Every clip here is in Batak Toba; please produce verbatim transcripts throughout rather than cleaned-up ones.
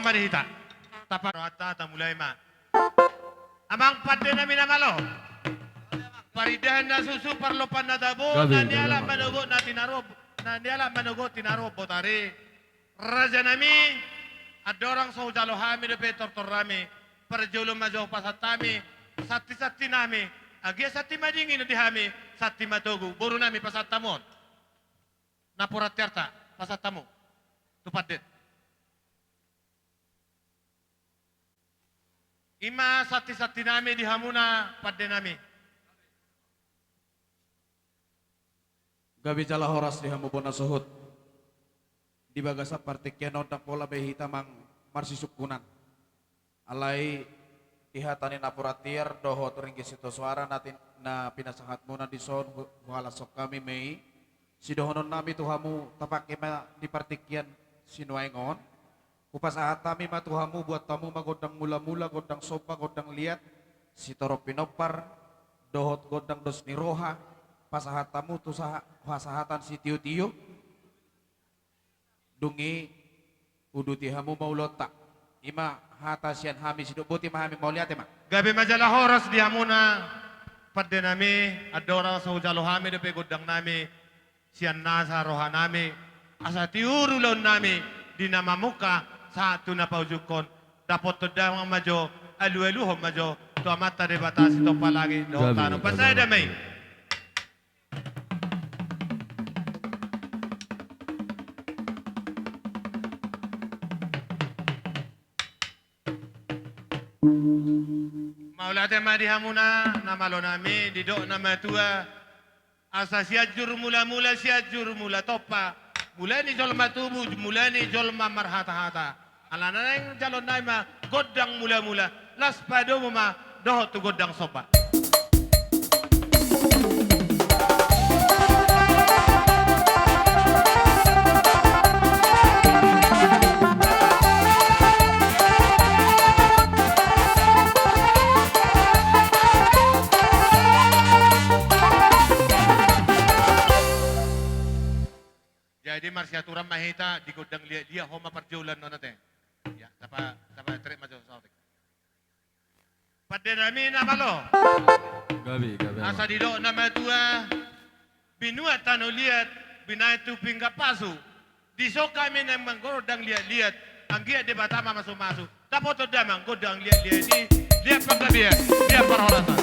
ma di hita. Tapa rohanta, tamulai ma. Amang pande nami na malo. Parindahan na susu, parlompan na tabo, gabe, na nialap, gabe, manogot na tinaruhon, na nialap manogot tinaruhon botari. Raja nami, andorang so hujalo hami dope tortor nami, parjolo ma jo pasahat hami santi-santi nami, anggiat santi madingin di hami, santi matogu, boru nami pasahat hamu on. Napuran tiarta, pasahat hamu tu pande. I ma santi-santi nami di hamuna pande nami. Gabe jala horas di hamu bona suhut. Di bagasan partingkian on ndang pola be hita amang marsisungkunan. Alai di hata ni napuran tiar dohot ringgit sitio soara na tin-, na pinasahatmuna dison hu-, huhalashon hami ma i. Sidohonon nami tu hamu, tapangke ma di partingkian sinuaeng on. Hupasahat hami ma tu hamu, buat hamu ma gondang mula-mula, gondang somba, gondang liat, sitorop pinompar, dohot gondang dos ni roha, pasahat hamu tu saha-, hasahatan sitio-tio. Dung i uduti hamu ma ulaonta. I ma hata sian hami, sidok boti ma hami, mauliate ma. Gabe ma jala horas di hamuna pande nami, andorang so hujalo hami dope gondang nami, sian nasa roha nami, asa tiur ulaon nami di na mamungka sahat tu na paujunghon, dapothon damang ma jo, alu-aluhon ma jo tu Amanta Debata sitompa langit dohot tano. Gabe, gabe. Pasada ma i. Mauliate ma di hamuna na malo nami, didok na matua, asa Sianjur Mula-mula, Sianjur Mula Tompa, mula ni jolma tubu, mula ni jolma marhata-hata. Alana naeng jaloon nami ma gondang mula-mula, las padomu ma dohot tu gondang somba. Jadi marsiaturan ma hita di gondang liat-liat, ho ma parjolo annon ate. Ya, tapa, tapa trek ma jo saotik. Pande nami na malo. Gabe, gabe. Asa didok na matua, binuat tano liat, binahen tu pinggan pasu. Dison hami naeng manggondang liat-liat, anggiat Debata ma masu-masu. Dapothon damang gondang liat-liat i, liat panggabean, liat parhorasan.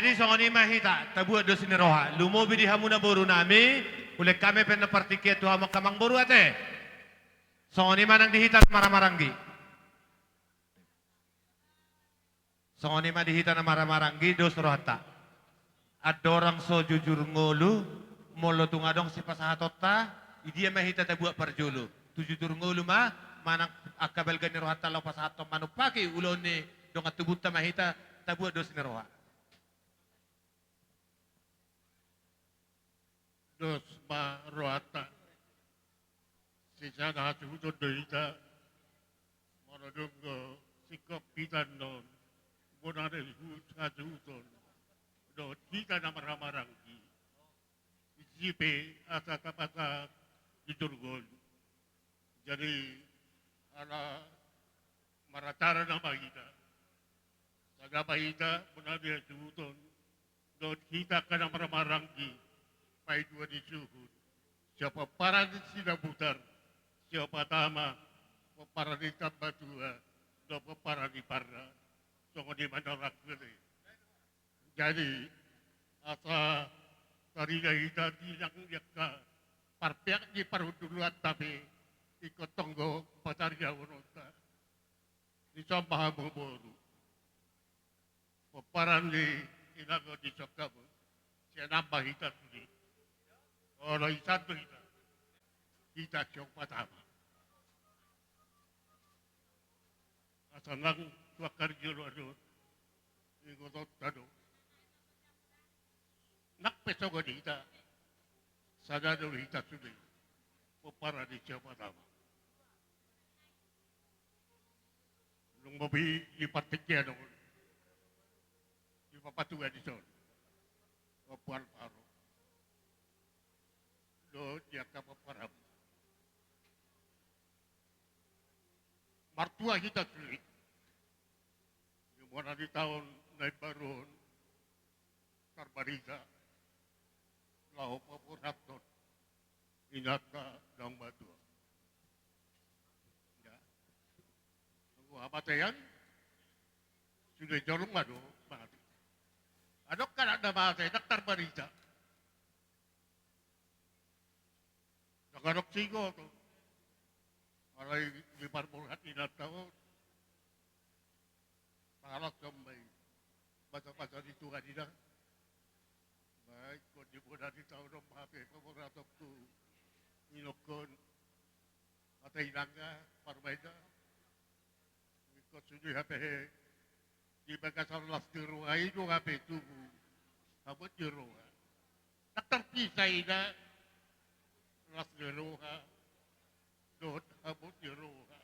Jadi songon i ma hita tabuat dos ni roha. Lumobi di hamu na boru nami, hulehon hami pe na partingkian tu hamu angka amang boru ate. Songon i ma nang di hita na marhahamaranggi. Songon i ma di hita na marhahamaranggi, dos rohanta. Andorang so jujur ngolu, molo tung adong sipasahatonta, di dia ma hita tabuat parjolo. Tu jujur ngolu ma, manang angka balga ni rohanta laho pasahathon manumpahi ulaon ni dongan tubunta ma hita tabuat dos ni roha. Dos ma rohanta. Sisada hasuhuton do hita. Molo dung do singkop hita annon, bona do hasuhuton dohot hita na marhahamaranggi. Disi pe asa tapasahat jujur ngolu. Jadi ala maracara nama hita. Sada ma hita, bona do hasuhuton dohot hita angka na marhahamaranggi, paidua ni suhut. Sian pomparan ni Sinabutar, Siopatama, pomparan ni Tambatua, dohot pomparan ni Parna. Songon i ma na rangkele. Jadi asa tarida hita di nang di angka parpeak ni parhundulanta pe, ingkon tonggo pataridaononta. Dison ma hamu boru. Pomparan ni inangon dison hamu. Sian an ma hita sude. Olo, isan do hita. Hita Siopatama. Asa nang tu angka na jolo do. Ingotonta do. Nang pe songon hita. Sada do hita sude. Pomparan ni Siopatama. Dung lobi di partingkian on, dipapatua dison Ompu Alvaro dohot di angka pomparan. Martua hita sude. Di bona ni taon na imbaru on, tarbarita laho paborhathon inanta naung matua. Ya. Anggo hamatean, sude jolma do mate. Adong halak na mate, ndang tarbarita. Ndang adong sigoto. Alai di parborhat inanta on, tahalashon ma i basa-basa ni Tuhan i da. Ba ingkon di bona ni taon on ma hape paborhatonku inongkon, hata inangga, parumaenna. Ingkon sude hape di bagasan las ni roha i do hape tubu habot ni roha. Ndang tarpisah i da, las ni roha dohot habot ni roha.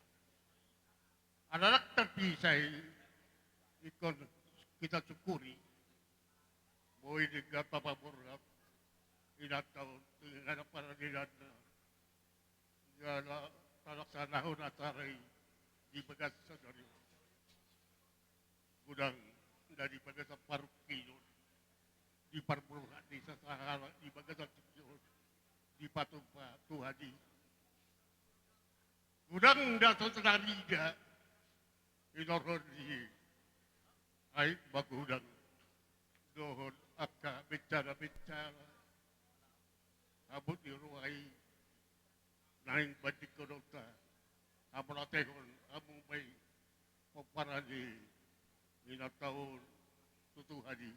Ala ndang tarpisah i, ingkon hita sukuri. Boi denggan paborhat inanta on tu inganan paradilanna. Jala talaksanahon acara i di bagasan sadari on. Godang na di bagasan parungkilon, di parborhat ni sasahalak di bagasan tingki on, dipatupa Tuhan i. Godang na so tarida hinorhon ni aek magodang dohot angka bencana-bencana, habot ni roha i naeng bandingkononta, hamauliatehon hamu ma i pomparan ni inanta on tu Tuhan i.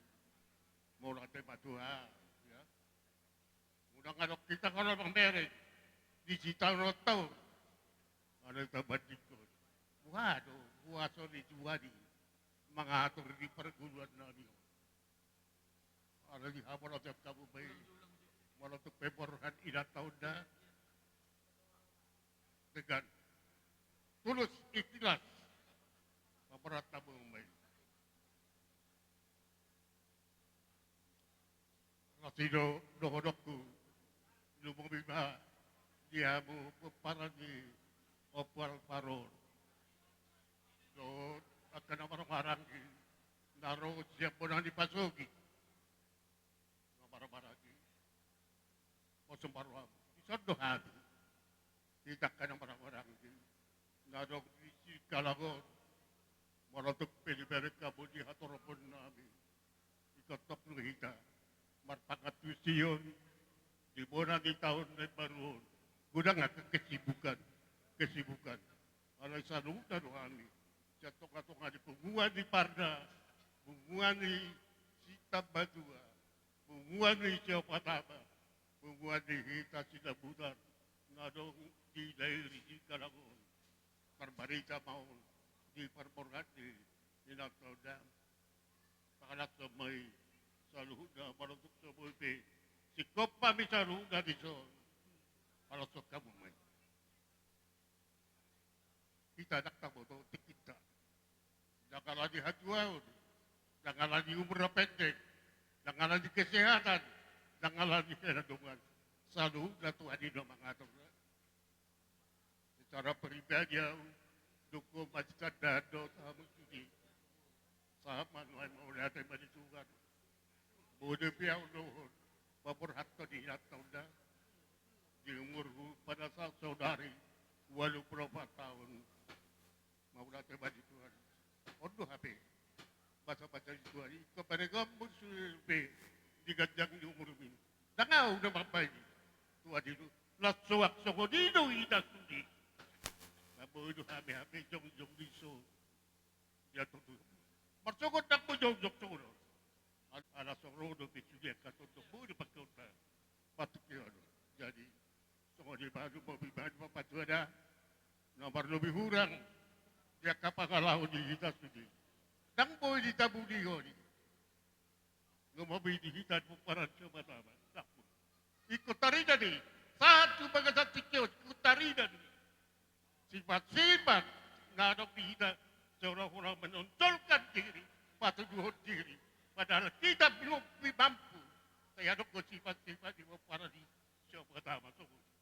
Mauliate ma tu Tuhan, ya. Unang adong hita olo mamereng di sitaonon-taon. Alai tabandingkon, boha do kuaso ni Tuhan i mangatur di parngoluan nami on. Alai hamauliateon hamu ma i, molo tung pe borhat inanta on da, dengan tulus ikhlas, paborhat hamu ma i. Laos i do dohononku, lumobi ma di hamu pomparan ni Ompu Alvaro dohot angka na marhahamaranggi na ro sian bona ni pasogit. Na marhahamaranggi, pos ma roham. Dison do hami, hita angka na marhahamaranggi na adong di singkalang on. Molo tung pe dibereng hamu di hatoropon nami, Tongtong do hita marpangantusion di bona ni taon na imbaru on. Godang angka kesibukan, kesibukan. Alai saluhutna do hami sian tongatonga ni punguan ni Parda, punguan ni Sitambatua, punguan ni Siopat Ama, punguan ni hita Sidabutar na adong di Dairi Singkalang on. Marbarita ma on di parborhat ni inanta on da. Pangalangkon ma i saluhutna, manontok so boi pe singkop hami saluhutna dison. Manontok hamu ma i. Hita ndang taboto tingkinta. Ndang ala ni hatuaon, ndang ala ni umur na pendek, ndang ala ni kesehatan, ndang ala ni hela dongan. Saluhutna Tuhan i do mangatur. Secara pribadi ahu, dung ho ma ditanda do tamu sude. Sahat ma nuaeng, mauliate ma di Tuhan. Boi dope ahu dohot paborhathon di inanta on da. Di umurhu pada saat saudari ualu pulu opat taon. Mauliate ma di Tuhan. On do hape basabasa ni Tuhan i, ingkon panegaonmu sude pe di ganjang ni umurmi. Ndang ahu na mambahen i, Tuhan i do. Laos songon i do hita sude. Ndang boi do hami hape jongjong dison. Ia tutu. Marsogot ndang boi jongjong songon on. Ala so ro dope sude angka tongtong boi do pangkeonta. Patuk ia do. Jadi songon i ma do, lobi ma do papatua da. Na marlobi hurang di angka pangalaho ni hita sude, ndang boi ditabunihon i. Lobi di hita di pomparan Siopat Ama. Ingkon tarida do i. Sahat tu bagasan tingki on ingkon tarida do i. Sifat-sifat na adong di hita seolah-olah menonjolkan diri, patuduhon diri. Padahal hita belum mampu. Sai adong do sifat-sifat di pomparan ni Siopat Ama songon i.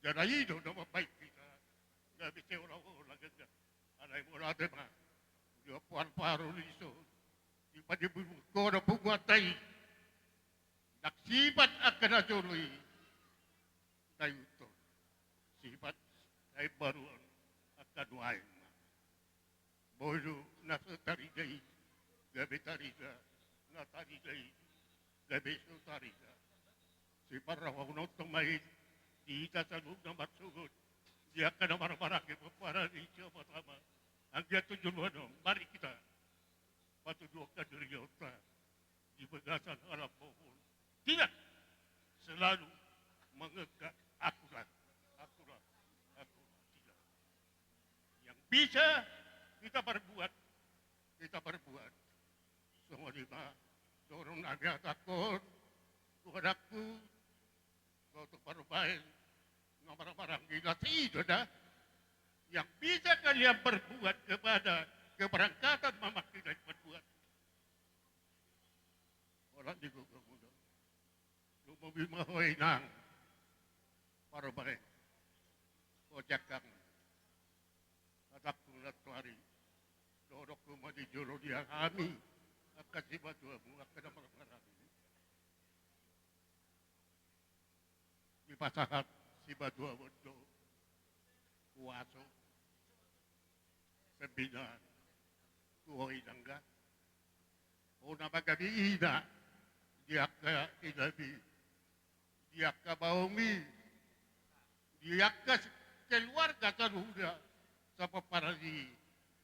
Jala i do na mambahen hita gabe seolah-olah ganjang. Alai mauliate ma di Ompu Alvaro dison. Sifat di bulu koda punguanta i. Ndang sifat angka na jolo i na iuthon. Sifat na imbaru on angka nuaeng ma. Boi do na so tarida i gabe tarida, na tarida i gabe so tarida. Siparrohahononta ma i di hita saluhutna marsogot di angka na marhahamaranggi pomparan ni Siopat Ama. Anggiat tu joloan on mari hita patuduhon hadirionta di bagasan halangkohon. Tidak selalu menganggap akulah, akulah, akulah. Tidak. Yang bisa kita perbuat, kita perbuat. Songon i ma dohonon nami hatahon tu anakku, tu Parumaen, na marhahamaranggi, na sida da. Yang bisa kalian perbuat kepada keberangkatan mamak, kita perbuat. Holan di gogomuna. Lumobi ma ho inang Parumaen. Ho jangkang. Hatangku nantoari. Dohononku ma di jolo ni hami angka simatuamu, angka na marhahamaranggi. Dipasahat simatuam on do huaso, pembinaan tu ho inang da. Ho na manggabeina di angka inami, di angka baomi, di angka keluarga saluhutna, sapomparan ni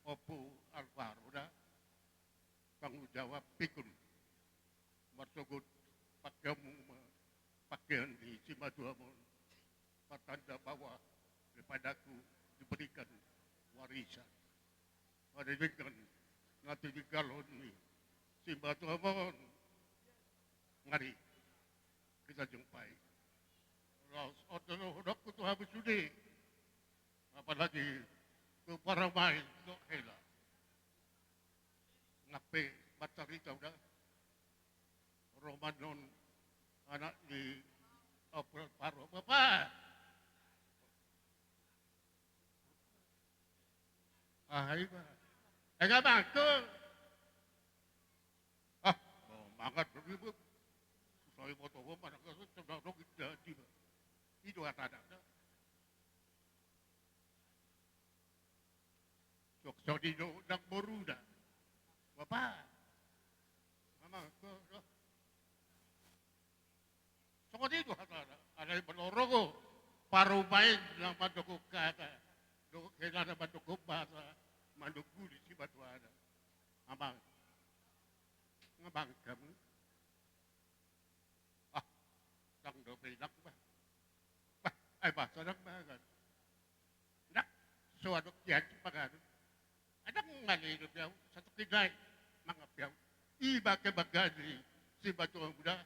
Ompu Alvaro da. Tanggung jawab pikun marsogot pangkeonmu ma, pangkeon ni simatuam on, pertanda bahwa kepadaku diberikan warisan. Pada dengan na tininggalhon ni simatuam on. Mari kita jumpai. Laos on do dohononku tu hamu sude. Apalagi tu Parumaen dohot hela. Nang pe mancarita uda. Roman on anak ni Ompu Alvaro, bapa. Aha iba? Ega bangko. Ah, mau mangan dulu ibu. Saya mau tahu mana kasut sudah dong, tidak tiba. Itu kata anak. Sok sodi do nang boruna. Bapa. Mama, ko Songon i do hatana, alai molo ro parumaenna mandok hata, dohot helana mandok basa, mandok guli sibatuana. Amang, amang hamu. Ah, ndang dope inang bah. Bah, ai bah, sonang bah kan. Ndang, so adong kian panganon. Ndang male dope au, satu kedai mangape au. Ima kebanggaan ni sibatuamu da.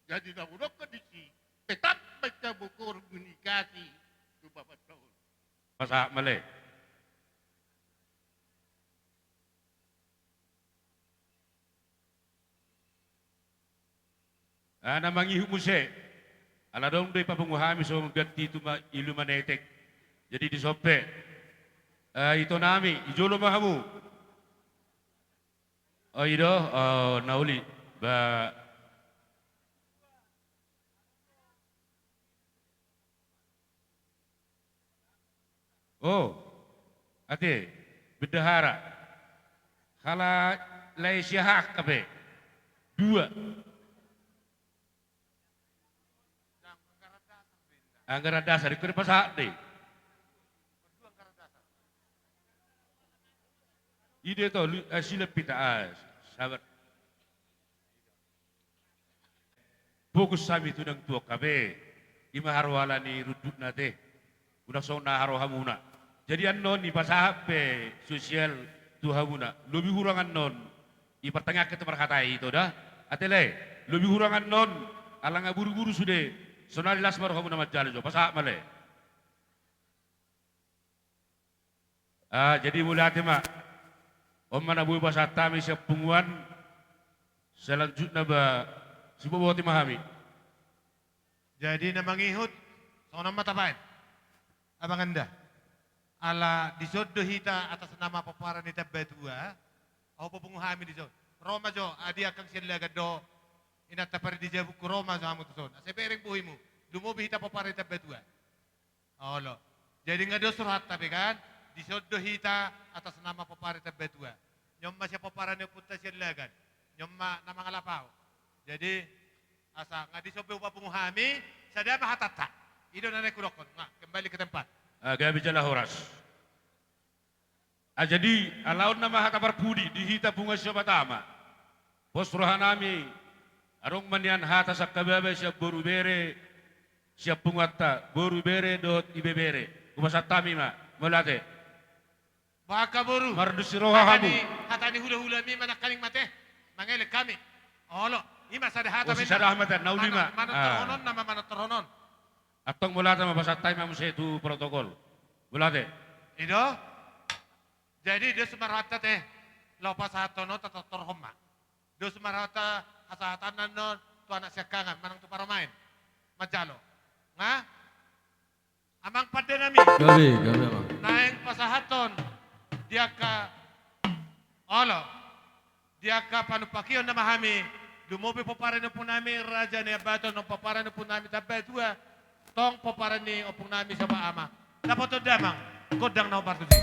Jadi na hudokkon disi, tetap baen hamu komunikasi tu bapanta on. Pasahat male. Ah, na mangihut muse. Ala adong do i papungu hami so mambianti tu ma-, ilu manetek. Jadi dison pe. Ah, ito nami, i jolo ma hamu. Oh, i do, oh, na uli. Ba. Oh, ate, bendahara. Halak lae siahak kape. Dua. Anggaran dasar, ingkon dipasahat do i. I do to, lu-, eh, silap hita, ah, sabar. Fokus hami tu naung tuak hape, ima haroa ala ni rundutna ate. Unang songon na haroa hamuna. Jadi annon i pasahat pe sosial tu hamuna. Lobi hurang annon i partangiangkon tu marhata i ito da. Ate lae, lobi hurang annon ala nga buru-buru sude. Sonari las ma rohamuna manjalo jo. Pasahat male. Ah, jadi mauliate ma. On ma na boi pasahat hami sian punguan. Selanjutna ba, siboboti ma hami. Jadi na mangihut, songon on ma tabaen. Abang anda. Ala dison do hita atas nama pomparan ni Tambatua. Ahu papungu hami dison. Ro ma jo, adi angkang sian Lagan do. Inanta pari di jabungku, ro ma jo hamu tuson. Asa bereng bohimu. Lumobi hita pomparan ni Tambatua. Olo. Jadi nga dos rohanta be kan, dison do hita atas nama pomparan ni Tambatua. Nion ma sian pomparan ni ompunta sian Lagan. Nion ma na mangalap ahu. Jadi, asa nga dison be hupapungu hami, sada ma hatanta. I do na naeng hudokkon. Nga, kembali ke tempat. Ah, gabe jala horas. Ah, jadi, ala on nama hata parpudi di hita punguan Siabatama. Pos rohanami, adong ma nian hata sangkababa sian boru bere, sian punguanta, boru bere dohot ibebere. Hupasahat hami ma, mauliate. Bangka boru. Mardusi roha hamu. Hata ni, hata ni hulahulami ma nangkaning mate. Mangelek hami. Olo, ima sada hata. Oh, si sada hata, na uli ma. Manang, manang torhonon nama, manang torhonon. Antong mauliate ma, pasahat hami ma muse tu protokol. Mauliate. I do. Jadi dos ma rohanta te, laho pasahathon on, tatortorhon ma. Dos ma rohanta hasahatanna annon tu anak siangkangan manang tu parumaen. Manjalo. Nga? Amang pandenami. Gabe, gabe, amang. Naeng pasahathon di angka, olo. Di angka panumpahion nama hami, lumobi pomparan ni ompungnami Raja Nababan, pomparan ni ompungnami Tambatua, tong pomparan ni ompungnami Siabatama. Dapoton damang, gondang na hombar tusi.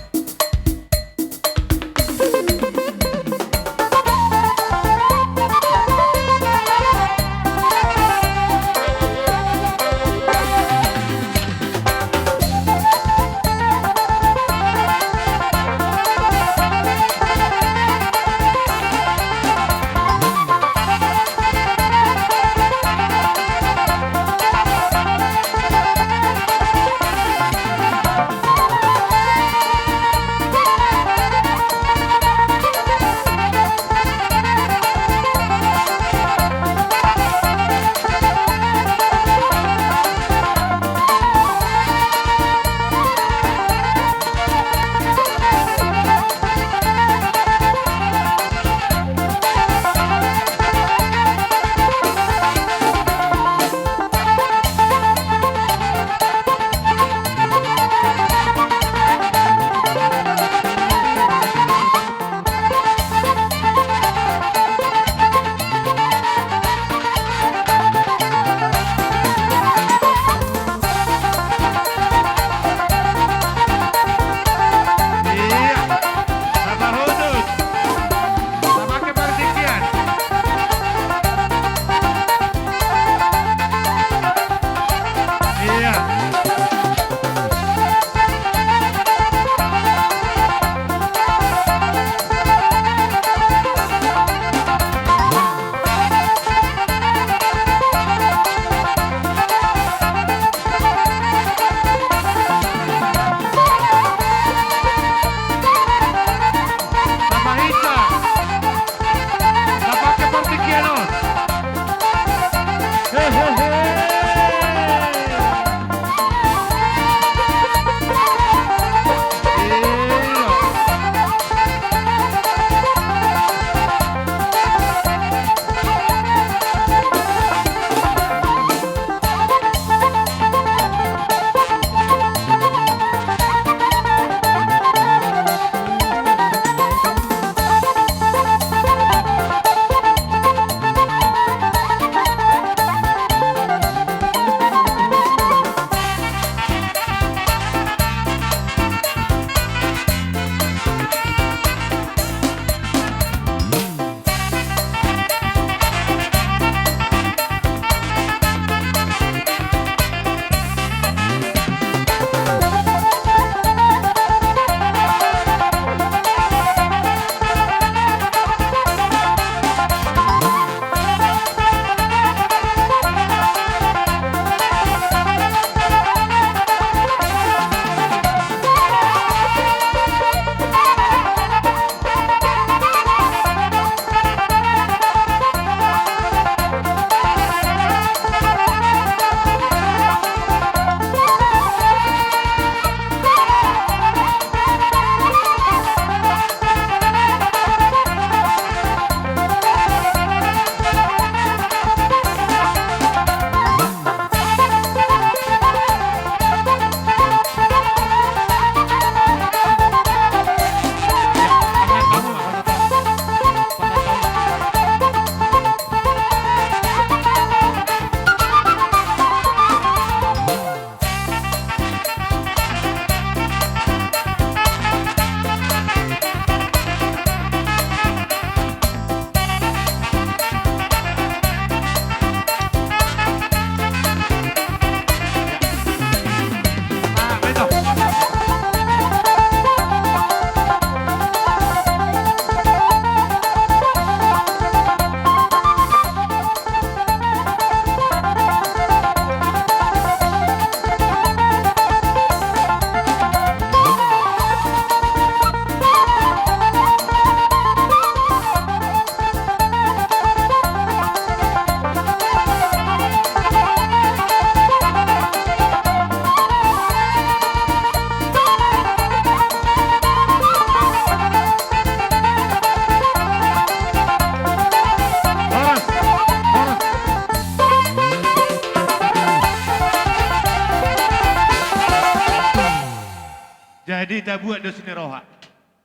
Tabuat do sini roha.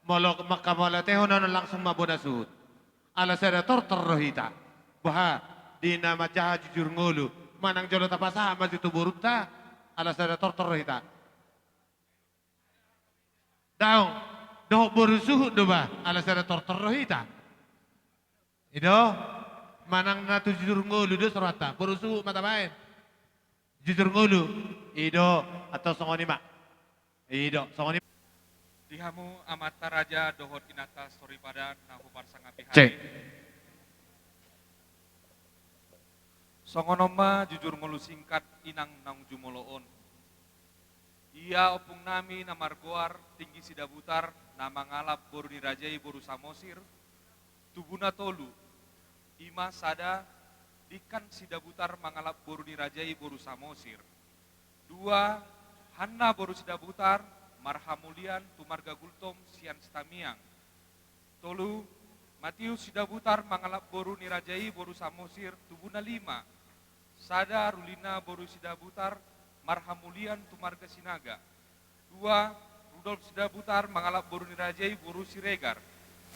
Molo mangkamauliatehon on langsung ma bona suhut. Ala sada tortor do hita. Boha, di na manjaha jujur ngolu. Manang jolo tapasahat ma jo tu borunta. Ala sada tortor do hita. Daong, dohot boru suhut do bah, ala sada tortor do hita. I do, manang na tu jujur ngolu do so rohanta, boru suhut ma tabaen. Jujur ngolu, i do, atau songon i ma. I do, songon i. Di hamu amanta raja dohot inanta soripada na huparsangapi hami. Cek. Songon on ma jujur ngolu singkat inang naung jumolo on. Ia ompung nami na margoar Tinggi Sidabutar na mangalap boru ni raja i boru Samosir, tubuna tolu, i ma sada, Dingkan Sidabutar mangalap boru ni raja i boru Samosir. Dua, Hanna boru Sidabutar marhamulian tu marga Gultom sian Sitamiang. Tolu, Matius Sidabutar mangalap boru ni raja i boru Samosir, tubuna lima. Sada, Rulina boru Sidabutar marhamulian tu marga Sinaga. Dua, Rudolf Sidabutar mangalap boru ni raja i boru Siregar.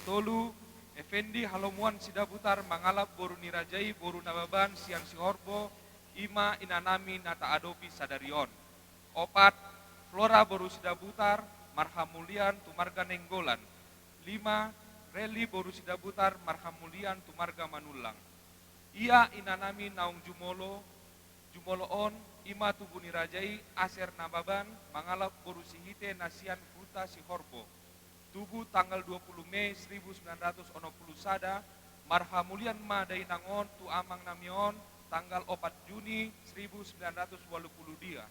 Tolu, Effendi Halomuan Sidabutar mangalap boru ni raja i boru Nababan sian Sihorbo, i ma inanami na taadopi sadari on. Opat, Flora boru Sidabutar marhamulian tu marga Nainggolan. Lima, Reli boru Sidabutar marhamulian tu marga Manullang. Ia inanami naung jumolo, jumolo on, i ma tubu ni raja i Aser Nababan mangalap boru Sihite na sian huta Sihorbo. Tubu tanggal dua puluh Mei seribu sembilan ratus onom puluh sada, marhamulian ma dainang on tu amang nami on tanggal opat Juni seribu sembilan ratus walu puluh dia.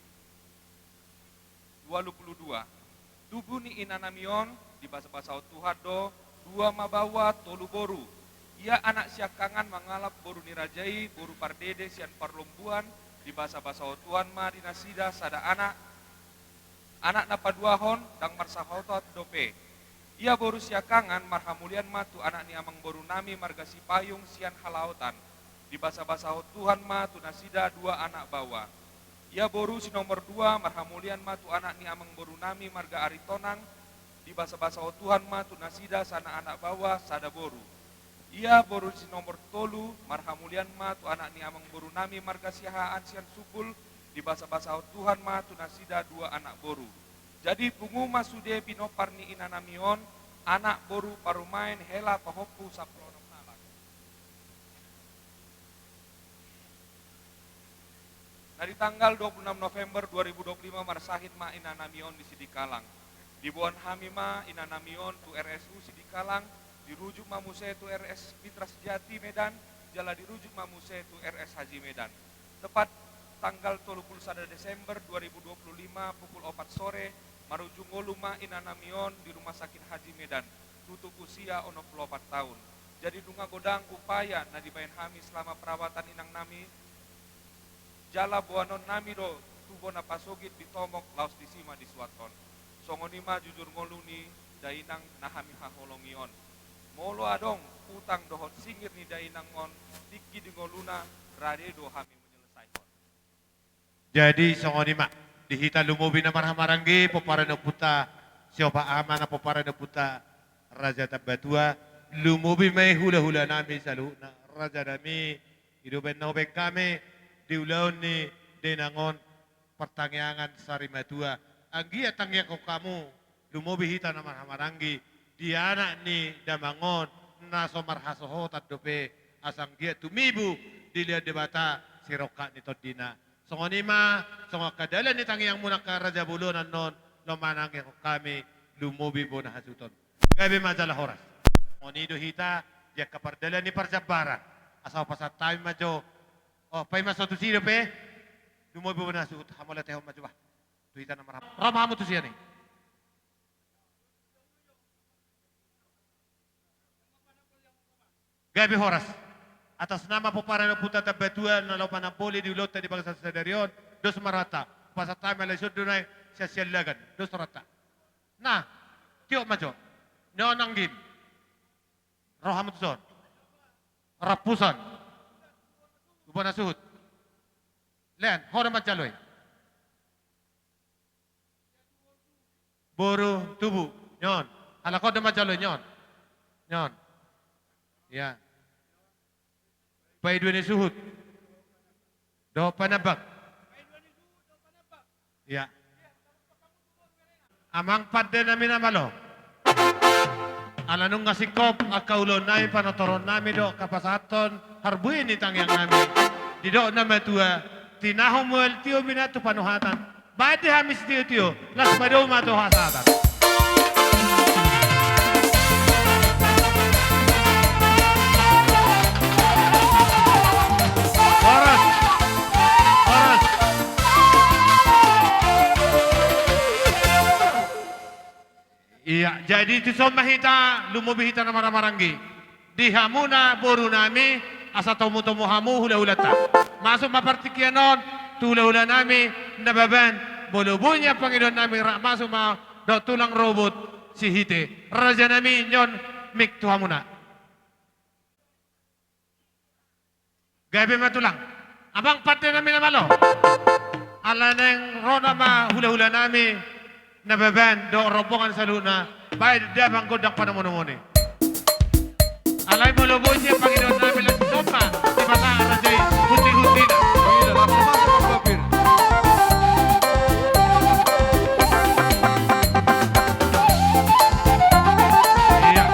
Walu puluh dua. Tubu ni inanami on, dibasabasahon Tuhan do, dua ma baoa tolu boru. Ia anak siangkangan mangalap boru ni raja i boru Pardede sian Parlombuan, dibasabasahon Tuhan ma di nasida sada anak. Anak na paduahon ndang marsahaotan dope. Ia boru siangkangan marhamulian ma tu anak ni amangboru nami marga Sipayung sian Halaotan. Dibasabasahon Tuhan ma tu nasida dua anak baoa. Ia boru si nomor dua marhamulian ma tu anak ni amangboru nami marga Aritonang. Dibasabasahon Tuhan ma tu nasida sada anak baoa sada boru. Ia boru si nomor tolu marhamulian ma tu anak ni amangboru nami marga Siahaan sian Sukul. Dibasabasahon Tuhan ma tu nasida dua anak boru. Jadi pungu ma sude pinompar ni inanami on, anak, boru, parumaen, hela, pahompu, sampulu onom halak. Na di tanggal dua puluh enam November dua ribu dua puluh lima marsahit ma inanami on di Sidikalang. Diboan hami ma inanami on tu R S U Sidikalang, dirujuk ma muse tu R S Mitra Sejati Medan, jala dirujuk ma muse tu R S Haji Medan. Tepat tanggal tolu puluh sada Desember dua ribu dua puluh lima pukul opat sore, marujung ngolu ma inanami on di Rumah Sakit Haji Medan, tutup usia onom puluh opat taon. Jadi nunga godang upaya na dibaen hami selama perawatan inangnami, jala boanonnami do tu bona pasogit di tomok laos disi ma disuathon. Songon i ma jujur ngolu ni dainang na hami haholongi on. Molo adong utang dohot singir ni dainang on, tingki di ngoluna, rade do hami menyelesaikan. Jadi songon i ma, di hita lumobi na marhahamaranggi, pomparan ni ompunta Siopat Ama na pomparan ni ompunta Raja Tambatua, lumobi ma i hulahulanami saluhutna, rajanami, i do baen na hubaen hami di ulaon ni dainang on, partangiangan sarimatua. Anggiat tangiangkon hamu, lumobi hita na marhahamaranggi, di anak ni damang on, na so marhasohotan dope, asa anggiat tumibu dilehon Debata sirongkap ni tondina. Songon i ma, songon angka dalan ni tangiangmuna angka raja bolon annon, laho manangiangkon hami, lumobi bona hasuhuton. Gabe ma jala horas. Songon i do hita, di angka pardalan ni parjambaran. Asa hupasahat hami ma jo. O, paima so tusi dope. Lumobi bona hasuhuton, hamauliatehon ma jo bah. Tu hita na marham-, ro ma hamu tu sian i. Gabe horas. Atas nama pomparan ni ompunta Tambatua na laho manamboli di ulaonta di bagasan sadari on, dos ma rohanta. Hupasahat hami ala dison do nuaeng sian siallagan. Dos rohanta. Nah, tiop ma jo. Ni on anggim. Ro hamu tu son. Rampuson. Bona suhut. Lean, ho do manjalo i. Boru tubu, nion. Halak on do manjalo, nion. Nion. Ia. Paidua ni suhut dohot panambang. Ia. Amang pande nami na malo. Ala nunga singkop angka ulaon nami, panotoron nami dohot angka pasahathon harbue ni tangiang nami. Didok na matua, tinahu mual tio, minantu panuhatan. Baen di hami sitio-tio, laos padomu ma tu hasahatan. Horas. Horas. Ia, jadi tuson ma hita, lumobi hita na marhahamaranggi. Di hamuna boru nami, asa tomu-tomu hamu hula-hulanta. Masuk ma partingkian on tu hula-hula nami Nababan, molo boi nian pangidoan nami, rap masuk ma dohot tulang robot Sihite. Raja nami, nion mik tu hamuna. Gabe ma tulang. Amang pande nami na malo. Ala naeng ro nama hula-hula nami Nababan dohot rombongan saluhutna, baen damang gondang panomunomuon i. Alai molo boi sian pangidoan nami, langsung somba di mata raja i, hunti-huntina. Iya, langsung masuk, Bang Sopir. Iya.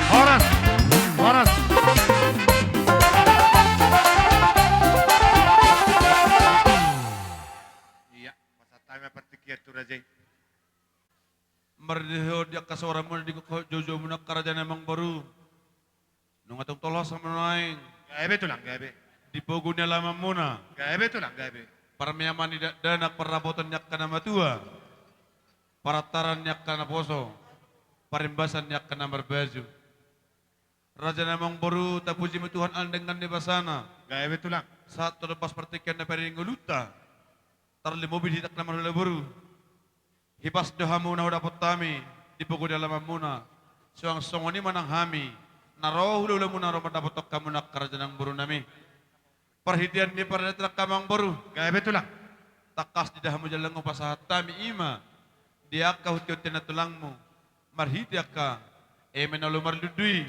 Horas, horas. Ia, pasahat hami ma partingkian tu raja i. Mardiho di angka soramuna, di angka joujou muna, angka raja nami amangboru. Nunga tung tolhas hamu nuaeng. Gabe tulang, gabe. Di pogu ni alaman muna. Gabe tulang, gabe. Parmeaman ni dakdanak, parrapoton ni angka na matua, parantaran ni angka na poso, parimbasan ni angka na marbaju. Raja nami amangboru, tapuji ma Tuhan ala ni denggan ni basana. Gabe tulang. Sahat tu dompak partingkian na paling ngolunta. Tarlumobi di hita angka na marhula boru. Hipas do hamu na hudapot hami di pogu ni alaman muna. Suang songon i ma nang hami na ro hula-hula muna ro mandapothon hamu na angka raja nami amangboru nami. Parhitean ni parhitean angka amangboru. Gabe tulang. Tangkas dida hamu jala nunga pasahat hami i ma di angka hunti-hunti na tulangmu. Marhite angka eme na olo marlundu i,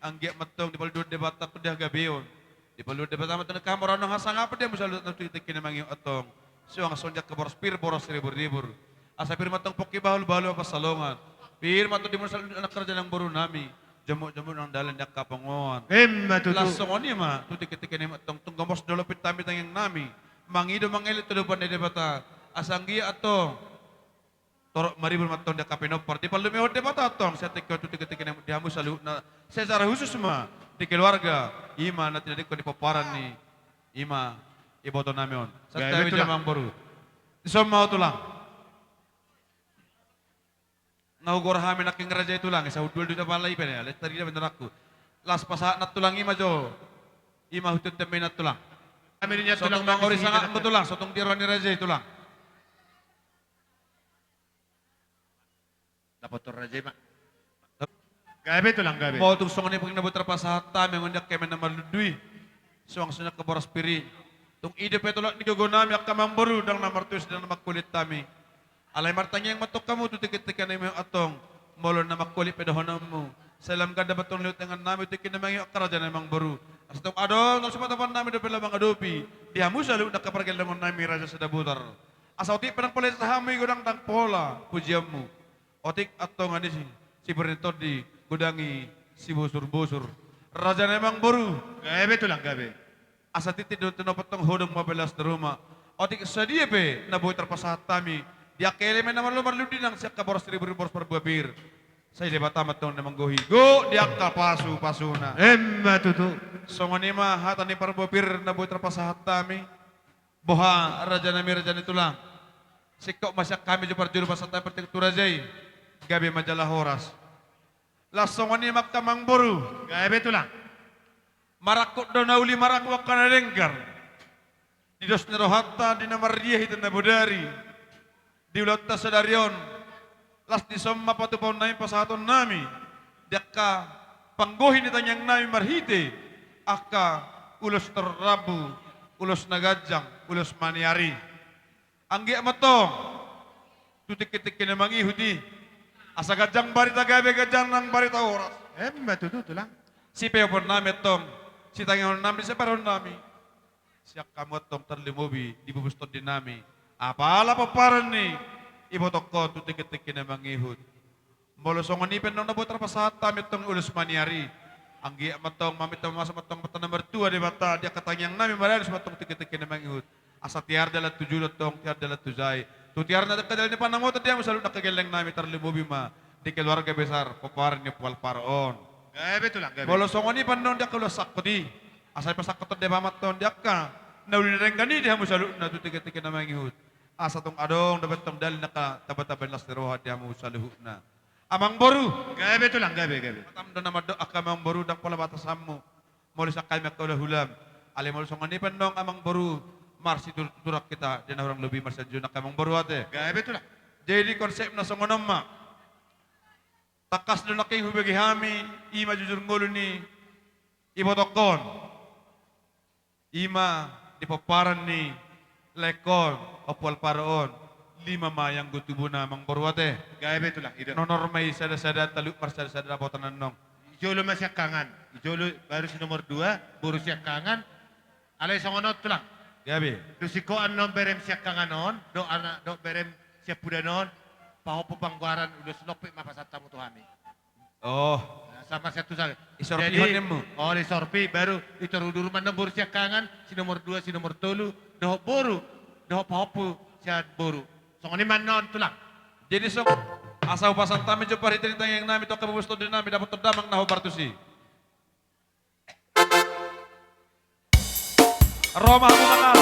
anggiat ma antong dipaluduhon Debata tu di hagabeon, dipaluduhon Debata ma antong di hamoraon, hasangapon di hamu saluhutna tu tingki na mangihut antong. Suang songon i angka boras pir, boras ribur-ribur. Asa pir ma antong pongki bahul, bahul ma pansalongan. Pir ma antong di muna saluhut anak raja nami amangboru nami. Jomuk-jomuk nang dalan di angka pangomoan. Emma tutu. Laos songon i ma tu tingki-tingki nami antong, tung gomos do lompit hami tangiang nami, mangido mangelek tu adopan ni Debata. Asa anggiat antong torop maribur ma antong di angka pinompar, dipalumehon Debata antong sian tingki on tu tingki-tingki nami di hamu saluhutna, secara khusus ma di keluarga i ma na tinadingkon di pomparan ni i ma iboto nami on. Santabi, Tulang. Amangboru. Dison ma ho, Tulang. Na hugor hami nangkin raja i, Tulang, asa hundul do hita pala i pe, ya, les tadi dah bener aku. Laos pasahat nang, Tulang, i ma jo. I ma hutu temme nang, Tulang. Kami niat, Tulang, so tung mangori sangat mu, Tulang, so tung di roha ni raja i, Tulang. Dapothon raja i ma. Gabe, Tulang, gabe. Molo tung songon i, pangina, boi tarpasahat hami anggo di angka eme na marlundu i. Suang songon i angka boras pir i. Tung i dope tolap ni gogo nami angka amangboru, ndang na martusi, ndang na mangkualit hami. Alai martangiang ma antong hamu tu tingki-tingki nami antong, molo na mangkualit pe dohononmu, sai lam ganda ma antong lehon tangiang nami tu tingki na mangihut, angka raja nami, amangboru. Asa tung adong na so patapan nami dope laho mangadopi di hamu saluhut angka pargellengon nami Raja Sidabutar. Asa otik pe ndang pola disa hamu i godang, ndang pola pujionmu. Otik antong anisi sipir ni tondi, godang i sibosur-bosur. Raja nami, amangboru. Gabe, Tulang, gabe. Asa tintin do tinopa antong, hodong ma peleas ni ruma. Otik sadia pe na boi tarpasahat hami di angka eme na marlundu-lundu i, nang sian angka boras ribu-ribu, boras parbua pir, sai Debata ma antong na manggohi, gok di angka pasu-pasuna. Emma tutu. Songon i ma hata ni parbua pir na boi tarpasahat hami. Boha, raja nami, raja ni tulang? Singkop ma sian hami jo parjolo pasahat hami partingki tu raja i. Gabe ma jala horas. Laos songon i ma, angka amangboru. Gabe, Tulang. Marangkup do na uli, marangkup angka na denggan. Di dos ni rohanta, di na mardia hita na bodari, di ulaonta sadari on, laos dison ma patupaon nami, pasahaton nami di angka panggohi ni tangiang nami marhite angka ulos tor rambu, ulos na ganjang, ulos maniari. Anggiat ma antong tu tingki-tingki na mangihut i, asa ganjang barita, gabe ganjang nang barita horas. Emma tutu, Tulang. Sipeopon nami antong, sitangihon nami, siparhon nami, sian hamu antong tarlumobi di bubus tondi nami, apala pomparan ni ibotongkon tu tingki-tingki na mangihut. Molo songon i pe annon na boi tarpasahat hami antong ulos maniari, anggiat ma antong maminta mamasa ma antong Amanta na martua Debata di angka tangiang nami maradophon ma antong tingki-tingki na mangihut. Asa tiar dalan tu julu antong, tiar dalan tu jae. Tu tiar na angka dalan ni panamotan di hamu saluhut angka gelleng nami, tarlumobi ma di keluarga besar pomparan ni Ompu Alvaro on. Gabe, Tulang, gabe. Molo songon i pe annon di angka ulos sangkot i, asa pasangkothon Debata ma antong di angka na uli na denggan i di hamu saluhutna tu tingki-tingki na mangihut. Asa tung adong dope antong dali na angka tamba-tamba ni las ni roha di hamu saluhutna. Amangboru. Gabe, Tulang, gabe, gabe. Matamu do na mandok, angka amangboru, ndang pola batasanmu. Molo sian hami angka hula-hulam. Alai molo songon i pe annon, amangboru, marsitutur-tuturan hita di na hurang lobi marsianjuan, angka amangboru ate. Gabe, Tulang. Jadi konsepna songon on ma. Tangkas do nangkin hubege hami, i ma jujur ngolu ni ibotongkon. I ma di pomparan ni laengkon, Ompu Alvaro on, lima ma i anggo tubuna, amangboru ate. Gabe, Tulang, i do. Nonor ma i sada-sada, talup marsada-sada dapotan annon. I jolo ma siangkangan, i jolo baru si nomor dua, boru siangkangan. Alai songon on, Tulang. Gabe. Dung singkop annon berem siangkangan on, dohot anak, dohot berem siampudan on, pahompu panggoaran ulos lompit ma pasahat hamu tu hami. Oh. Sama satu saja. Isorpi. Jadi, on emmu. Oh, isorpi, baru itor udur ma annon boru siangkangan, si nomor dua, si nomor tolu, dohot boru, dohot pahompu sian boru. Songon i ma annon, Tulang. Jadi so, asa hupasahat hami jo parhite ni tangiang nami tu angka bubus tondi nami, dapothon damang na hombar tusi. Ro ma hamu mangalap.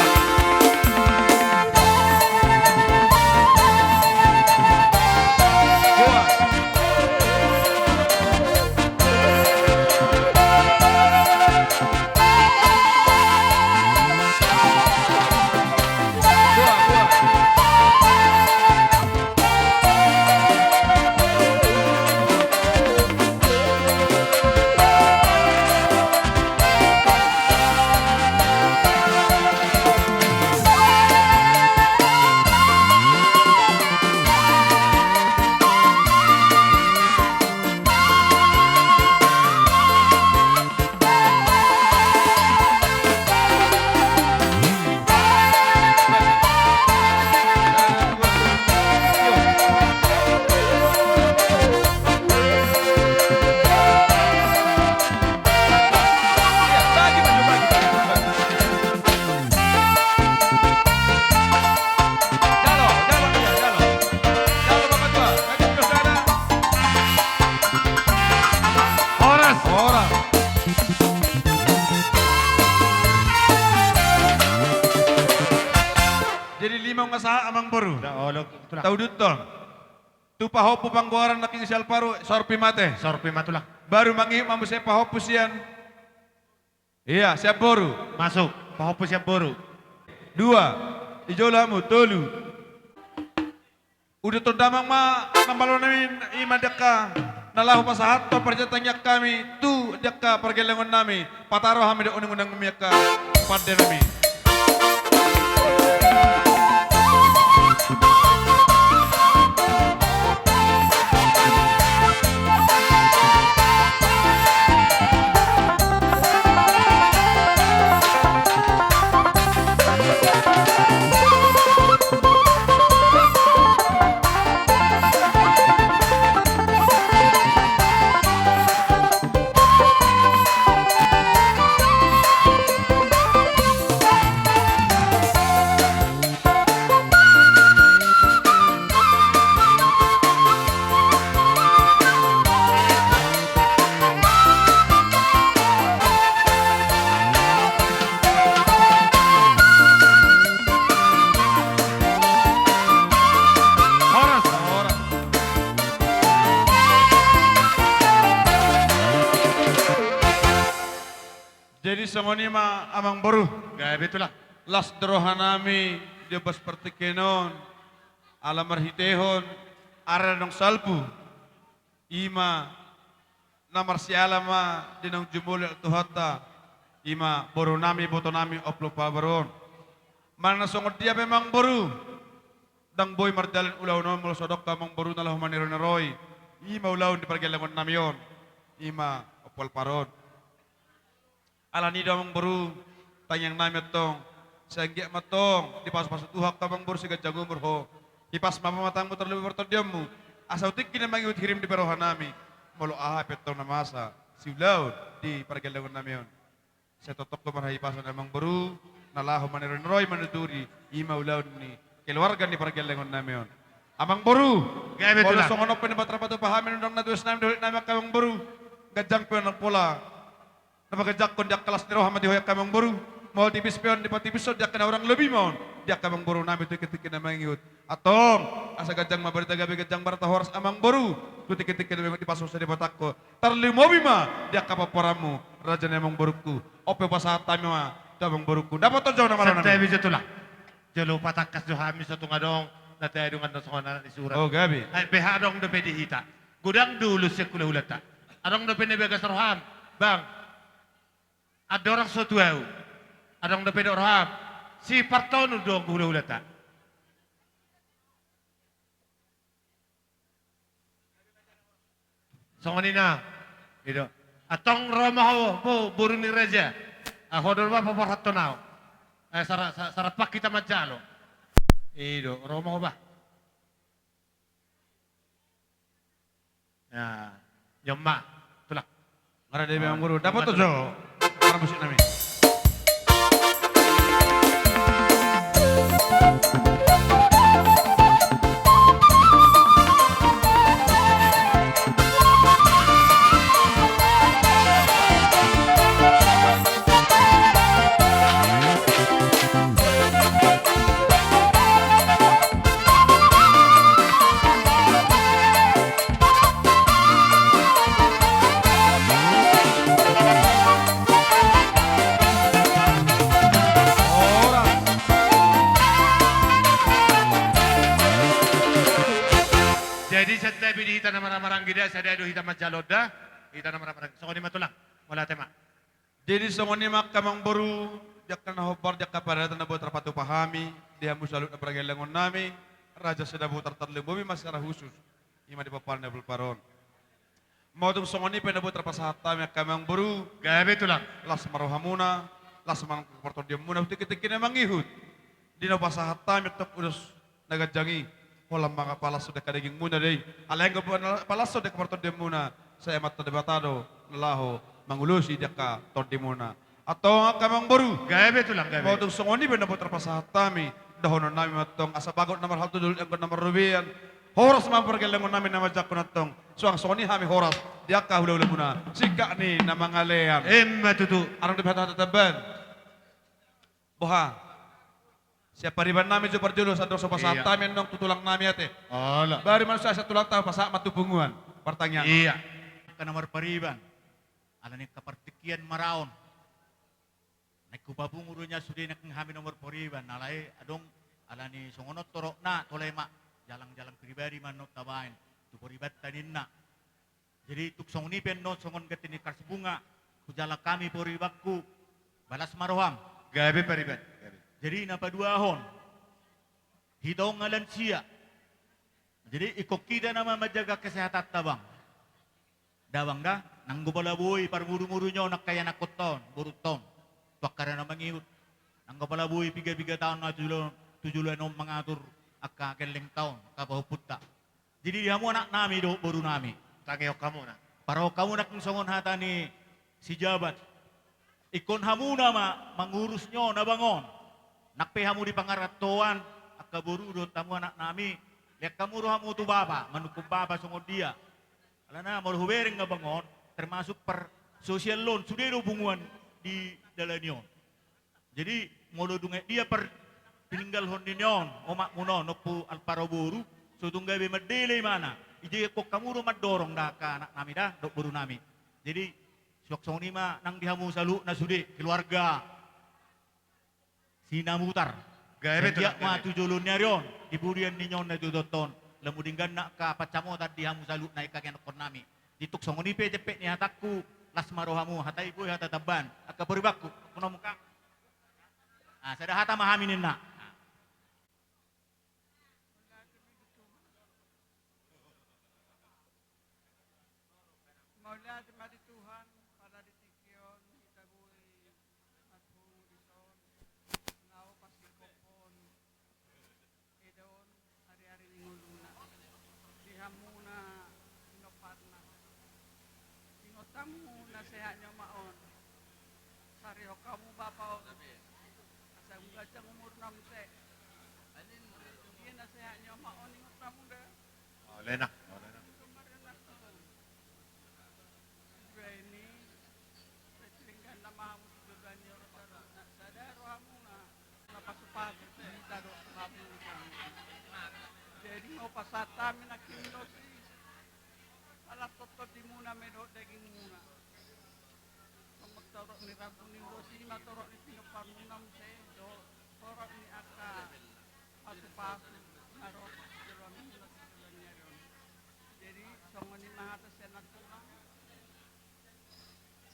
Ima nunga sahat, amangboru. Taudut on. Tu pahompu panggoaran na tingki si Alvaro, sorpi ma ate. Sorpi ma, Tulang. Baru mangihut ma muse pahompu sian. Ia, sian boru. Masuk, pahompu sian boru. Dua, di jolo hamu, tolu. Uduthon damang ma na malo nami, ima di angka na laho pasahathon parjolo tangiang hami tu di angka pargellengon nami, pataru hami dohot unang-unang nami angka pande nami. Jadi songon i ma, amangboru. Gabe, Tulang. Las do roha nami di ombas partingkian on, ala marhitehon ari na naeng salpu, ima na marsiala ma di naung jumolo Tuhanta, ima boru nami, iboto nami, Ompu Alvaro on. Manang na songon dia pe, amangboru, ndang boi marjalan ulaon on molo so adong, amangboru, na laho maneroi-neroi, ima ulaon di pargellengon nami on, ima Ompu Alvaro on. Alani do, amangboru, tangiang nami antong, sai anggiat ma antong dipasu-pasu Tuhan, amangboru, sai ganjang umur ho. Hipas ma pamatangmu, tarlumobi partondianmu, asa tu tingki na mangihut hirim di roha nami, molo aha pe antong na masa siulaon di pargellengon nami on. Sai tongtong do marhahipason, amangboru, na laho maneroi-neroi, manuturi ima ulaon ni keluarga ni pargellengon nami on. Amangboru, gabe, Tulang. Molo songon on pe na boi tarpatupa hami on, unang na tuas nami dohot nami angka, amangboru, ganjang pe on, ndang pola na paganjanghon di angka las ni roha ma di ho, angka, amangboru. Molo tipis pe on, dipatipishon di angka na hurang, lobi ma on di angka, amangboru nami, tu tingki-tingki na mangihut. Antong, asa ganjang ma barita gabe, ganjang barita horas, amangboru, tu tingki-tingki na mangihut, dipasu-pasu Debata ho. Tarlumobi ma di angka pomparanmu, raja ni amangborungku. On pe hupasahat hami ma tu amangborungku. Dapot jo, na malo nami. Santabi jo, Tulang. Jolo patangkas jo hami, so tung adong na taida dongan na songon anak ni surat. O, gabe. Ai beha adong dope di hita. Godang do ulos sian hula-hulanta. Adong dope na bagas roham, Bang. Andorang so tu ahu. Adong dope didok roham, sipartonu do anggo hula-hulanta. Songon i na. I do. Antong ro ma ho, bo, boru ni raja. Ah, ho do, bah, paborhathon ahu. Eh, sara-, sa-, sarampak hita manjalo. I do, ro ma ho, bah. Nah, i ma, Tulang. Marade, amangboru. Dapot jo parmusik nami. Jadi, santabi di hita na marhahamaranggi da, sada do hita manjalo da, hita na marhahamaranggi. Songon i ma, Tulang, mauliate ma. Jadi, songon i ma, angka, amangboru, di angka na hombar, di angka paradaton na boi tarpatupa hami di hamu saluhut na pargellengon nami, Raja Sidabutar, tarlumobi ma secara khusus ima di pomparan ni Ompu Alvaro on. Molo tung songon i pe na boi tarpasahat hami, angka, amangboru. Gabe, Tulang. Las ma rohamuna, las ma partondianmuna tu tingki-tingki na mangihut. Di na hupasahat hami antong ulos na ganjang i, holan mangalapalashon di angka dagingmuna do i. Alai anggo na palashon di angka partondianmuna, sai Amanta Debata do na laho mangulosi di angka tondimuna. Antong, angka, amangboru. Gabe, Tulang, gabe. Molo tung songon i pe na boi tarpasahat hami, dohonon nami ma antong, asa bagot na marhalto, dohot anggo na marrobean, horas ma pargellengon nami na manjangkon antong. Suang songon i hami horas di angka hula-hulamuna, singkat ni na mangalean. I ma tutu. Adong dope hata-hata tambahan? Boha? Sian pariban nami jo parjolo, sandok so pasahat hami annon tu tulang nami ate. Olo. Baru ma sai sian tulang ta pasahat ma tu punguan. Partangiangan. Ia. Angka na marpariban. Alani angka partingkian maraon. Naeng hupapungu do nian sude nangkin hami na marpariban, alai adong, alani songon on torop na, tole ma, jalang-jalang pribadi ma annon tabaen tu paribanta ninna. Jadi tung songon i pe annon songon ganti ni kars bunga, hujalo hami paribanku, las ma roham. Gabe pariban, gabe. Jadi na paduahon, hita on nga lansia. Jadi ingkon hita nama manjaga kesehatanta, Bang. Da, Bang, da, nanggo pola boi parmuru-muru ni on angka ianakhonta on, borunta on, tu angka na mangihut. Nanggo pola boi piga-piga taon na tu jolo, tu joloan on mangatur angka gellengta on, angka pahompunta. Jadi di hamu anak nami dohot boru nami, tangihon hamu na. Parrohahon hamu nangkin songon hata ni si Jabat. Ingkon hamu nama mangurus ni on, Abang, on. Nang pe hamu di pangarantoan, angka boru dohot hamu anak nami, lean hamu rohamu tu bapa, manungkun bapa songon dia. Alana molo hubereng, Abang, on, termasuk par sosial on, sude do punguan didalani on. Jadi molo dung aek dia par tininggalhon ni on omakmuna on, Ompu Alvaro boru, so tung gabe mandele ibana. Jadi ingkon hamu do mandorong da angka anak nami da, dohot boru nami. Jadi suang songon i ma nang di hamu saluhutna sude keluarga Sinamutar. Gabe tu, sai anggiat ma tu jolo ni ari on, di pudian ni on na tu tonton, lam denggan angka pansamotan di hamu saluhutna angka ianakhon nami. Jadi tung songon i pe jempek ni hatangku, las ma rohamu, hata i boi hata tambahan, angka paribanku, muna muka. Ah, sada hata ma hami ninna. Mauliate ma di Tuhan, pala di tingki on hita boi marpungu dison, laho pasingkophon edaon ari-ari ni ngoluna. Di hamuna pinomparna, ingot hamu na sehat ni omak on. Sarihon hamu bapa on, asa ganjang umurna muse. Dia na sehat ni omak on, ingot hamu da. Mauliate, mauliate. Baen i, sai denggan nama hamu tu joloan ni on, sada rohamuna. Na pasupasu hita do tu hamu. Jadi mauliate hami nangkin dos i. Ala totondimuna ma i dohot dagingmuna. Molo torop ni rambu ni dos i ma torop ni pinomparmuna muse, dohot torop ni angka pasupasu na ro tu joloanmuna tu joloan ni ari on. Jadi songon i ma hata sian anak tulang.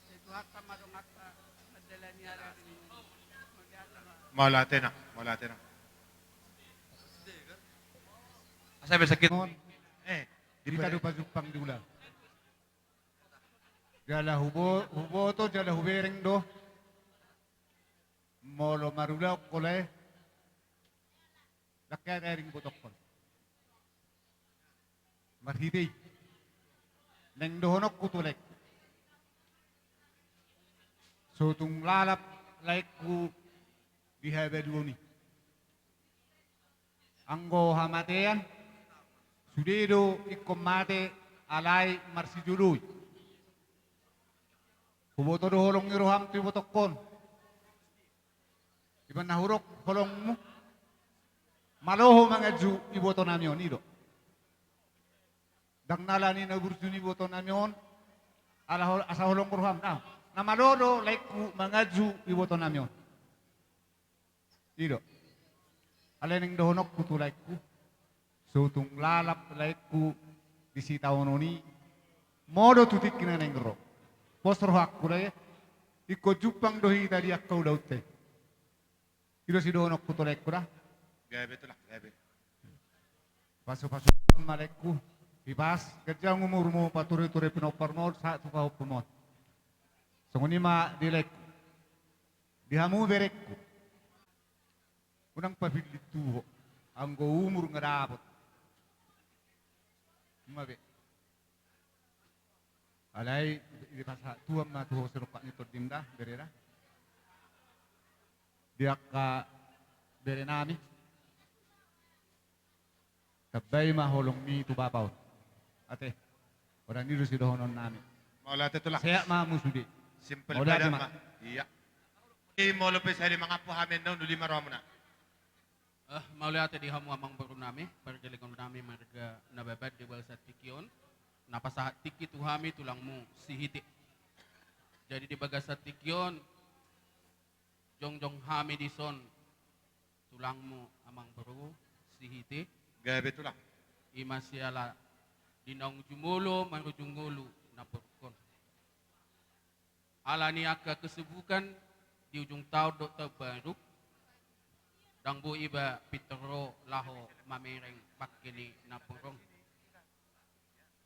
Sai tu hata ma dongan ta mandalani ari-ari ni on. Mauliate ma. Mauliate na, mauliate na. Asa be sakit. Eh, hita do pajumpang di ulaon. Jala hubo-, huboto jala hubereng do. Molo marulaon ho lae, ndang hea taring botohon. Marhite i naeng dohononku tu laengku. So tung lalap laengku di habaduon i. Anggo hamatean, sude do ingkon mate alai marsijolo i. Huboto do holong ni roham tu ibotohon. Iba na hurok holongmu. Malo ho manganju ibotonami on, i do. Ndang na alani na burju ni ibotonami on, ala hol-, asa holong roham. Na, na malo do laengku manganju ibotonami on. I do. Alai naeng dohononku tu laengku, so tung lalap laengku di sitaonon i, modom tu tingki na naeng ro. Pos rohangku lae, ingkon jumpang do hita di angka ulaonta i. I do sidohononku tu laengku da. Gabe tu lae, gabe. Pasu-pasu ma laengku, hipas ganjang umurmu, pature-ture pinomparmu on sahat tu pahompumu on. Songon i ma di laengku. Di hamu berengku, unang papillit tu ho, anggo umur nga dapot. Ima be. Alai dipasahat Tuhan ma tu ho sadongkak ni tondim da, bere da. Di angka berenami. Tambai ma holongmi tu bapa on. Ate. Holan i do sidohononnami. Mauliate tu lae. Sehat ma hamu sude. Simpel. Mauliate ma. Ia. I molo pe sahali mangampu hami annon, uli ma rohamuna. Eh, mauliate di hamu amangboru nami, pargellengon nami marga Nababan di bagasan tingki on, na pasahat tingki tu hami tulangmu si Hite. Jadi di bagasan tingki on, jongjong hami dison tulangmu amangboru si Hite. Gabe tulang. Ima siala di naung jumolo marujung ngolu namborungkon. Ala ni angka kesibukan di ujung taon dohot taon baru, ndang boi iba pintor ro laho mamereng bangke ni namborungkon.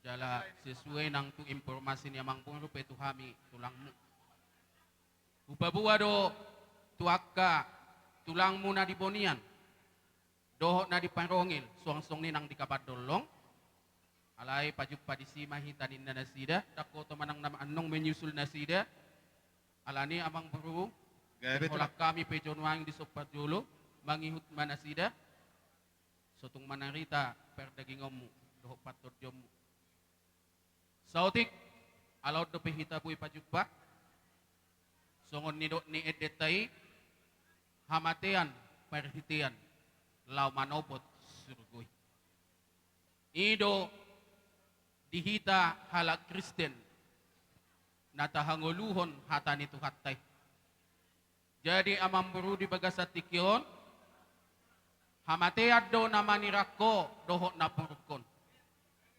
Jala sesuai nang tu informasi ni amangboru pe tu hami tulangmu. Hupaboa do tu angka tulangmu na di Bonian dohot na di Parongil, suang songon i nang di Kapandolong. Alai pajumpang disi ma hita ninna nasida, ndang holan manang na annon menyusul nasida. Ala ni amangboru, gabe tulang, holan hami pe jo nuaeng dison parjolo, mangihut ma nasida. Sotung manarita pardagingonmu dohot partondionmu. Saotik, ala on dope hita boi pajumpang, songon nidok ni endenta i, hamatean marhitean laho manopot surgo i. I do di hita halak Kristen na tahangoluhon hata ni Tuhanta i. Jadi amangboru, di bagasan tingki on, hamatean do na manirang ho dohot namborungkon.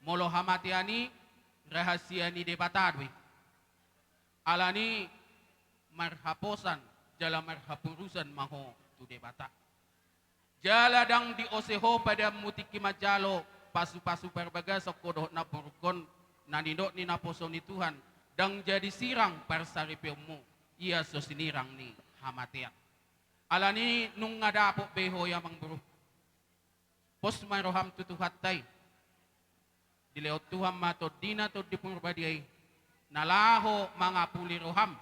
Molo hamatean i rahasia ni Debata do i. Ala ni marhaposan jala marhaporusan ma ho tu Debata. Jala ndang diose ho padamu tingki manjalo pasupasu parbagason ho dohot namborungkon, na nidok ni naposo ni Tuhan, ndang jadi sirang parsaripeonmu, ia so sinirang ni hamatean. Ala ni nunga dapot be ho i amangboru. Pos ma roham tu Tuhanta i. Dilehon Tuhan ma TondiNa Tondi Porbadia i na laho mangapuli roham,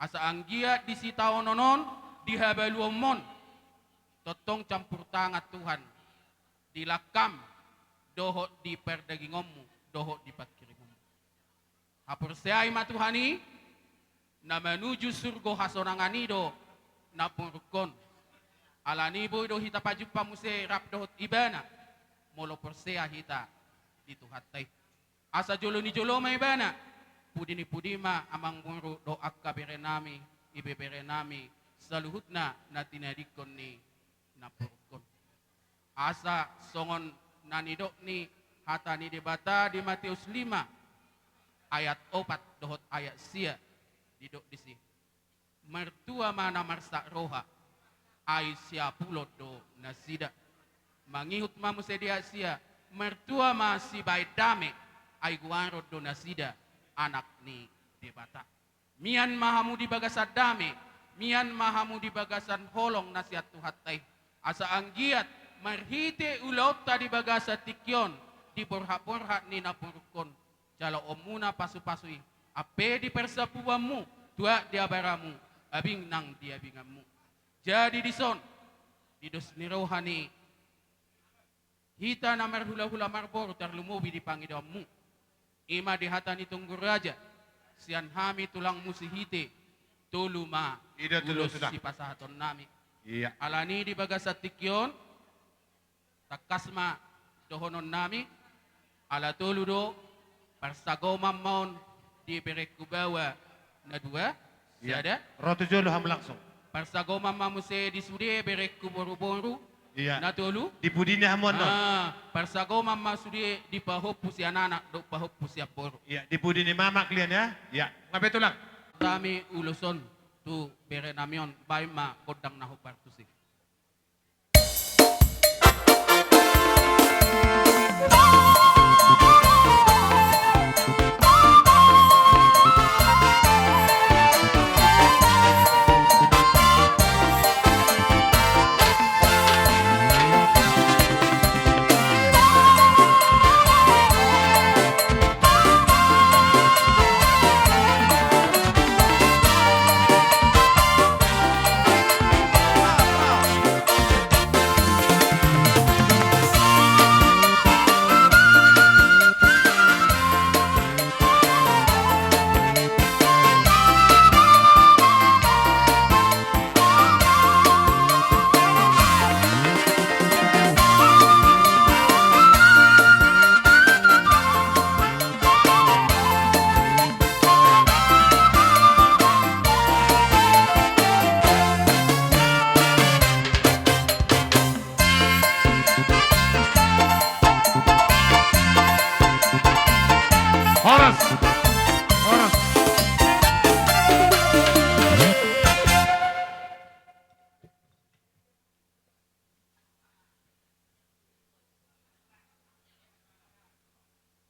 asa anggiat di sitaonon on, di habaluonmon, tongtong campur tangan Tuhan di langkam dohot di pardagingonmu dohot di pangkirimon. Haporseai ma Tuhan i, na manuju surgo hasonangan i do namborungkon. Ala ni boi do hita pajumpang muse rap dohot Ibana, molo porsea hita di Tuhanta i. Asa jolo ni jolo ma Ibana, pudi ni pudi ma amangboru dohot angka berenami, ibeberenami, saluhutna na tinadingkon ni namborungkon. Asa songon na nidok ni hata ni Debata di Mateus lima ayat opat dohot ayat sia, didok disi: Martua ma na marsak roha, ai siapulon do nasida. Mangihut ma muse di ayat sia: Martua ma sibaen dame, ai goaron do nasida anak ni Debata. Mian ma hamu di bagasan dame, mian ma hamu di bagasan holong na sian Tuhanta i. Asa anggiat marhite ulaonta di bagasan tingki on, di borhatborhat ni namborungkon, jaloonmuna pasupasu i, ampe di parsampuanmu, tuat di abaramu, abing nang di abinganmu. Jadi dison, di dos ni roha ni hita na marhulahula marboru, tarlumobi di pangidoanmu, ima di hata ni Tuan Guru Raja, sian hami tulangmu si Hite, tolu ma ulos sipasahatonnami. Ia. Ala ni di bagasan tingki on, tangkas ma dohononnami, ala tolu do, parsagoman ma on di berengku baoa na dua, sada. Ro tu jolo hamu langsung. Parsagoman ma muse di sude berengku boruboru na tolu. Di pudi ni hamu annon. Parsagoman ma sude di pahompu sian anak dohot pahompu sian boru. Ia, di pudi ni mamak lian ya. Ia, nga pe tulang. Hami ulos on tu berenami on, baen ma gondang na hombar tusi.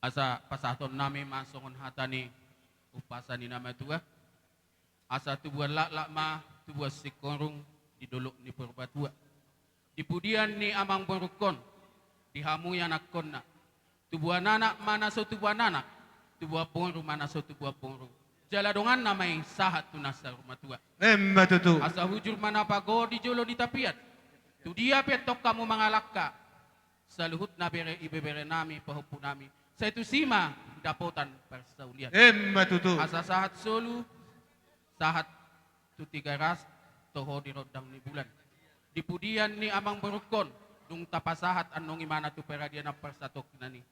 Asa pasahatonnami ma songon hata ni umpasa ni na matua. Asa tubuan laklak ma tubuan singkoru di dolok ni Purbatua. Di pudian ni amangborungkon, di hamu ianakkonna. Tubuan anak ma na so tubuan anak, tubuan boru ma na so tubuan boru. Jala donganna ma i sahat tu na saur matua. Emma tutu. Asa hujur ma na pago di jolo ni tapian. Tudia pe antong hamu mangalangka, saluhutna bere ibeberenami, pahompunami, sai tusi ma dapotan parsaulian. Emma tutu. Asa sahat solu, sahat tu Tigaras, toho di rondang ni bulan. Di pudian ni amangborungkon, dung tapasahat annon imana tu paradianan parsatongkinan i.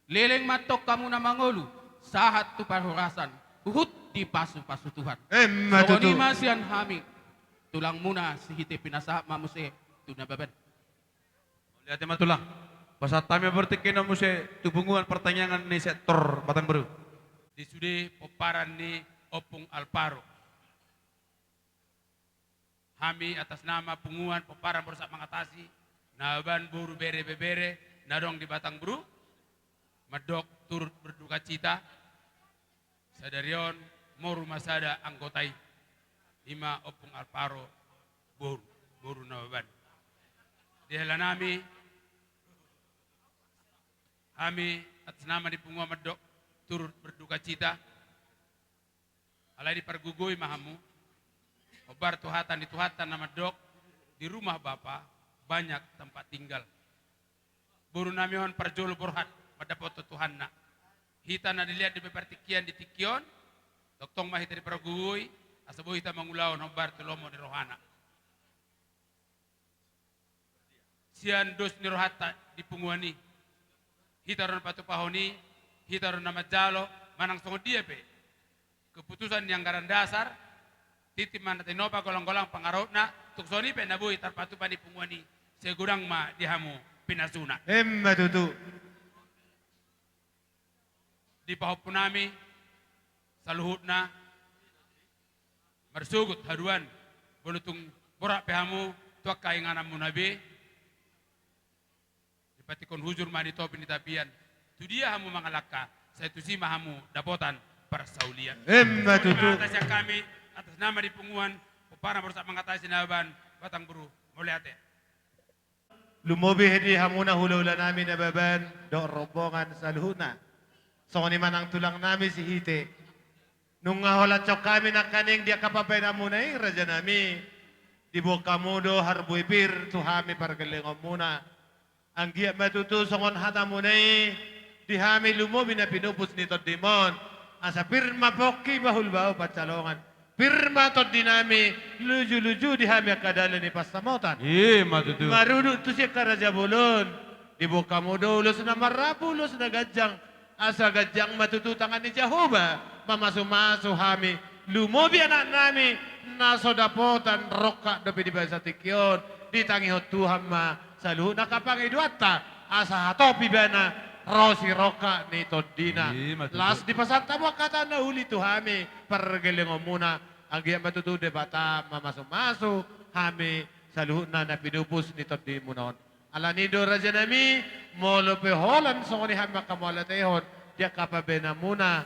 Leleng ma antong hamu na mangolu, sahat tu parhorasan, huhut dipasupasu Tuhan. Emma tutu. Songon i ma sian hami, tulangmuna si Hite, pinasahat ma muse tu Nababan. Mauliate ma tulang. Pasahat hami ma partingkian on muse tu punguan partangiangan ni sektor Batang Boru. Di sude pomparan ni Ompung Alvaro. Hami atas nama punguan pomparan Borsak Mangatasi, Nababan, boru, bere, ibebere na adong di Batang Boru, mandok turut berdukacita. Sadari on moru ma sada anggota i, i ma Ompung Alvaro boru, boru Nababan. Di hela nami, hami atas nama ni punguan mandok turut berdukacita. Alai dipargogoi ma hamu, hombar tu hata ni Tuhanta na mandok, di rumah bapa banyak tempat tinggal. Boru nami on parjolo borhat mandapothon Tuhanna. Hita na dilehon dope partingkian di tingki on, tongtong ma hita dipargogoi, asa boi hita mangulahon hombar tu lomo ni rohana. Sian dos ni rohanta di punguan i, hita do na patupahon i, hita do na manjalo, manang songon dia pe keputusan ni anggaran dasar, tintin ma na tinopa, golanggolang pangarahutna, tung songon i pe na boi tarpatupa di punguan i, sai godang ma di hamu pinasuna. Emma tutu. Di pahompu nami saluhutna, marsogot haduan, molo tung borhat pe hamu tu angka ingananmuna be, dipatingkon hujur ma di topi ni tapian, tudia hamu mangalangka, sai tusi ma hamu dapotan parsaulian. Emma tutu. Songon i ma hata sian hami, atas nama ni punguan pomparan Borsak Mangatasi Nababan, Batang Boru, mauliate. Lumobi di hamuna hulahula nami Nababan dohot rombongan saluhutna. Songon i ma nang tulang nami si Hite. Nunga holan songon hami nangkaning di angka pambahenanmuna i, raja nami, diboan hamu do harbue pir tu hami pargellengonmuna. Anggiat ma tutu songon hatamuna i, di hami lumobi na pinupus ni tondim on, asa pir ma pongki, bahulbahul pansalongan. Pir ma tondi nami, lujuluju di hami angka dalan ni pansamotan. I ma tutu. Marudut tusi angka raja bolon, diboan hamu do ulos na marrapu, ulos na ganjang. Asa ganjang ma tutu tangan ni Jahowa mamasumasu hami. Lumobi anak nami na so dapotan rongkap dope di bagasan tingki on, ditangihon Tuhan ma saluhutna angka pangidoanta, asa hatop ibana ro sirongkap ni tondina. I ma tutu. Las dipasahat hamu angka hata na uli tu hami pargellengonmuna. Anggiat ma tutu Debata mamasumasu hami saluhutna na pinupus ni tondimuna on. Alani do raja nami, molo pe holan songon i hami manghamauliatehon di angka pambahenanmuna,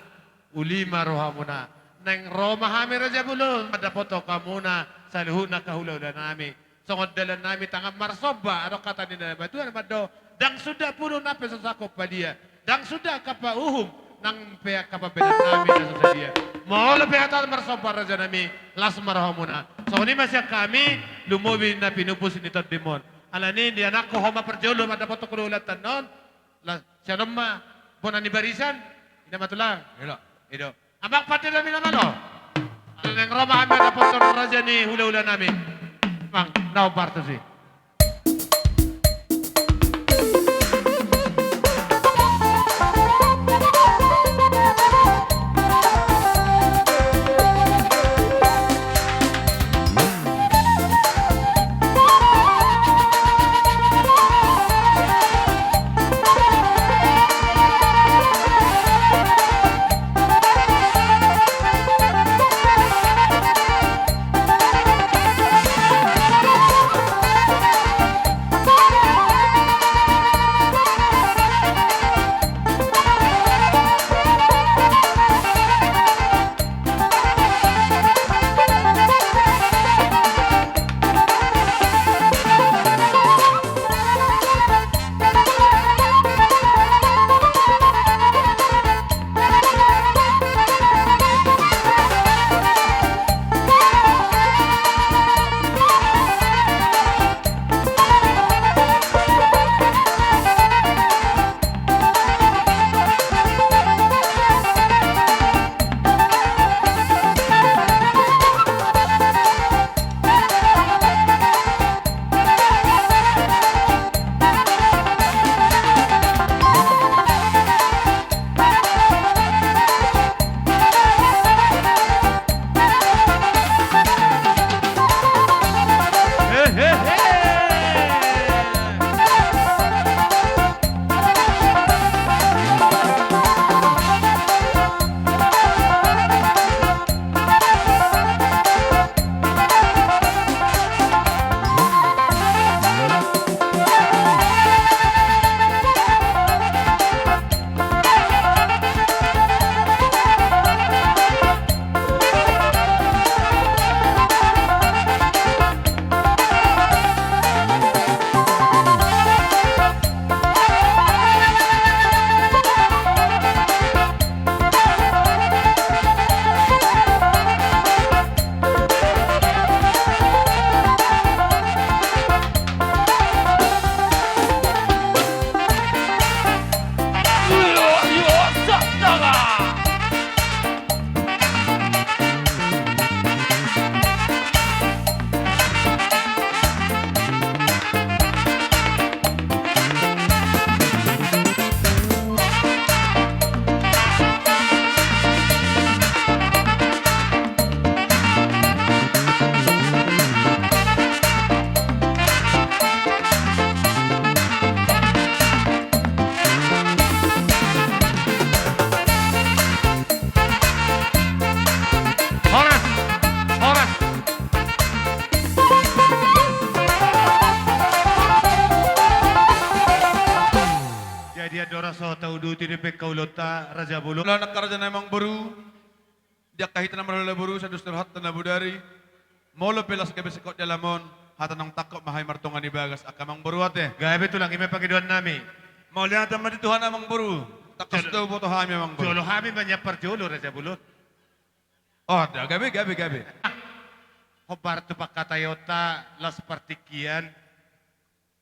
uli ma rohamuna. Naeng ro ma hami raja bolon mandapothon hamuna saluhutna angka hulahula nami. Songon dalan nami tangan marsomba, adong hata ni na matua na mandok, ndang suda pudun na pe so sangkop padia, ndang suda angka pauhum, nang pe angka pambahenan nami na so sadia. Molo pe hata marsomba raja nami, las ma rohamuna. Songon i ma sian hami, lumobi na pinupus ni tondim on. Alani i, anakku, ho ma parjolo mandapothon hulahulanta on. Las, sian on ma bona ni barisan. Ina ma tulang. Elo. Ido. Amang pande nami na malo. Naeng ro ma hami mandapothon raja ni hulahula nami. Amang, na hombar tusi. Ora so tauduti dope angka ulaonta, Raja Bolon. Ulaon angka raja nami, amangboru, di angka hita na marhula boru, saluhut saluhutna na bodari, molo pe las gabe singkop di alam on, hata naung tangkop ma hami martonga ni bagas, angka amangboru ate. Gabe tulang, i ma pangidoan nami. Mauliate ma di Tuhan, amangboru. Tangkas do huboto hami, amangboru. Jolo hami ma nian parjolo, Raja Bolon. Oh, da, gabe, gabe, gabe. Hombar tu pangkataionta, las partingkian.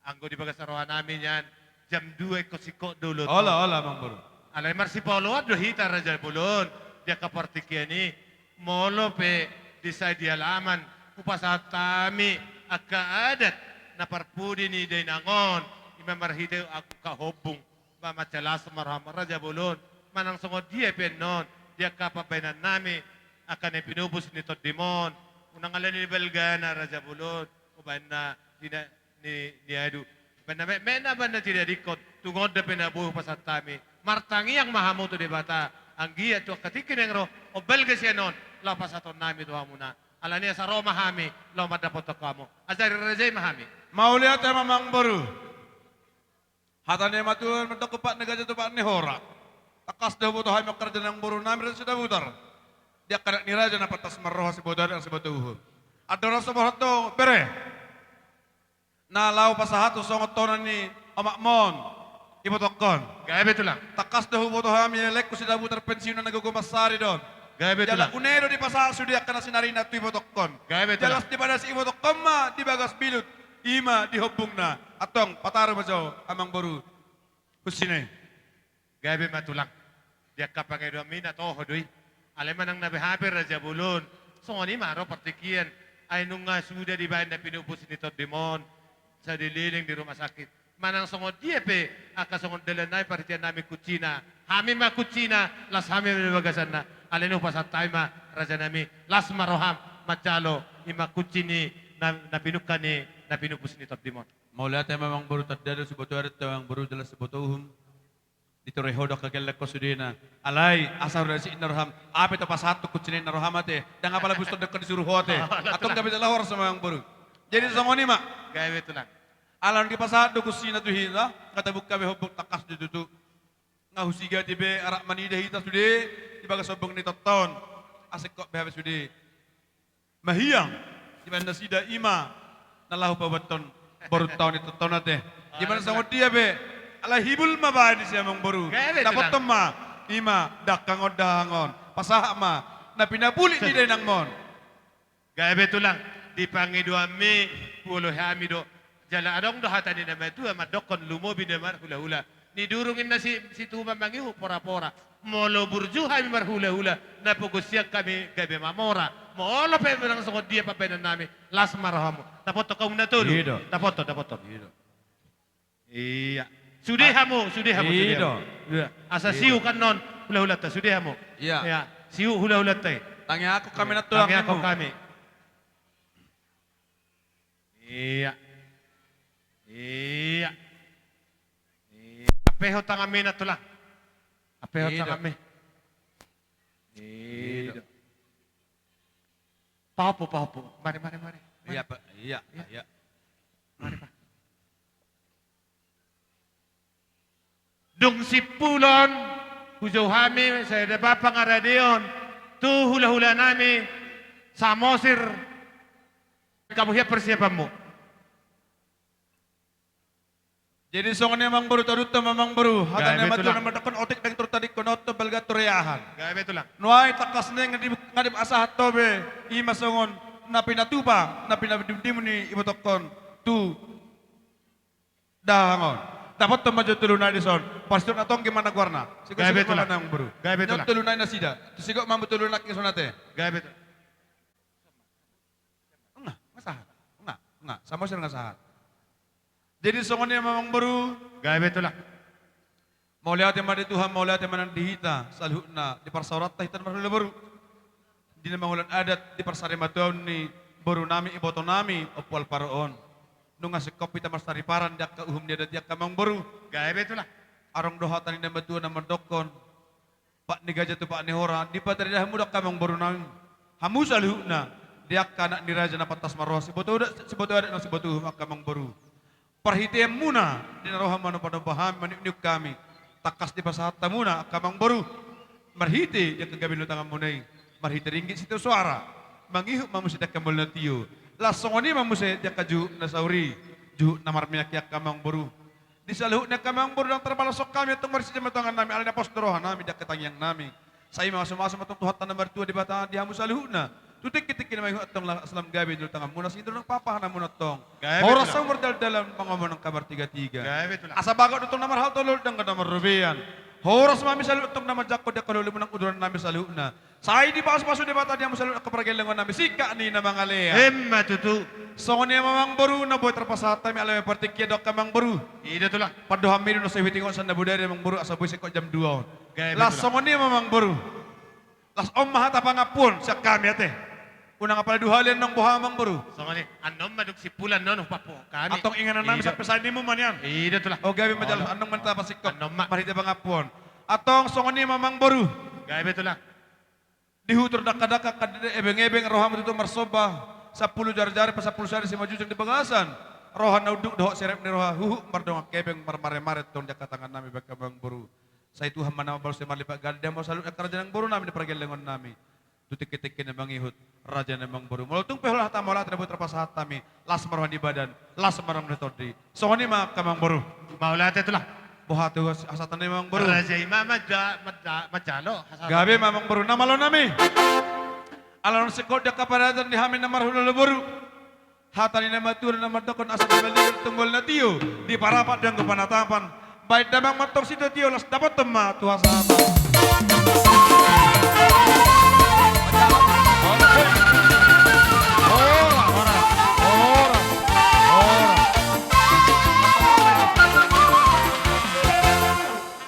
Anggo di bagasan roha nami nian, jam dua ingkon singkop do ulaonta. Olo, olo, amangboru. Alai marsipaoloan do hita, Raja Bolon, di angka partingkian i, molo pe di sai di alaman, hupasahat hami angka adat na parpudi ni dainang on, i ma marhite angka hombung, ba mansai las ma roham, Raja Bolon, manang songon dia pe annon, di angka pambahenan nami, angka na pinupus ni tondim on, unang ala ni balgana, Raja Bolon, umbahen na di na ni, ni adu. Baen na metmet na, baen na tinadingkon, tung on dope na boi hupasahat hami. Martangiang ma hamu tu Debata, anggiat tu angka tingki naeng ro, on balga sian on, laho pasahaton nami tu hamuna. Alani asa ro ma hami, laho mandapothon hamu. Ajari raja i ma hami. Mauliate ma, amangboru. Hata ni natuatua mandok, pat ni gajah tu pat ni hora. Tangkas do huboto hami angka raja nami, amangboru nami, Raja Sidabutar. Di angka anak ni raja na pantas marroha, siboto adat nang siboto uhum. Andorang so borhat do, bere, na laho pasahat tu songon tona ni omakmon, ibotokkon. Gabe tulang. Tangkas do huboto hami, elengku Sidabutar, pensiunan na gogo mansari do on. Gabe tulang. Jala une do dipasahat sude angka na sinarina tu ibotokkon. Gabe tulang. Jala las dipadas ibotokkon ma di bagas bilut, i ma di hombungna. Antong pataru ma jo, amangboru, hunsina i. Gabe ma tulang. Di angka pangidoanmi na toho do i. Alai manang na beha pe, Raja Bolon, songon i ma ro partingkian. Ai nunga suda dibaen na pinupus ni tondim on, sai dileleng di rumah sakit. Manang songon dia pe, angka songon dalan nami, parhitean nami kuncina, hami ma kuncina, las hami ma di bagasanna. Alani hupasahat hami ma, raja nami, las ma roham manjalo, i ma kunci ni na, na pinungka ni na pinupus ni tondim on. Mauliate ma, amangboru, tanda do siboto adat, amangboru, jala siboto uhum. Ditoroi ho do angka gellengkon sudena. Alai asa ro disi inna roham, aha pe tapasahat tu kunci na inna roham ate, ndang apala busto dengkon disuru ho ate. Antong gabe jala horas ma, amangboru. Jadi songon i ma. Gabe tulang. Alana dipasahat do kuncina tu hita, nga tabungka be hombung, tangkas do tutu. Nga husigati be arak manida hita sude di bagas hombung ni tonta on. Asa ingkon be hape sude mahiang dibaen nasida, i ma na laho paobathon borunta on di tonta on ate. Di mana songon dia pe, alai hibul ma baen disi, amangboru. Gabe tulang. Dapothon ma, i ma dangkang on, dahahang on. Pasahat ma na pinapulik ni dainangmon. Gabe tulang, di pangidoanmi huoloi hami do. Jala adong do hata ni na matua mandokkon, lumobi na marhulahula. Nidurung inna si, situpa mangihut porapora. Molo burju hami marhulahula, na pogo sian hami gabe mamora. Molo pe manang songon dia pambahenan nami, las ma rohamu. Dapothon hamu na tolu. I do. Dapothon, dapothon. I do. Iya. Sude hamu, sude hamu, sude hamu. Iya. Asa siuk annon hulahulanta, sude hamu. Iya. Iya. Siuk hulahulanta i. Tangiangkon hami nantulang. Tangiangkon hami. Iya. Iya. Iya. Ampehon tanganmi nantulang. Ampehon tanganmi. Iya. Pahompu, pahompu. Mari, mari, mari. Iya, Pak. Iya, iya. Mari, Pak. Dung simpulon, hujou hami, sai dapot pangaradeon, tu hulahula nami, Samosir, hamu hian persiapanmu. Jadi songon i, amangboru, tadunta ma, amangboru. Hata ni natuatua na mandokkon, otik naeng turtadingkon, oto balga tu reahan. Gabe tulang. Nuaeng tangkas naeng nga dipasahat ho be, i ma songon na pinatupa, na pinadimdimon ni ibotokkon tu dahahang on. Dapothon ma jo tolu nai dison. Parsituak na tonggi ma na goarna. Gabe tulang. Amangboru. Gabe tulang. Tolu nai nasida. Tu sigok ma hamu tolu nai dison ate. Gabe tulang. Nga, nga sahat. Nga, nga. Samosir nga sahat. Jadi songon i ma, amangboru. Gabe tulang. Mauliate ma di Tuhan, mauliate ma nang di hita saluhutna, di parsaoranta hita na marhula boru. Di na mangulahon adat di parsarimatuaon ni boru nami, iboto nami, Ompu Alvaro on. Nunga singkop hita marsariparan di angka uhum ni adat i, angka amangboru. Gabe tulang. Adong do hata ni na matua na mandokkon, pat ni gajah tu pat ni hora, dipataridah hamu do, angka amangboru nami, hamu saluhutna, di angka anak ni raja na pantas marroha, siboto adat, siboto adat nang siboto uhum, angka amangboru. Parhiteanmuna, di na ro hamu manompanompa hami, maniukniuk hami, Tangkas dipasahat hamuna angka amangboru, marhite di angka gabe ni tanganmuna i, marhite ringgit sitio soara, mangihut ma muse di angka molo na tio. Laos songon i ma muse di angka juhut na saur i, juhut na marmiak i angka amangboru. Di saluhut ni angka amangboru ndang tarbalos hami antong marisi jama tongannami, alai na pos do rohanami di angka tangiangnami. Sai mamasu-masu ma antong Tuhanta na martua Debata di hamu saluhutna. Tu tingki-tingki na mangihut antong las lam gabe ni tanganmuna, sihol do nang papahanmuna antong. Gabe tulang. Horas hamu mardalan-dalan, mangamon angka martiga-tiga. Gabe tulang. Asa bagot do antong na marhalto, lolik do angka na marrobean. Horas ma hami saluhut antong na manjangkon di angka holomuna nang udurannami saluhutna. Sai dipasu-pasu Debata di hamu saluhut angka pargellengonnami, singkat ni na mangalean. Emma tutu. Songon i ma amangboru, na boi tarpasahat hami, alai partingkian do angka amangboru. I do tulang. Pandohanmi do na so huingot sian na bodari amangboru, asa boi singkop jam dua on. Gabe tulang. Laos songon i ma amangboru. Laos on ma hata pangampuon sian hami ate. Unang apala dua hali annon boha amangboru. Songon i, annon ma dung simpulan on hupapuhon hami. Antong inganannami. I do. Sampe saat ini mu ma nian. I do tulang. O gabe ma jala. Olo. Annon ma hata pasingkop. Annon ma. Marhite pangampuon. Antong songon i ma amangboru. Gabe tulang. Di hutor dangka-dangka, angka dede ebeng-ebeng, rohamu tutu marsomba. Sampulu jari-jari, pasampulu sadari, simanjujung di bagasan. Roha na unduk dohot serep ni roha, huhut mardongan hepeng, marmare-mare antong di angka tangannami bahen hamu amangboru. Sai Tuhan ma na mambalos, sai marlipat ganda di hamu saluhut angka raja nang borunami di pargellengonnami. Tu tingki-tingki na mangihut, raja nang amangboru. Molo tung pe holan hata mauliate na boi tarpasahat hami, las ma roha ni badan, las ma roha ni tondi. Songon i ma angka amangboru. Mauliate tulang. Boha tu hasahatanami amangboru? Raja i ma manja-, manja-, manjalo hasahatan. Gabe ma amangboru. Na malonami. Ala naung singkop di angka paradaton di hami na marhula boru. Hata ni na matua na mandok, asa di balian tung molo na tio, diparapat di anggo panatapan. Bahen damang ma antong sitio-tio, laos dapothon ma tu hasahatan. Ora, ora, ora, ora.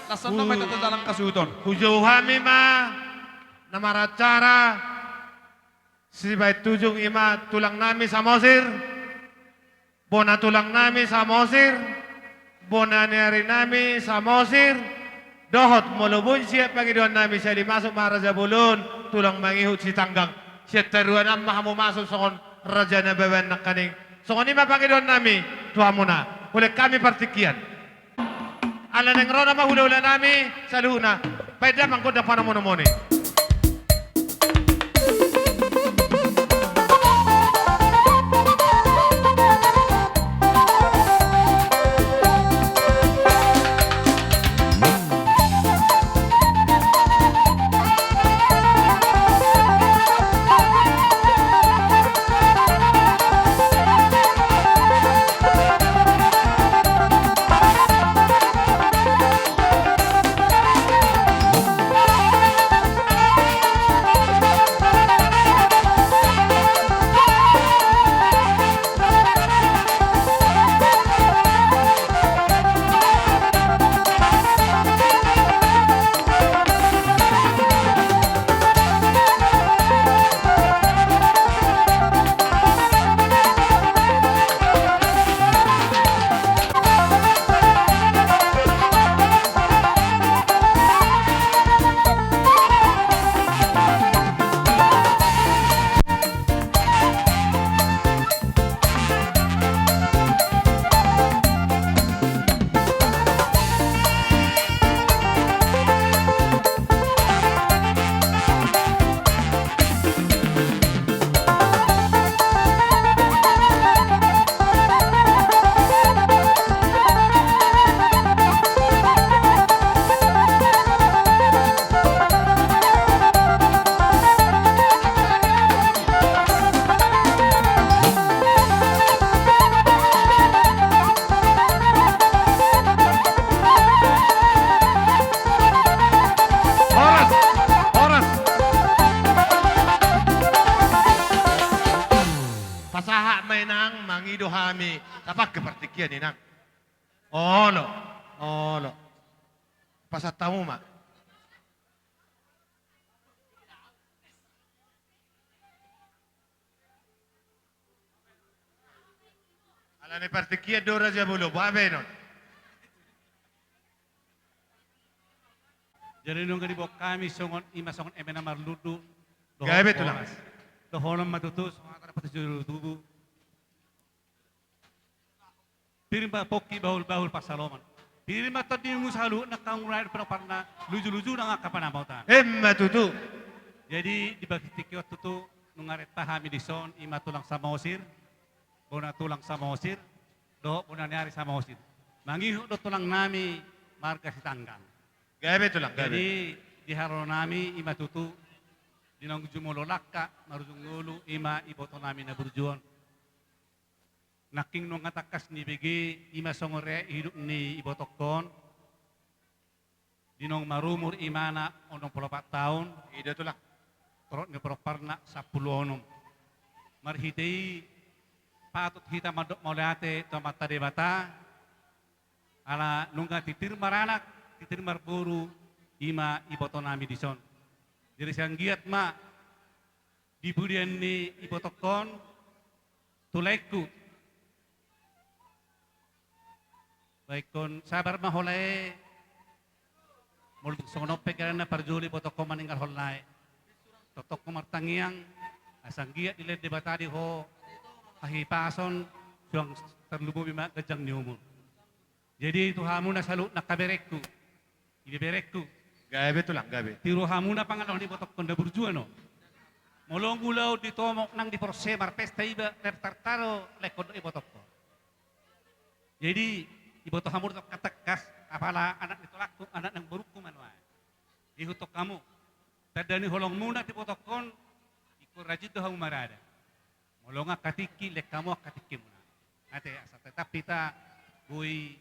Laos on ma hita tu dalan hasuhuton. Hujou hami ma na maracara. Sibahen tujung i ma tulangnami Samosir, bona tulangnami Samosir, bona ni arinami Samosir, dohot molo boi siap pangidoannami, sai dimasuk ma raja bolon, tulang mangihut sitanggang. Sian taruan an ma hamu masuk songon raja na baoa nangkaning. Songon i ma pangidoannami tu hamuna. Hulehon hami partingkian. Ala naeng ro nama hula-hulanami saluhutna, bahen damang gondang panomunomuon i. Horas, horas. Pasahat ma inang, mangido hami. Tapangke partingkian inang. Olo, olo. Pasahat hamu ma. Alani partingkian do raja bolon, boha baenon. Jadi nunga diboan hami songon i ma, songon eme na marlundu. Gabe tulang. Dohonon ma tutu songon hata na patuju tubu. Pir ma pongki bahul-bahul pansalongan. Pir ma tondingmu saluhutna, angka na di pinompar na luju-luju nang angka panambotan. Emma tutu. Jadi di bagas tingki on tutu nunga renta hami dison, ima tulang Samosir, bona tulang Samosir, dohot bona ni ari Samosir. Mangihut do tulang nami marga Sitanggang. Gabe tulang, gabe. Jadi di haroro nami ima tutu, di naung jumolo langka marujung ngolu ima iboto nami na burju on. Nangkin nunga tangkas nibege ima songon riwayat hidup ni ibotongkon. Di naung marumur imana onom pulu opat taon. I do tulang. Torop ni pinomparna sampulu onom. Marhite i patut hita mandok mauliate tu Amanta Debata. Ala nunga titir maranak, titir marboru, ima iboto nami dison. Jadi sai anggiat ma di pudian ni ibotongkon tu laengku. Baenkon sabar ma ho lae. Molo songon on pe gabe na parjolo ibotongkon maninggalhon lae. Tongtong ho martangiang asa anggiat dilehon Debata di ho hahipason, suang tarlumobi ma ganjang ni umur. Jadi tu hamuna saluhutna angka berengku, ibeberengku. Gabe tulang, gabe. Tiru hamuna pangalahon ibotongkon na burju on. Molo ulaon di tomok nang di porsea marpesta iba, tartaro laengkon dohot ibotongkon. Jadi diboto hamu do tangkas, apala anak ni tulangku, anak nang borungku ma nuaeng. Ihuthon hamu. Tanda ni holongmuna di ibotongkon, ingkon rajin do hamu marada. Molo nunga angka tingki, lehon hamu angka tingkimuna. Ate, asa tetap hita boi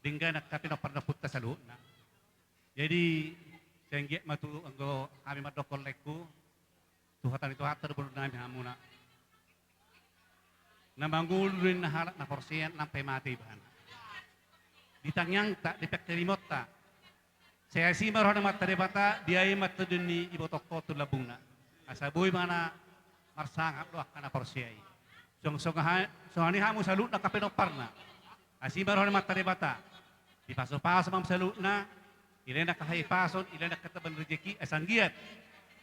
denggan angka pinompar ni ompunta saluhutna. Jadi sai anggiat ma tutu anggo hami mandokkon laengku, tu hata ni Tuhanta do boru nami hamuna. Na mangolu do ninna halak na porsea nang pe mate ibana. Di tangiangta, di pangkirimonta, sai asi ma roha ni Amanta Debata, diae ma tondingan ni ibotongkon tu lambungna. Asa boi ma na marsangap do angka na porsea i. Suang, suang ha-, songon i hamu saluhutna angka pinomparna. Asi ma roha ni Amanta Debata. Dipasupasu ma hamu saluhutna, dilehon angka hahipason, dilehon angka tabanon rejeki, asa anggiat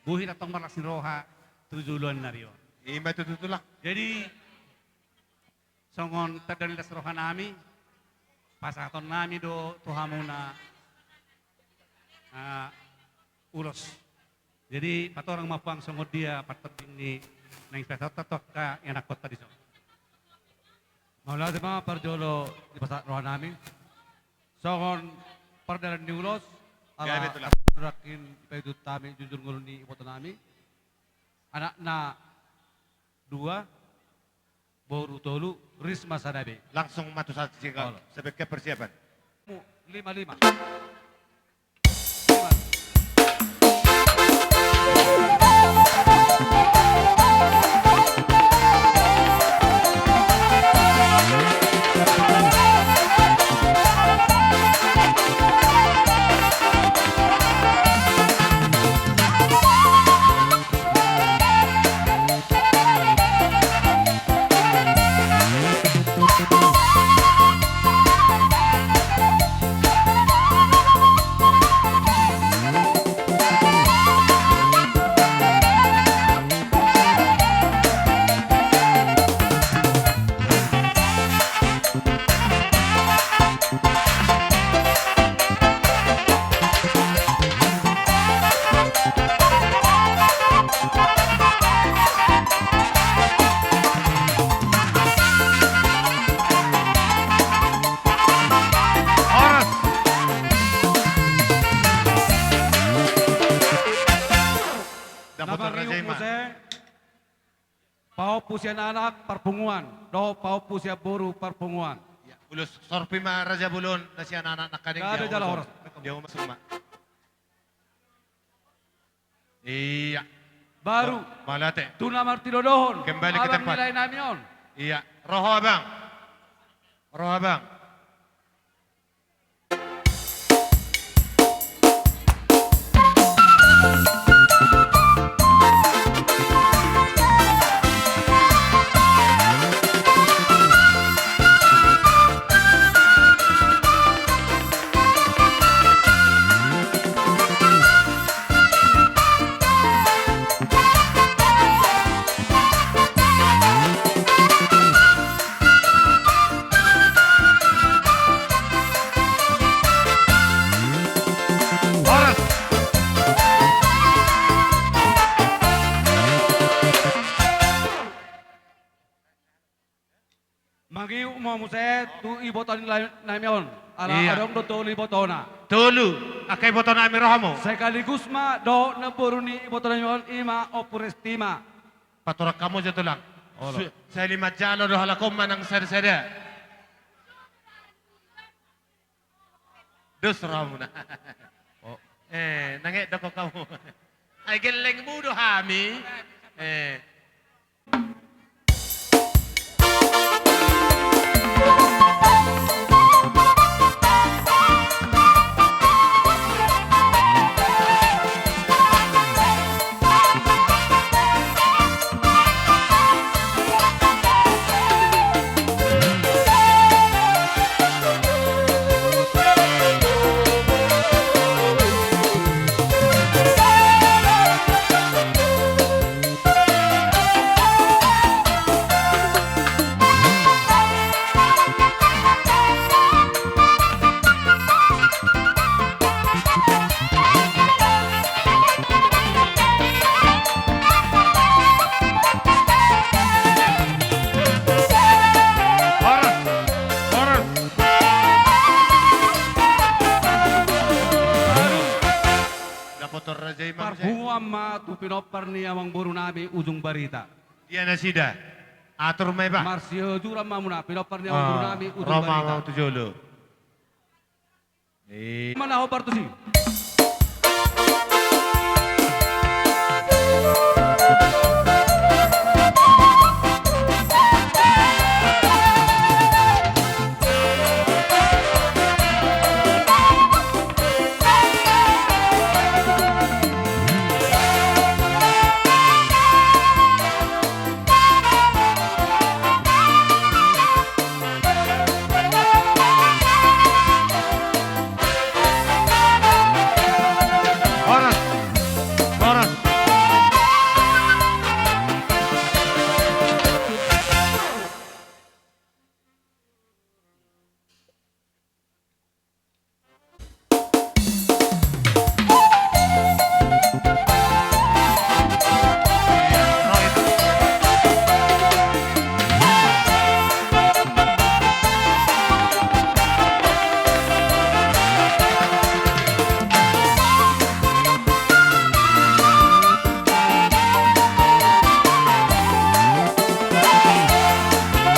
boi hita tong marlas ni roha tu joloan ni ari on. Ima tutu tulang. Jadi songon tanda ni las roha nami, pasahaton nami do tu hamuna, ah, ulos. Jadi patorang ma puang songon dia partording ni naeng pasahatonta tu angka ianakkonta dison. Mauliate ma parjolo dipasahat roha nami. Songon pardalan ni ulos, ala gabe tulang. Nangkin dipaihut hami jujur ngolu ni iboto nami. Anakna dua, boru tolu, risma sada be. Langsung ma tu saksi. Olo. Sebagai persiapan. Mu, lima, lima. Horas. Dapot na raja i ma. Muse, pahompu sian anak parpunguan dohot pahompu sian boru parpunguan. Ia, ulos sorpi ma raja bolon na sian anak nangkaning. Gabe jala horas. Dia masuk ma. Iya. Baru. Mauliate. Tu na martinodohon. Kembali ke tempat. Abang nilai nami on. Iya. Ro ho abang. Ro ho abang. Hamu muse tu iboto ni lae nami on. Ala adong do tolu ibotona. Tolu, angka iboto nami, ro hamu. Sekaligus ma dohot namboru ni iboto nami on, i ma Ompu Resti ma. Patorang hamu jo, Tulang. Olo. Sai lima jalo do halak on manang sada-sada. Dos rohamuna. Eh, nang e dokon hamu. Ai gellengmu do hami. Eh. Horas, horas. Dapotan raja i ma muse. Parpunguan ma tu pinompar ni amangboru nami Ujung Barita. Dia nasida. Atur ma iba. Marsiajuran ma hamuna pinompar ni amangboru nami Ujung Barita. Ro ma tu jolo. Mana hombar tusi. Horas. Horas.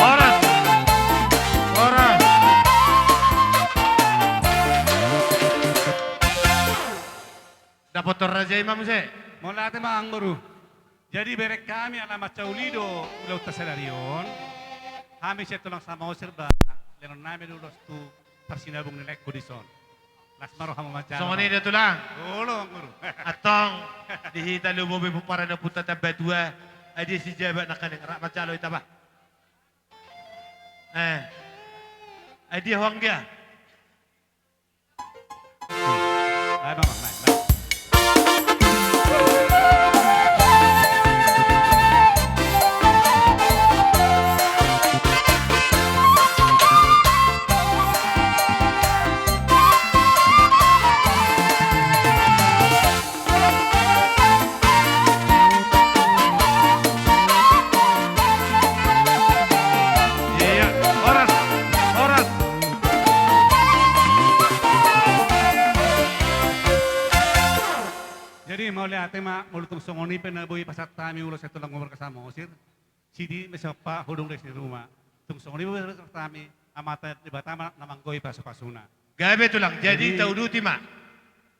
Horas. Horas. Dapotan raja i ma muse. Mauliate ma amangboru. Jadi bereng hami ala mansai uli do ulaonta sadari on. Hami sian Tulang Samosir ba, lehon nami do ulos tu parsinabung ni laengku dison. Las ma rohamu manjalo. Songon i do, Tulang. Olo, amangboru. Antong di hita lumobi pomparan ni ompunta Tambatua, ai dia si jabat nangkaning, rap manjalo hita bah. Eh. Ai dia ho anggia. Ai, mamang, naeng, naeng. Iya, horas, horas. Jadi mauliate ma, molo tung songon i pe na boi pasahat hami ulos sian Tulang Marga Samosir. Sidi ma sian pahodong di si ruma. Tung songon i ma pasahat hami, Amanta Debata ma na manggohi pasupasuna. Gabe, Tulang, jadi tauduti ma.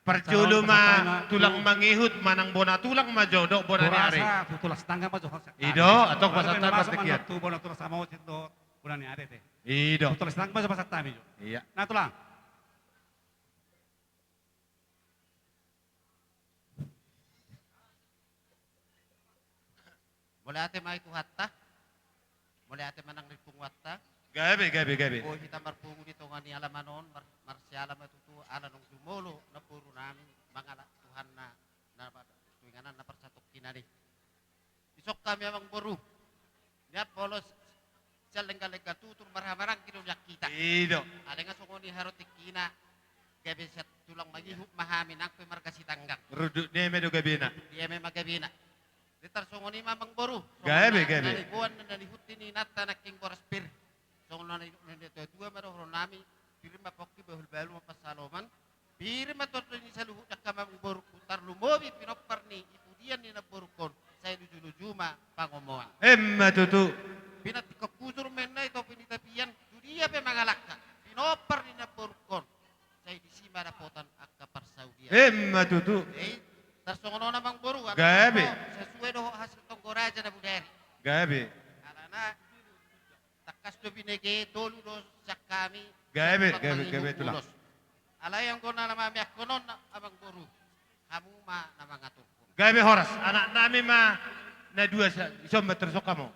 Parjolo ma tulang mangihut manang bona tulang ma jo dohot bona ni are. Tulang sitanggang ma jo. I do, antong pasahat hami ma tu bona tulang Samosir dohot bona ni are te. I do. Tulang sitanggang ma jo pasahat hami jo. Iya. Nah, Tulang. Mauliate ma di Tuhanta. Mauliate ma nang di punguanta. Gabe, gabe, gabe. Boi hita marpungu di tonga ni alaman on, mar-, marsiala ma tutu ala naung jumolo namboru nami mangalap Tuhanna, na, tu inganan na parsatongkinan i. Dison hami, amangboru. Nian polos sian lenggalengga tutur marhahamaranggi do nian hita. I do. Alai nga songon i harotingkina, gabe sian tulang mangihut ma hami nang pe marga Sitanggang. Rundut ni eme do gabena. Rundut ni eme ma gabena. Di tarsongon i ma, amangboru. Gabe, gabe. Songon na, na niboan na nihut ni inanta nangkin boras pir. Songon na nidok ni natuatua ma dohonon nami, pir ma pongki, bahulbahul ma pansalongan, pir ma tondi ni saluhut angka amangborungku, tarlumobi pinompar ni ipudian ni namborungkon, sai lujuluju ma pangomoan. Emma tutu. Pinantikhon hujur ma inna i topi ni tapian, tu dia pe mangalangka pinompar ni namborungkon, sai disi ma dapotan angka parsaulian. Emma tutu. Jadi tarsongon on amangboru, gabe. Sesuai dohot hasil tonggo raja na bodari. Gabe. Alana tangkas do binege, tolu do sian hami. Gabe, gabe, gabe tulang. Alai anggo na mameakkon on amangboru, hamu ma na mangaturhon. Gabe horas, anak nami ma na dua sa-, ison ma terus hamu.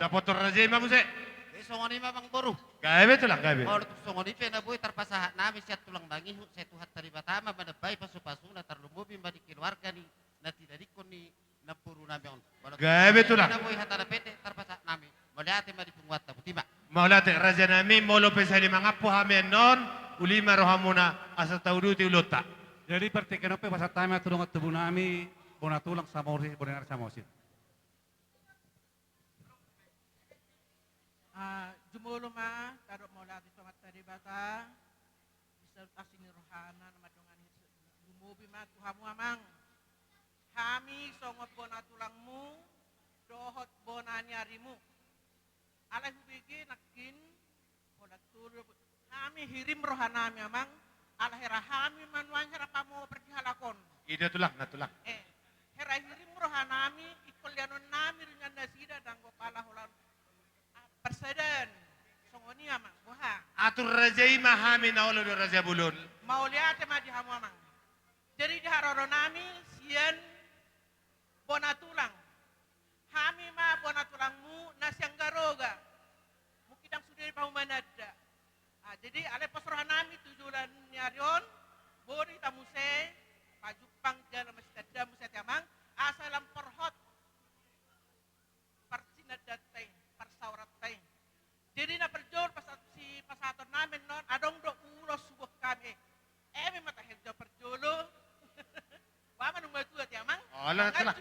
Dapotan raja i ma muse. Eh, songon i ma amangboru. Gabe tulang, gabe. Molo tung songon i pe na boi tarpasahat nami sian tulang mangihut, sai Tuhanta Debata ma manambai pasupasuna, tarlumobi ma di keluarga ni na tinadingkon ni namboru nami on. Gabe tulang. Na boi hata na pendek tarpasahat nami. Mauliate ma di punguanta, botima. Mauliate raja nami, molo pe sahali mangampu hami annon, uli ma rohamuna asa tauduti ulaonta. Jadi partingkian on pe pasahat hami ma tu dongan tubu nami, bona tulang Samosir, bona ni ari Samosir. Ah, jumolo ma, tadok mauliate tu Amanta Debata, di saluhut asi ni rohana na mandongani, lumobi ma tu hamu amang. Hami songon bona tulangmu, dohot bona ni arimu. Alai hubege nangkin, holan tolu, hami hirim rohanami amang, ala hera hami ma nuaeng hera pamobar di halak on. Ida tulang, na tulang. Eh, hera hirim rohanami, ingkon leanonnami do nian nasida, ndang pola holan parsadaan. Songon i amang, boha. Atur raja i ma hami na olo do raja bolon. Mauliate ma di hamu amang. Jadi di haroronami sian bona tulang. Hami ma bona tulangmu na sian Garoga. Mungkin ndang sude pahumananda. Ah, jadi alai pos rohanami tu joloan ni ari on, boi do hita muse pajumpang jala masitanda muse ate amang, asa lam porhot parsinandanta i, parsaoranta i. Jadi na parjolo pasa-, sipasahatonnami annon, adong do ulos suboan hami. Eme ma tahe jo parjolo. Ba manang matua ate amang. Ala, ala.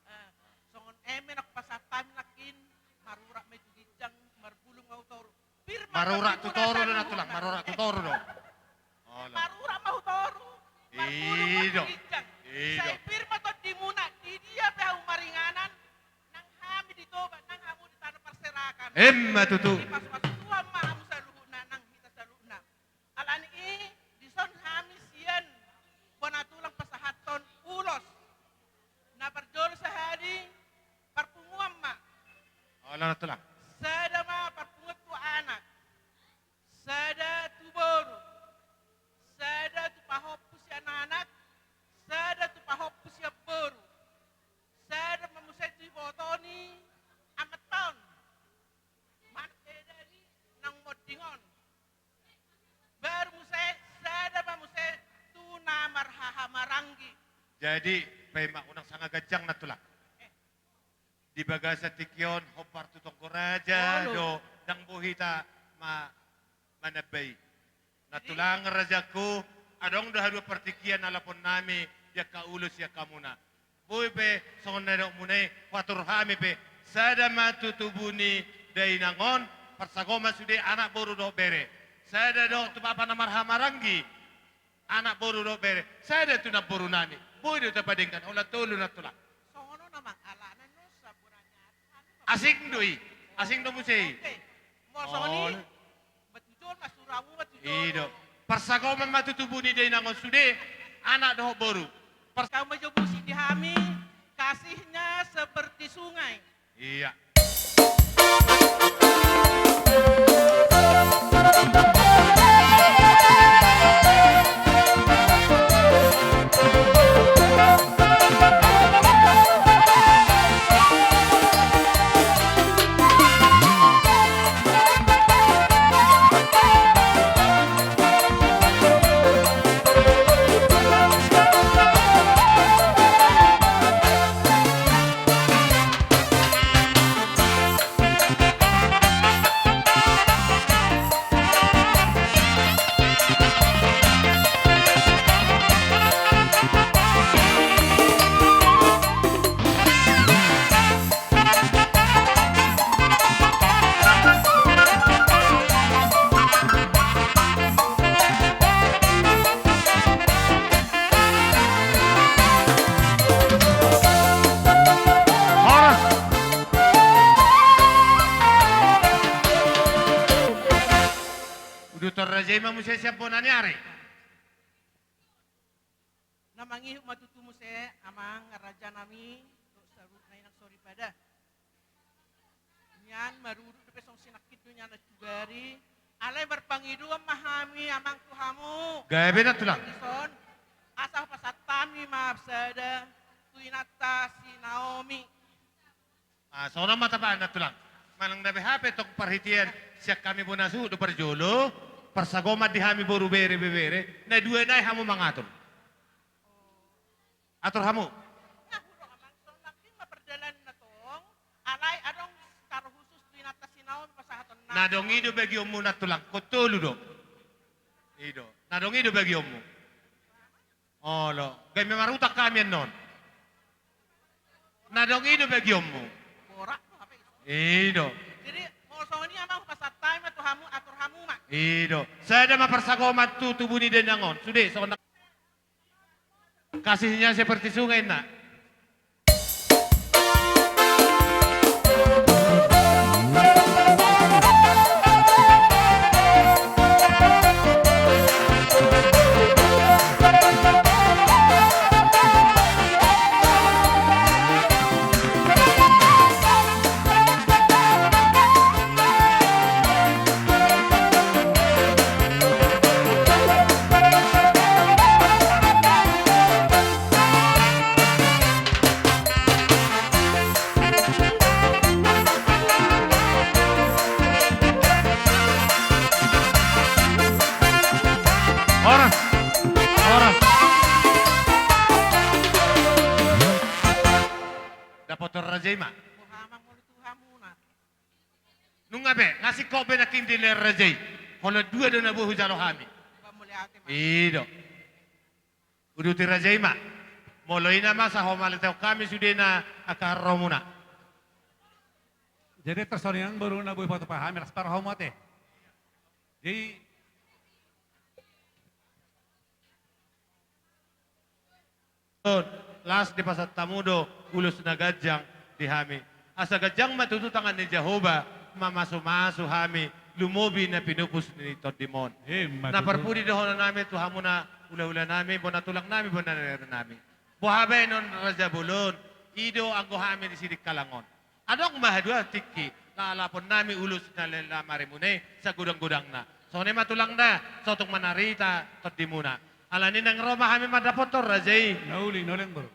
Ah, songon eme na hupasahat hami nangkin, marurat ma i tu ginjang, marbulung ma hu toru. Pir ma marurat tu toru do na tulang, marurat tu toru do. Ala. Marurat ma hu toru, marbulung ma hu tu ginjang. Ido. Sai pir ma tondimuna, di dia pe hamu maringanan, nang hami di Toba, nang hamu di tano parserakan. Emma tutu. Dipasupasu Tuhan ma hamu saluhutna, nang hita saluhutna. Alani i, dison hami sian bona tulang pasahathon ulos. Na parjolo sahali, parpunguan ma. Ala na tulang. Sada ma parpunguan tu anak. Sada tu boru. Sada tu pahompu sian anak. Sada tu pahompu sian boru. Sada ma muse tu iboto ni amanta on. Manang eda ni naung monding on. Baru muse, sada ma muse tu na marhahamaranggi. Jadi, paima unang sanga ganjang na tulang. Eh. Di bagasan tingki on, hombar tu tonggo raja do, ndang boi hita ma-, manambai. Na tulang rajangku, adong do haduan partingkian na laponnami, di angka ulos sian hamuna. Boi pe, songon na nidokmuna i, huatur hami pe, sada ma tu tubu ni dainang on, parsagoman sude anak boru dohot bere. Sada do tu bapa na marhahamaranggi, anak boru dohot bere. Sada tu namborunami. Boi do tapadenggan, holan tolu na tulang. Songon on amang, alana nusa bonana. Asing do i. Asing do muse i. Oke. Molo songon i, ma tu jolo ma suramu, ma tu jolo. Ido. Parsagoman ma tu tubu ni dainang on sude, anak dohot boru. Pars- Kau ma jo musik di hami, kasihnya seperti sungai. Iya. Horas. Uduton raja i ma muse sian bona ni ari. Na mangihut ma tutu muse amang raja nami, dohot saluhutna inang soripada. Nian marudut dope songon sinangkit do nian na tubari. Alai marpangidoan ma hami amang tu hamu. Gabe na tulang. Asa hupasahat hami ma sada tu inanta si Naomi. Ah, songon on ma tapahan na tulang. Manang na beha pe tong parhitean sian hami bona suhut do parjolo, parsagoman di hami boru bere ibebere, na dua nai hamu mangatur. Atur hamu. Nga hudok amang, songon nangkin ma pardalanan na tong, alai adong taro khusus tu inanta si Naomi pasahatonna. Na adong i do bagionmuna tulang, ingkon tolu do. I do. Na adong i do bagionmu. Olo, gabe marutang hami annon. Na adong i do bagionmu. Borat do hape. I do. Jadi molo songon i amang hupasahat hami ma tu hamu, atur hamu ma. I do. Sada ma parsagoman tu tubu ni dendang on. Sude songon na Kasihnya seperti sungai, Nak. Horas. Horas. Dapoton raja i ma. Boha ma molo tu hamuna. Nunga be, nga singkop be nangkin dilehon raja i. Holan dua do na boi hujalo hami. I do. Uduti raja i ma. Molo i nama, sai homaliatehon hami sudena angka haroromuna. Jadi tarsongon i nang boru na boi patupa hami, las parhomot e. Jadi las dipasahat hamu do ulos na ganjang di hami. Asa ganjang ma tutu tangan ni Jahowa mamasumasu hami, lumobi na pinupus ni tondim on. Ima tutu. Na parpudi dohonon nami tu hamuna hulahula nami, bona tulang nami, bona nari nami. Boha baenon raja bolon, i do anggo hami di Sidikalang on. Adong ma haduan tingki, lalapon nami ulos na lela marimuna i sagodang-godangna. Songon i ma tulang da, sotung ma na hita tondimuna. Alani naeng ro ma hami mandapothon raja i. Na uli, na uli, boru.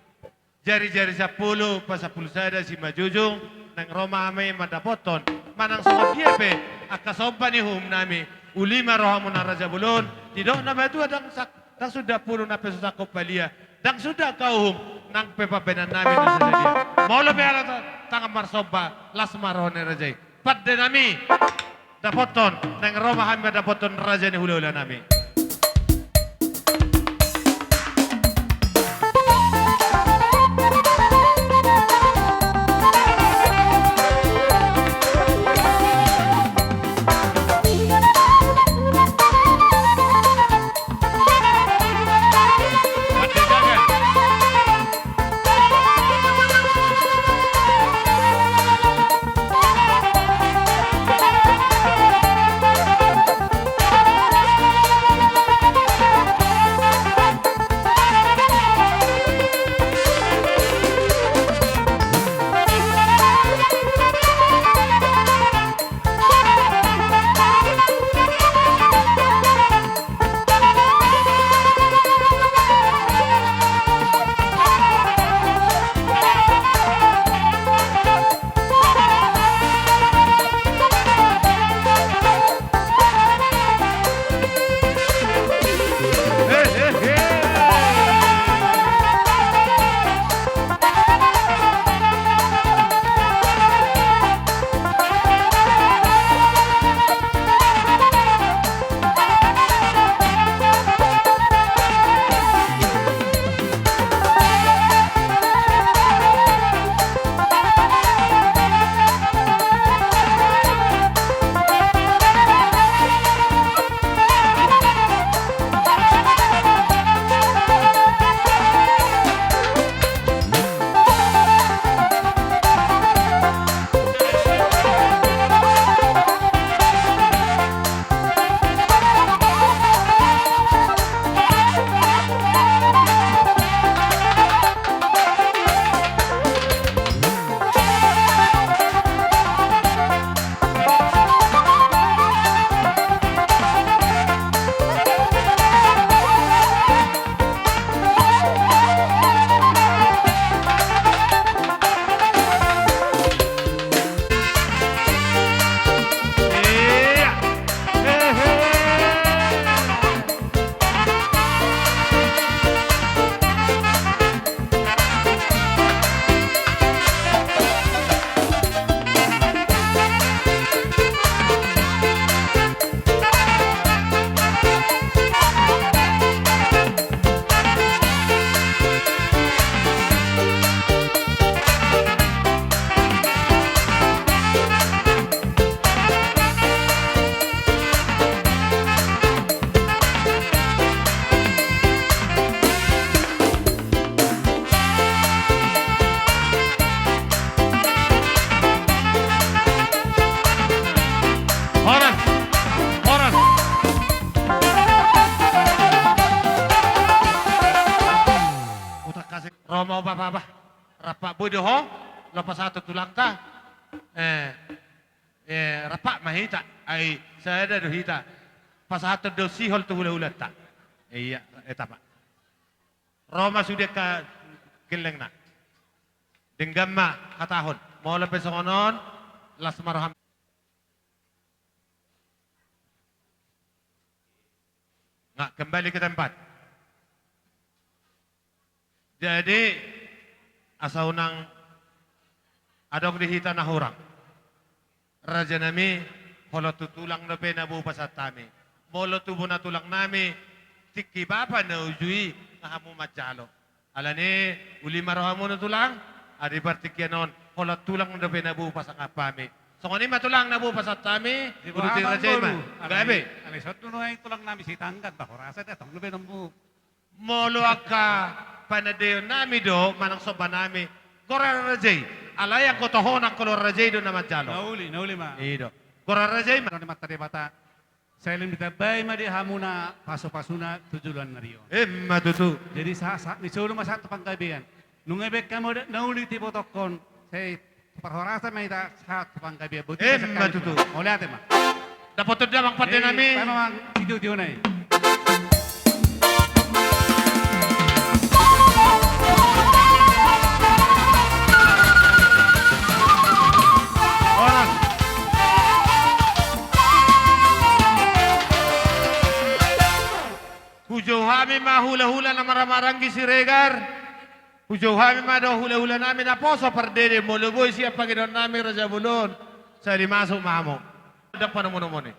Jari-jari sampulu, pasampulu sada simanjujung, naeng ro ma hami mandapothon. Manang songon dia pe angka somba ni uhum nami, uli ma rohamuna raja bolon, didok na matua ndang sak-, ndang suda pulu na pe so sangkop palia. Ndang suda angka uhum, nang pe pambahenan nami na sadia. Molo pe ala ta-, tangan marsomba, las ma roha ni raja i. Pande nami, dapothon, naeng ro ma hami mandapothon raja ni hulahula nami. Mau bapa bah, rap boi do ho, laos pasahathon tulangta. Eh, eh, rap ma hita, ai sada do hita. Pasahathon do sihol tu hulahulanta. Eh, iya, eh, tapa. Ro ma sude angka gellengna. Denggan ma hatahon. Molo pe songon on, las ma roham. Nga, kembali ke tempat. Jadi, asa unang adong di hita na hurang. Rajanami, holan tu tulang dope na boi hupasahat hami. Molo tu bona tulangnami, tingki bapa na uju i, nga hamu manjalo. Alani, uli ma rohamuna tulang, adi partingkian on, holan tulang dope na boi hupasangap hami. Songon i ma tulang na boi hupasahat hami, uduti raja i ma. Gabe. Alai songon i tulangnami Sitanggang, bah, horasa datang dope nombu. Molo angka panandaionnami do, manang sombanami, goran raja i. Alai anggo tohonan, anggo goran raja i do na manjalo. Na uli, na uli ma. I do. Goran raja i ma. Ni Amanta Debata. Sai lim ditambai ma di hamuna pasupasuna tu joloan ni ari on. Emma tutu. Jadi sa, sa, ni solu ma sahat tu panggabean. Nunga baen hamu adat na uli dibotohon, sai parhorasan ma hita sahat tu panggabean. Emma tutu. Mauliate ma. Dapothon damang pandenami. Eh, baen ma amang, tio-tio na i. Horas. Hujou hami ma hulahula na marhahamaranggi Siregar. Hujou hami ma dohot hulahulanami naposo Pardede, molo boi sian pangidoannami raja bolon, sai masuk ma hamu. Ndang panomunomuni.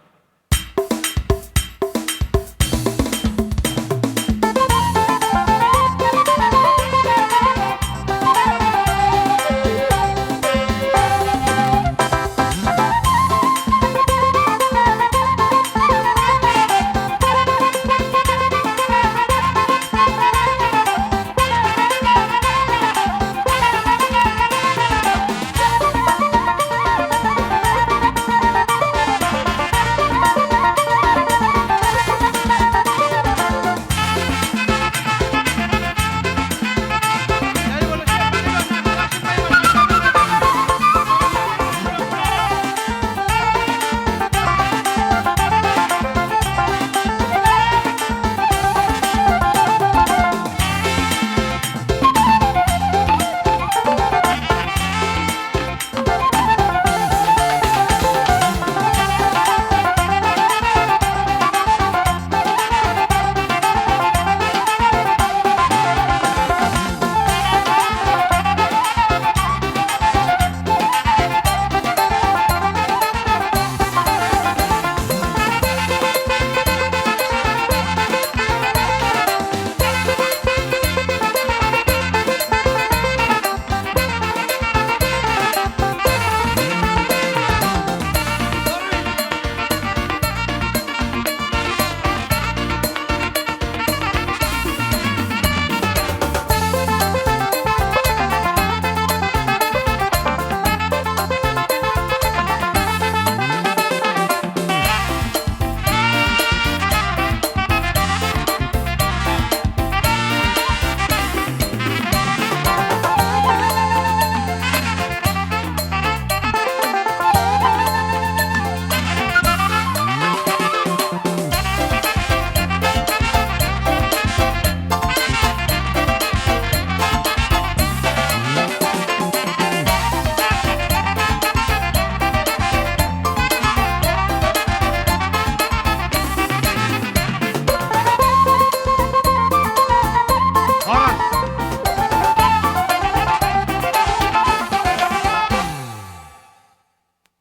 Horas.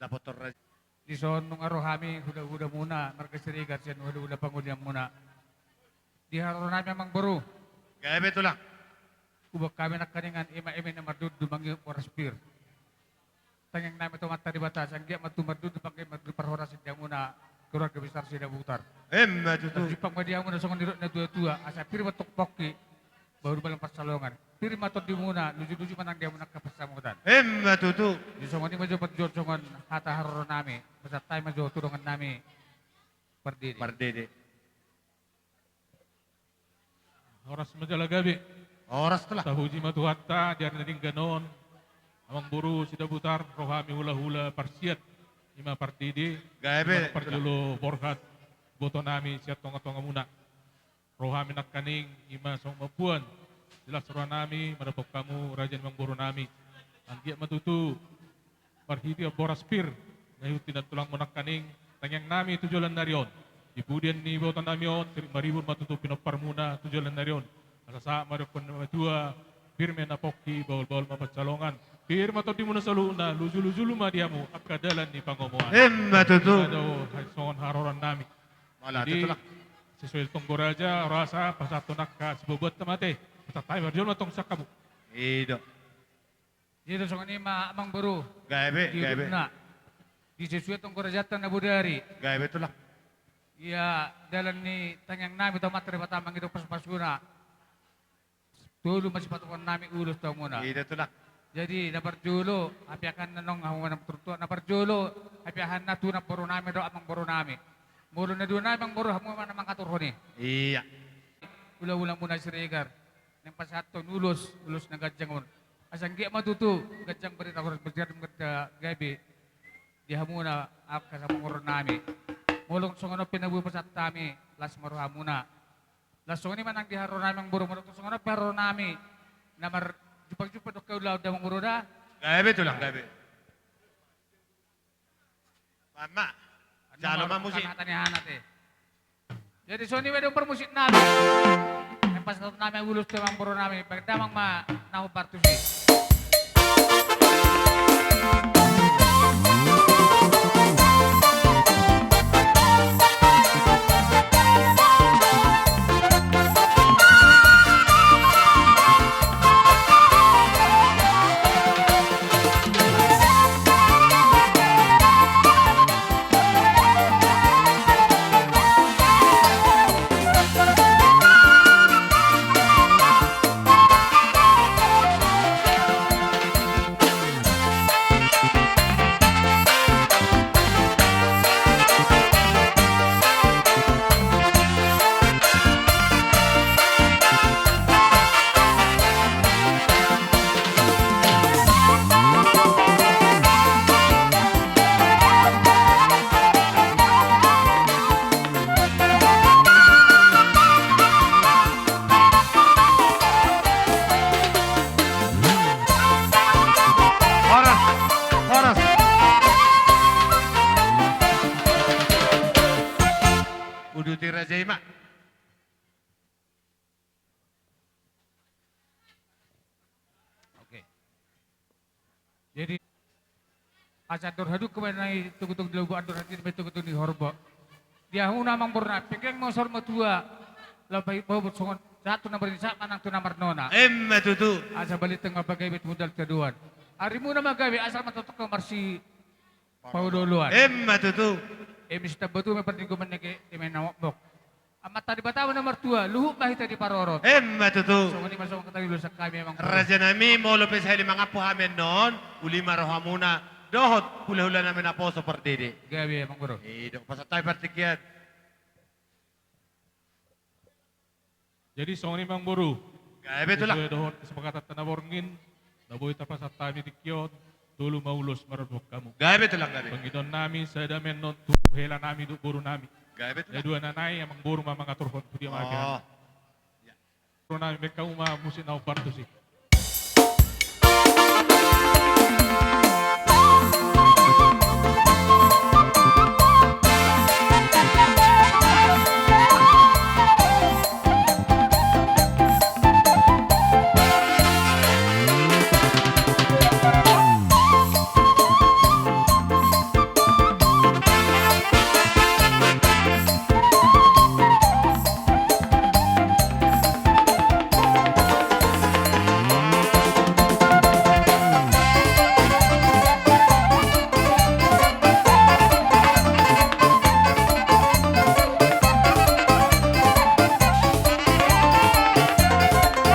Dapothon raja. Dison nunga ro hami hulahula muna marga Siregar sian hulahula pangolian muna. Di haroro nami amang boru. Gabe tulang. Huboan hami nangkiningan ima-ima na mardudu mangihut horas pir. Tangiang nami tu Amanta Debata, sai anggiat ma tutu mardudu panggabean, mardudu parhorasan di hamuna keluarga besar Sidabutar. Emma tutu. Tarjupang ma di hamuna songon nidok ni natua-tua, asa pir ma antong pongki, bahu rumalang pansalongan. Pir ma tondimuna, luju-luju ma nang di hamuna angka pansamotan. Emma tutu. Di songon i ma jo parjolo songon hata haroro nami, pasahat hami ma jo tu dongan nami Pardede. Pardede. Horas ma jala gabe. Horas, Tulang. Tapuji ma Tuhanta di ari na denggan on. Amangboru Sidabutar, rohami hulahula parsiat, i ma pardede. Gabe, Tulang. Parjolo borhat ibotonami sian tongatongamuna. Rohami nangkaning i ma songon mampuan, jelas rohanami mandapothon hamu raja ni amangborunami. Anggiat ma tutu marhite boras pir na ihut ni tulangmu nangkaning, tangiangnami tu joloan ni ari on. Di pudian ni ibotonami on, sirik maribur ma tutu pinomparmuna tu joloan ni ari on. Asa sahat ma dohonon ni natuatua, pir ma na pongki, bahulbahul ma pansalongan. Pir ma tondimuna saluhutna, lujuluju ma di hamu angka dalan ni pangomoan. Emma tutu. I ma do songon harorannami. Jadi, sesuai tonggo raja, ro asa pasahathon angka siboaboanta ma ate. Pasahat hami marjolo ma tong sian hamu. I do. Jadi songon i ma amangboru. Gabe, gabe. Di sesuai tonggo rajanta na bodari. Gabe, Tulang. Ia dalan ni tangiangnami tu Amanta Debata mangido pasupasuna. Tolu ma sipatupaonnami ulos tu hamuna. I do, Tulang. Jadi na parjolo, hapeahanna nang hamu na martua, na parjolo hapeahanna tu namborunami dohot amangborunami. Molo na dua nai amangboru, hamu ma na mangaturhon i. Ia. Hulahulamuna Siregar, naeng pasahathon ulos, ulos na ganjang on. Asa anggiat ma tutu ganjang barita, horas, berjalan berita gabe di hamuna angka sapangurunnami. Molo songon on pe na boi pasahat hami, las ma rohamuna. Las songon i ma nang di haroronnami amangboru, molo songon on pe haroronnami na marjumpangjumpang dohot ulaon da amangboru da. Gabe, Tulang, gabe. Mama, jalo ma musik. Hata ni anak e. Jadi songon i ma di parmusiknami. Naeng pasahatonnami ulos tu amangborunami, baen damang ma na hombar tusi. Horas, horas. Uduti raja i ma. Oke. Jadi, asa andor hadungka ma na i togutogu di lobuk, andor hatiha ma i togutogu di horbo. Di hamuna amangborunami, pengkean ma saur matua, laho paihutihut songon sahat tu na marnini, sahat ma nang tu na marnona. Emma tutu. Asa balintang ma pagabe tu hundul tu haduan. Arimuna ma gabe, asal ma tongtong marsipaolooloan. Emma tutu. Eme sitambatua ma pardenggan, maneke eme na mokmok. Amanta Debata ma na martua, luhut ma hita diparorot. Emma tutu. Songon i ma songon hata ni ulos sian hami amangboru. Rajanami, molo pe sahali mangampu hami annon, uli ma rohamuna dohot hulahulanami naposo pardede. Gabe amangboru. I do, pasahat hami partingkian. Jadi songon i ma amangboru. Gabe, Tulang. Sesuai dohot kesepakatan na borngin, na boi tarpasahat hami tingki on, tolu ma ulos maradophon hamu. Gabe, Tulang, gabe. Pangidoannami sada ma annon tu helanami dohot borunami. Gabe, Tulang. Na dua na nai amangboru ma mangaturhon tu dia ma. Oh. Ia. Borunami, baen hamu ma musik na hombar tusi.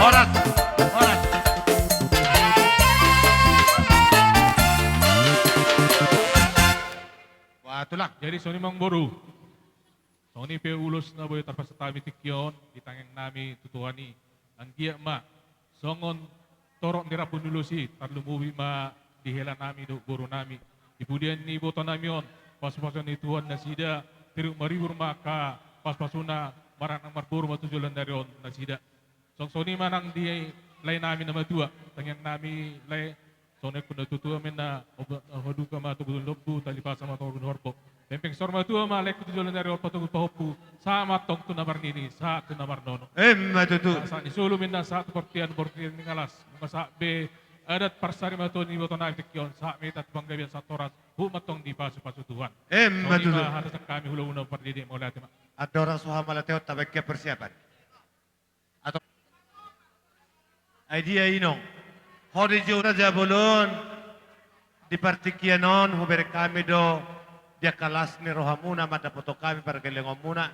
Horas, horas. Wah, Tulang. Jadi songon i ma amangboru. Songon i pe ulos na boi tarpasahat hami tingki on, di tangiangnami tu Tuhan i, anggiat ma Songon torop ni rambu ni ulos i, tarlumobi ma di hela nami dohot boru nami. Di pudian ni iboto nami on, pasupasu ni Tuhan nasida, tiruk maribur ma angka pasupasuna, maranak marboru ma tu joloan ni ari on nasida. Songon i ma nang di lae nami na matua, tangiang nami lae, songon i pun na tuatua ma inna, obat haduka ma togu ni lombu, tali pasa ma togu ni horbo. Pempeng saur matua ma laengku tu joloan ni ari on patogu pahompu, sahat ma antong tu na marnini, sahat tu na marnono. Emma tutu. Sahat ni solu ma inna sahat tu portian, portian ni galas. Nunga sahat be adat parsarimatua ni iboto nami tingki on, sahat ma hita tu panggabean sahat horas, huhut ma antong dipasupasu Tuhan. Emma tutu. Songon i ma hata sian hami hulahula pardede, mauliate ma. Andorang so hamauliateon, tabaen hita persiapan. Atau ai dia inong. Ho di jou raja bolon, di partingkian on hubereng hami do di angka las ni rohamuna mandapothon hami pargellengonmuna.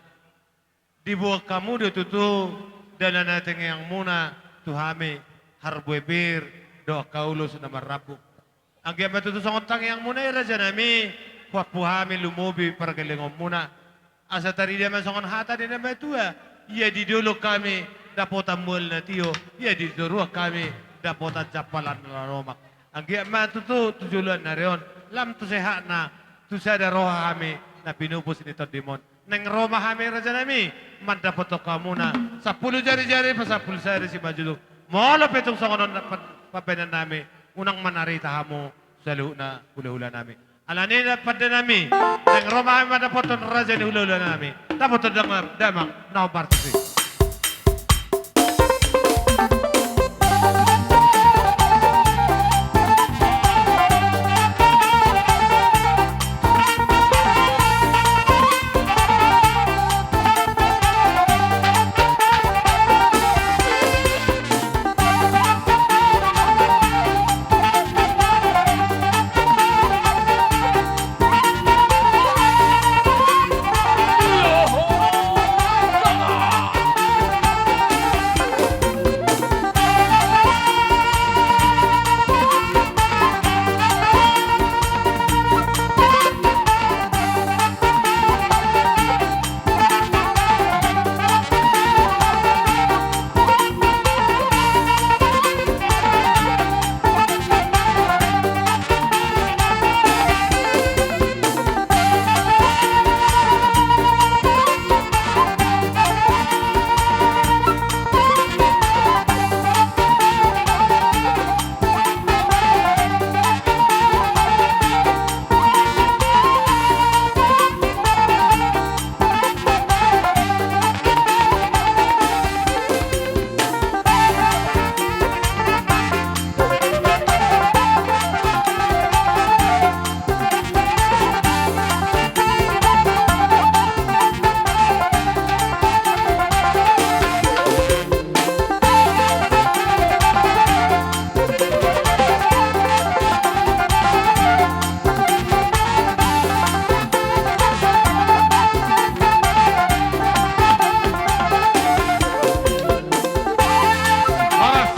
Diboan hamu do tutu dalan na tinangiangmuna tu hami, harbue bir dohot angka ulos na marrambu. Anggiat ma tutu songon tangiangmuna i raja nami, huampu hami lumobi pargellengonmuna. Asa tarida ma songon hata ni na matua, ia di dolok hami dapotan mual na tio, ia di toruan hami dapotan jampalan na lomak. Anggiat ma tutu tu joloan ni ari on, lam tu sehatna, tu sada roha hami na pinupus ni tondim on. Naeng ro ma hami raja nami mandapothon hamuna, sampulu jarijari pasampulu sada simanjujung. Molo pe tung songon on pa-, pambahenan nami, unang manarita hamu saluhutna hulahula nami. Alani i pande nami, naeng ro ma hami mandapothon raja ni hulahula nami. Dapothon damang, damang na hombar tusi. Horas.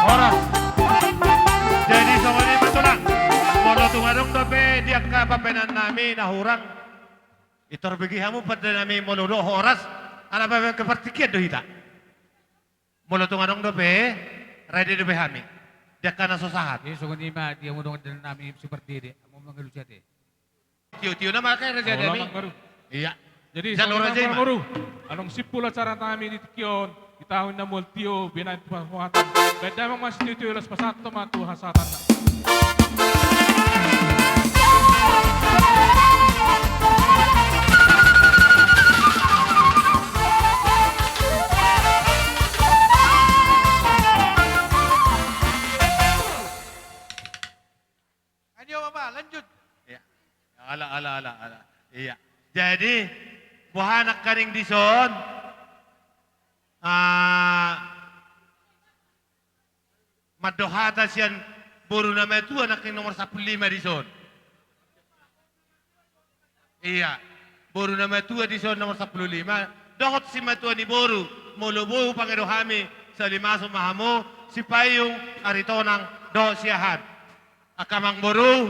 Horas. Jadi songon i ma tulang. Molo tung adong dope di angka pambahenan nami na hurang, pintor bege hamu pande nami molo do horas, ala baen angka partingkian do hita. Molo tung adong dope, rade dope hami di angka na so sahat. Jadi songon i ma di hamu dongan dalan nami si pardede, hamu mangalusi ate. Tio-tio nama kai raja nami. Ia. Jadi songon i ma boru, adong simpul acara nami di tingki on, di taon na mual tio, binaen tu pasahaton. Baen damang ma sitio-tio, laos pasahaton ma tu hasahatan. Ayo, Bapak, lanjut. Ia. Ala, ala, ala, ala. Ia. Jadi, boha nangkaning dison, ah, mandok hata sian boru na matua nangkaning nomor sampulu lima dison. Ia, boru na matua dison nomor sampulu lima, dohot simatua ni boru, molo boi pangido hami, sahali masuk ma hamu, Sipayung, Aritonang, dohot Siahaan. Angka amangboru,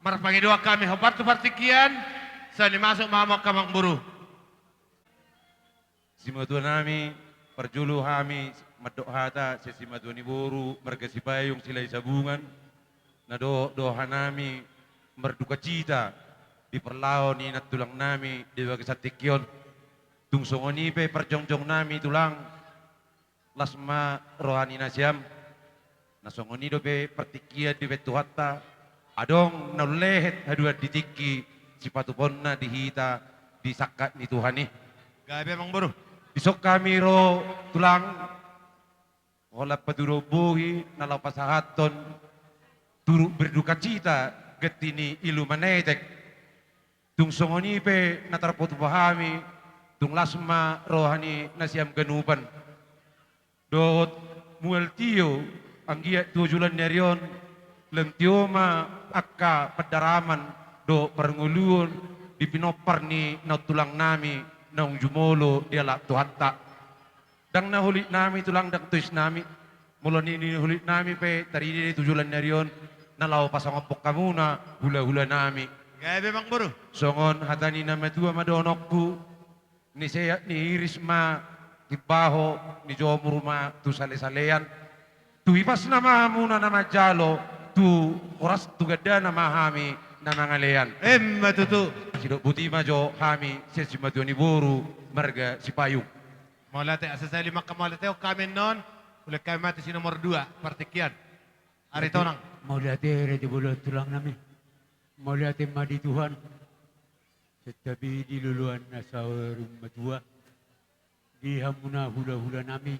marpangidoan hami hombar tu partingkian, sahali masuk ma hamu angka amangboru. Simatua nami, parjolo hami mandok hata sian simatua ni boru marga Sipayung Silahi Sabungan, na dohot do hanami mardukacita di parlao ni nantulang nami di bagasan tingki on. Tung songon i pe parjongjong nami tulang, las ma roha ni nasiam. Na songon i dope partingkian dibahen Tuhanta, adong na umlehet haduan di tingki sipatupaonna di hita di sangkap ni Tuhan i. Gabe amang boru. Dison hami ro tulang, holan patuduhon bohi na laho pasahathon turut berdukacita ganti ni ilumanetek. Tung songon i pe na tarpatupa hami, tung las ma roha ni nasiam ganupan. Dohot mual tio anggiat tu joloan ni ari on, lam tio ma angka pandaraman dohot parngoluon di pinompar ni nantulang nami naung jumolo dialap Tuhanta. Ndang na holit nami tulang, ndang tois nami. Molo na holit nami pe tarida do tu joloan ni ari on na laho pasangaphon hamuna hulahula nami. Gabe amang boru. Songon hata ni na matua ma dohononku, niseat nihiris ma timbaho, nijomur ma tu salesalean. Tu hipasna ma hamuna na manjalo, tu horas tu gandana ma hami na mangalean. Emma tutu. Sidok boti ma jo hami sian simatua ni boru marga Sipayung. Mauliate. Asa sahali ma angka mauliate on hami annon, hulehon hami ma tu si nomor dua partingkian. Aritonang. Mauliate raja bolon tulang nami. Mauliate ma di Tuhan. Santabi di loloan na saur matua, di hamuna hulahula nami.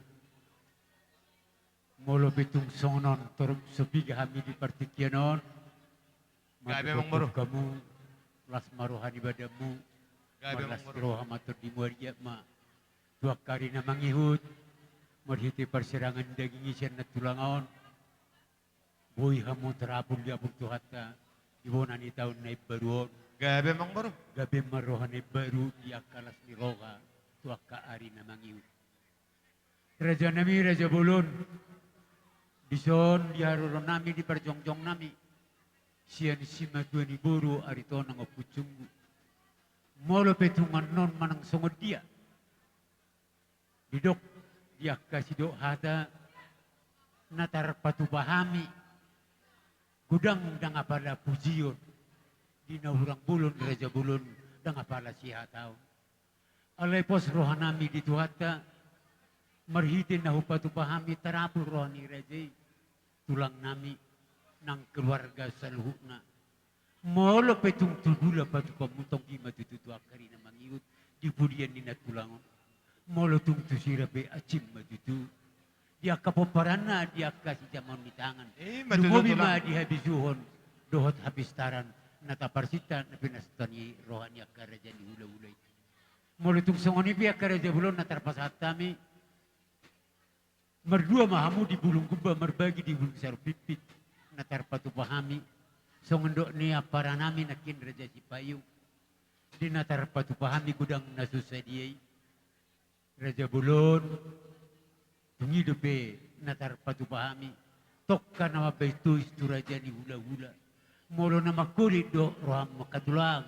Molo pe tung songon on torop so piga hami di partingkian on, gabe amang boru. Hamu, las ma roha ni badanmu. Gabe amang boru. Marlas roha ma tondimu, ariak ma tu angka ari na mangihut. Marhite parsirangan daging i sian nantulang on, boi hamu tarapul diapul Tuhanta di bona ni taon na imbaru on. Gabe amang boru. Gabe ma roha na imbaru di angka las ni roha tu angka ari na mangihut. Raja nami, raja bolon, dison di haroro nami, di parjongjong nami sian simatua ni boru Aritonang Ompu Junggu. Molo pe tung annon manang songon dia, didok di angka sidok hata, na tarpatupa hami godang ndang apala pujion di na hurang bolon, raja bolon, ndang apala sihataon. Alai pos roha nami di Tuhanta, marhite na hupatupa hami tarapul roha ni raja i, tulang nami, nang keluarga saluhutna. Molo pe tung tubu la patupaonmu, tonggi ma tutu tu angka ari na mangihut di pudian ni nantulang on. Molo tung tu sira pe, ansim ma tutu di angka pomparanna, di angka sijamaon ni tangan. Emma tutu tulang. Lumobi ma di habisuhon dohot hapistaran na taparsinta na pinasahat ni roha ni angka raja ni hulahula i. Molo tung songon i pe angka raja bolon na tarpasahat hami, mardua ma hamu di bulung gumba, marbagi di bulung sarupimpit, na tarpatupa hami. Songon dok ni ampara nami nangkin raja Sipayung, di na tarpatupa hami godang na so sadia i. Raja bolon, tung i dope na tarpatupa hami, tongka na mambahen tois tu raja ni hulahula. Molo na mangkolit do roham angka tulang,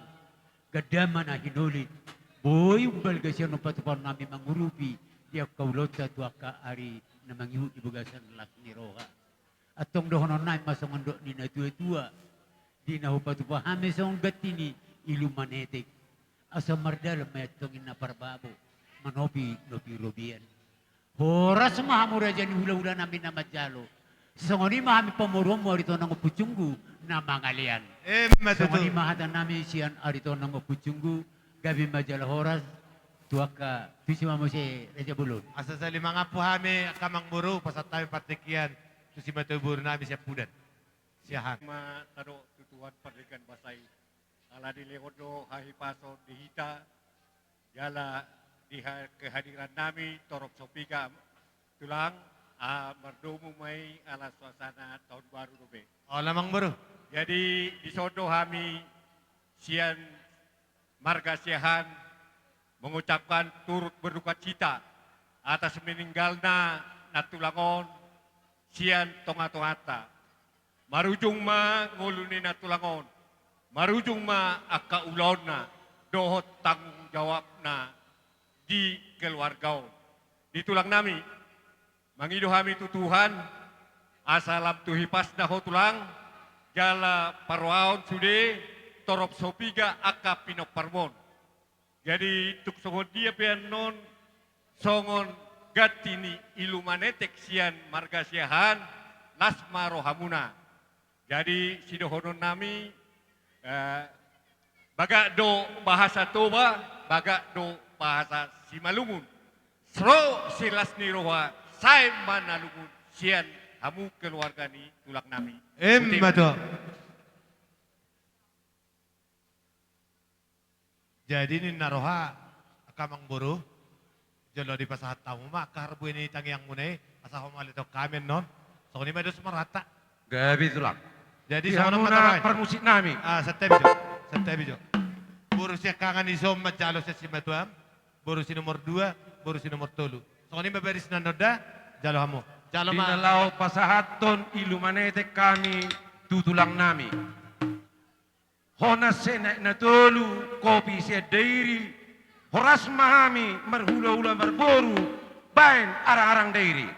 ganda ma na hinolit, boi umbalga sian on patupaon nami mangurupi di angka ulaonta tu angka ari na mangihut di bagasan las ni roha. Antong dohonon nami ma songon dok ni na tuatua, di na hupatupa hami songon ganti ni ilumanetek, asa mardalan ma i antong inna parbabo manopi nopi robean. Horas ma hamu raja ni hulahula nami na manjalo. Songon i ma hami pamoruonmu Aritonang Ompu Junggu na mangalean. Emma tutu. Songon i ma hata nami sian Aritonang Ompu Junggu. Gabe ma jala horas tu angka, tusi ma muse raja bolon. Asa sahali mangampu hami angka amang boru, pasahat hami partingkian tu simatua boru nami sian Pudan. Siahaan. Ma tadok tu Tuhan pardenggan basa i. Ala dilehon do hahipason di hita, jala di ha-, kehadiran nami torop so piga tulang, ah, mardomu ma i ala suasana taon baru dope. Olo amang boru. Jadi dison do hami sian marga Siahaan mengucapkan turut berdukacita atas meninggalna nantulang on sian tongatonganta. Marujung ma ngolu ni nantulang on, marujung ma angka ulaonna dohot tanggung jawabna di keluarga on. Di tulang nami, mangido hami tu Tuhan, asa lam tu hipasna ho tulang, jala parrohaon sude torop so piga angka pinomparmon. Jadi tung songon dia pe annon, songon ganti ni Ilumanetek sian marga Siahaan, las ma rohamuna. Jadi sidohonon nami, eh, bagak do bahasa Toba, bagak do bahasa Simalungun. Ro silas ni roha, sai ma na lungun sian hamu keluarga ni tulang nami. Emma tutu. Jadi ninna roha, angka amangboru, jolo dipasahat hamu ma angka harbue ni tangiangmuna i, asa ho mauliate hami annon. Songon i ma dos ma rohanta. Gabe tulang. Jadi songon i ma hamuna parmusik nami. Ah, santabi jo. Santabi jo. Boru siangkangan i so manjalo sian simatuam, boru si nomor dua, boru si nomor tolu. Songon i ma barisna annon da, jalo hamu. Jalo ma. Di na laho pasahathon Ilumanetek hami tu tulang nami. Hona senek na tolu, kopi sian Dairi, horas ma hami marhulahula marboru, baen arangarang Dairi.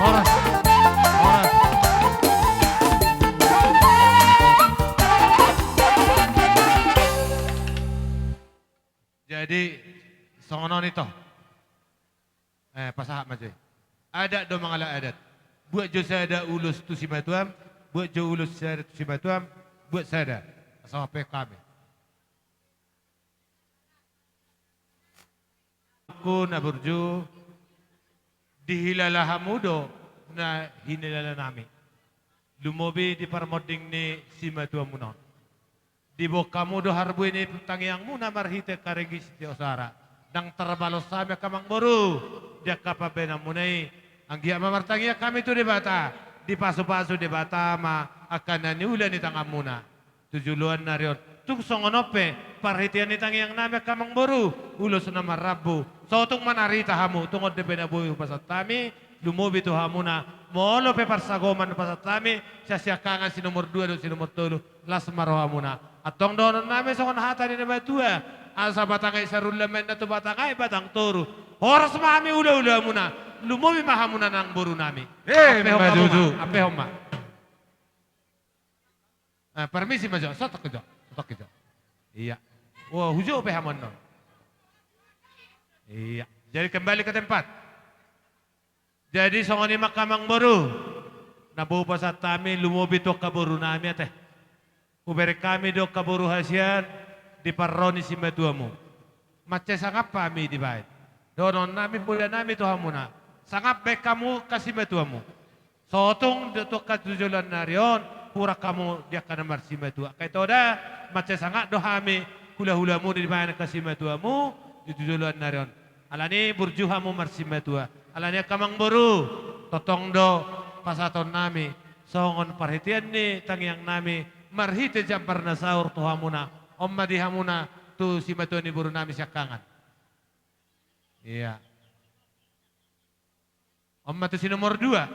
Horas. Horas. Jadi, songon on ito. Eh, pasahat ma jo i. Adat do mangalap adat. Buat jo sada ulos tu simatuam, buat jo ulos sada tu simatuam, buat sada. Asa hape hami. Ku na burju, dihilala hamu do na hinilala nami. Lumobi di parmonding ni simatuamuna on. Diboan hamu do harbue ni tangiangmuna marhite kareges tiosara. Ndang tarbalos hami angka amangboru, di angka pambahenanmuna i. Anggiat ma martangiang hami tu Debata, dipasupasu Debata ma angka na niula ni tanganmuna. Tu joloan ni ari on. Tung songon on pe, parhitean ni tangiang nami angka amangboru, ulos na marrambu. Sotung ma na hita hamu, tung on dope na boi hupasahat hami, lumobi tu hamuna, molo pe parsagoman hupasahat hami, sian siangkangan si nomor dua dohot si nomor tolu, las ma rohamuna. Antong dohonon nami songon hata ni na matua, asa batang aek sarulla ma inna tu batang aek batang toru. Horas ma hami hulahulamuna, lumobi ma hamuna nang boru nami. Eh, Ampe hon ma, maju tu. Ampe hon ma. Eh, permisi ma jo, sotok jo, sotok jo. Iya. Wah, hujou pe hamu annon. Iya. Jadi kembali ke tempat. Jadi songon i ma angka amangboru, na boi hupasahat hami lumobi tu angka boru nami ate. Hubereng hami do angka boru hasian di parro ni simatuamu. Mansai sangap hami dibaen. Dohonon nami, poda nami tu hamuna. Sangap baen hamu angka simatuamu. So tung do tu angka tu joloan ni ari on, hurang hamu di angka na marsimatua. Angka ito da, mansai sangap do hami hulahulamuna dibaen angka simatuamu di tu joloan ni ari on. Alani burju hamu marsimatua. Alani angka amangboru, tongtong do pasahaton nami songon parhitean ni tangiang nami marhite jambar na saur tu hamuna. On ma di hamuna tu simatua ni boru nami siangkangan. Iya. On ma tu si nomor dua.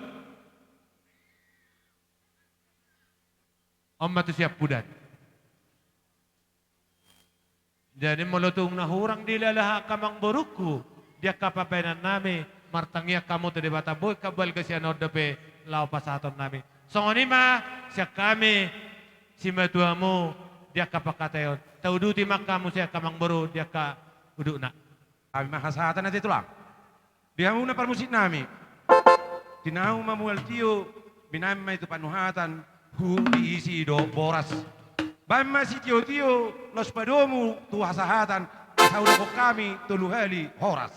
On ma tu siampudan. Jadi molo tung na hurang dilala angka amangborungku di angka pambahenan nami, martangiang hamu tu Debata boi angka balga sian on dope laho pasahaton nami. Songon i ma sian hami simatuamu di angka pangkataion. Tauduti ma hamu sian angka amangboru di angka udutna. Hami ma hasahatan ate tulang. Di hamuna parmusik nami. Tinahu ma mual tio, binaen ma i tu panuhatan, hu diisi do boras. Baen ma sitiotio, laos padomu tu hasahatan, asa hudokhon hami tolu hali horas.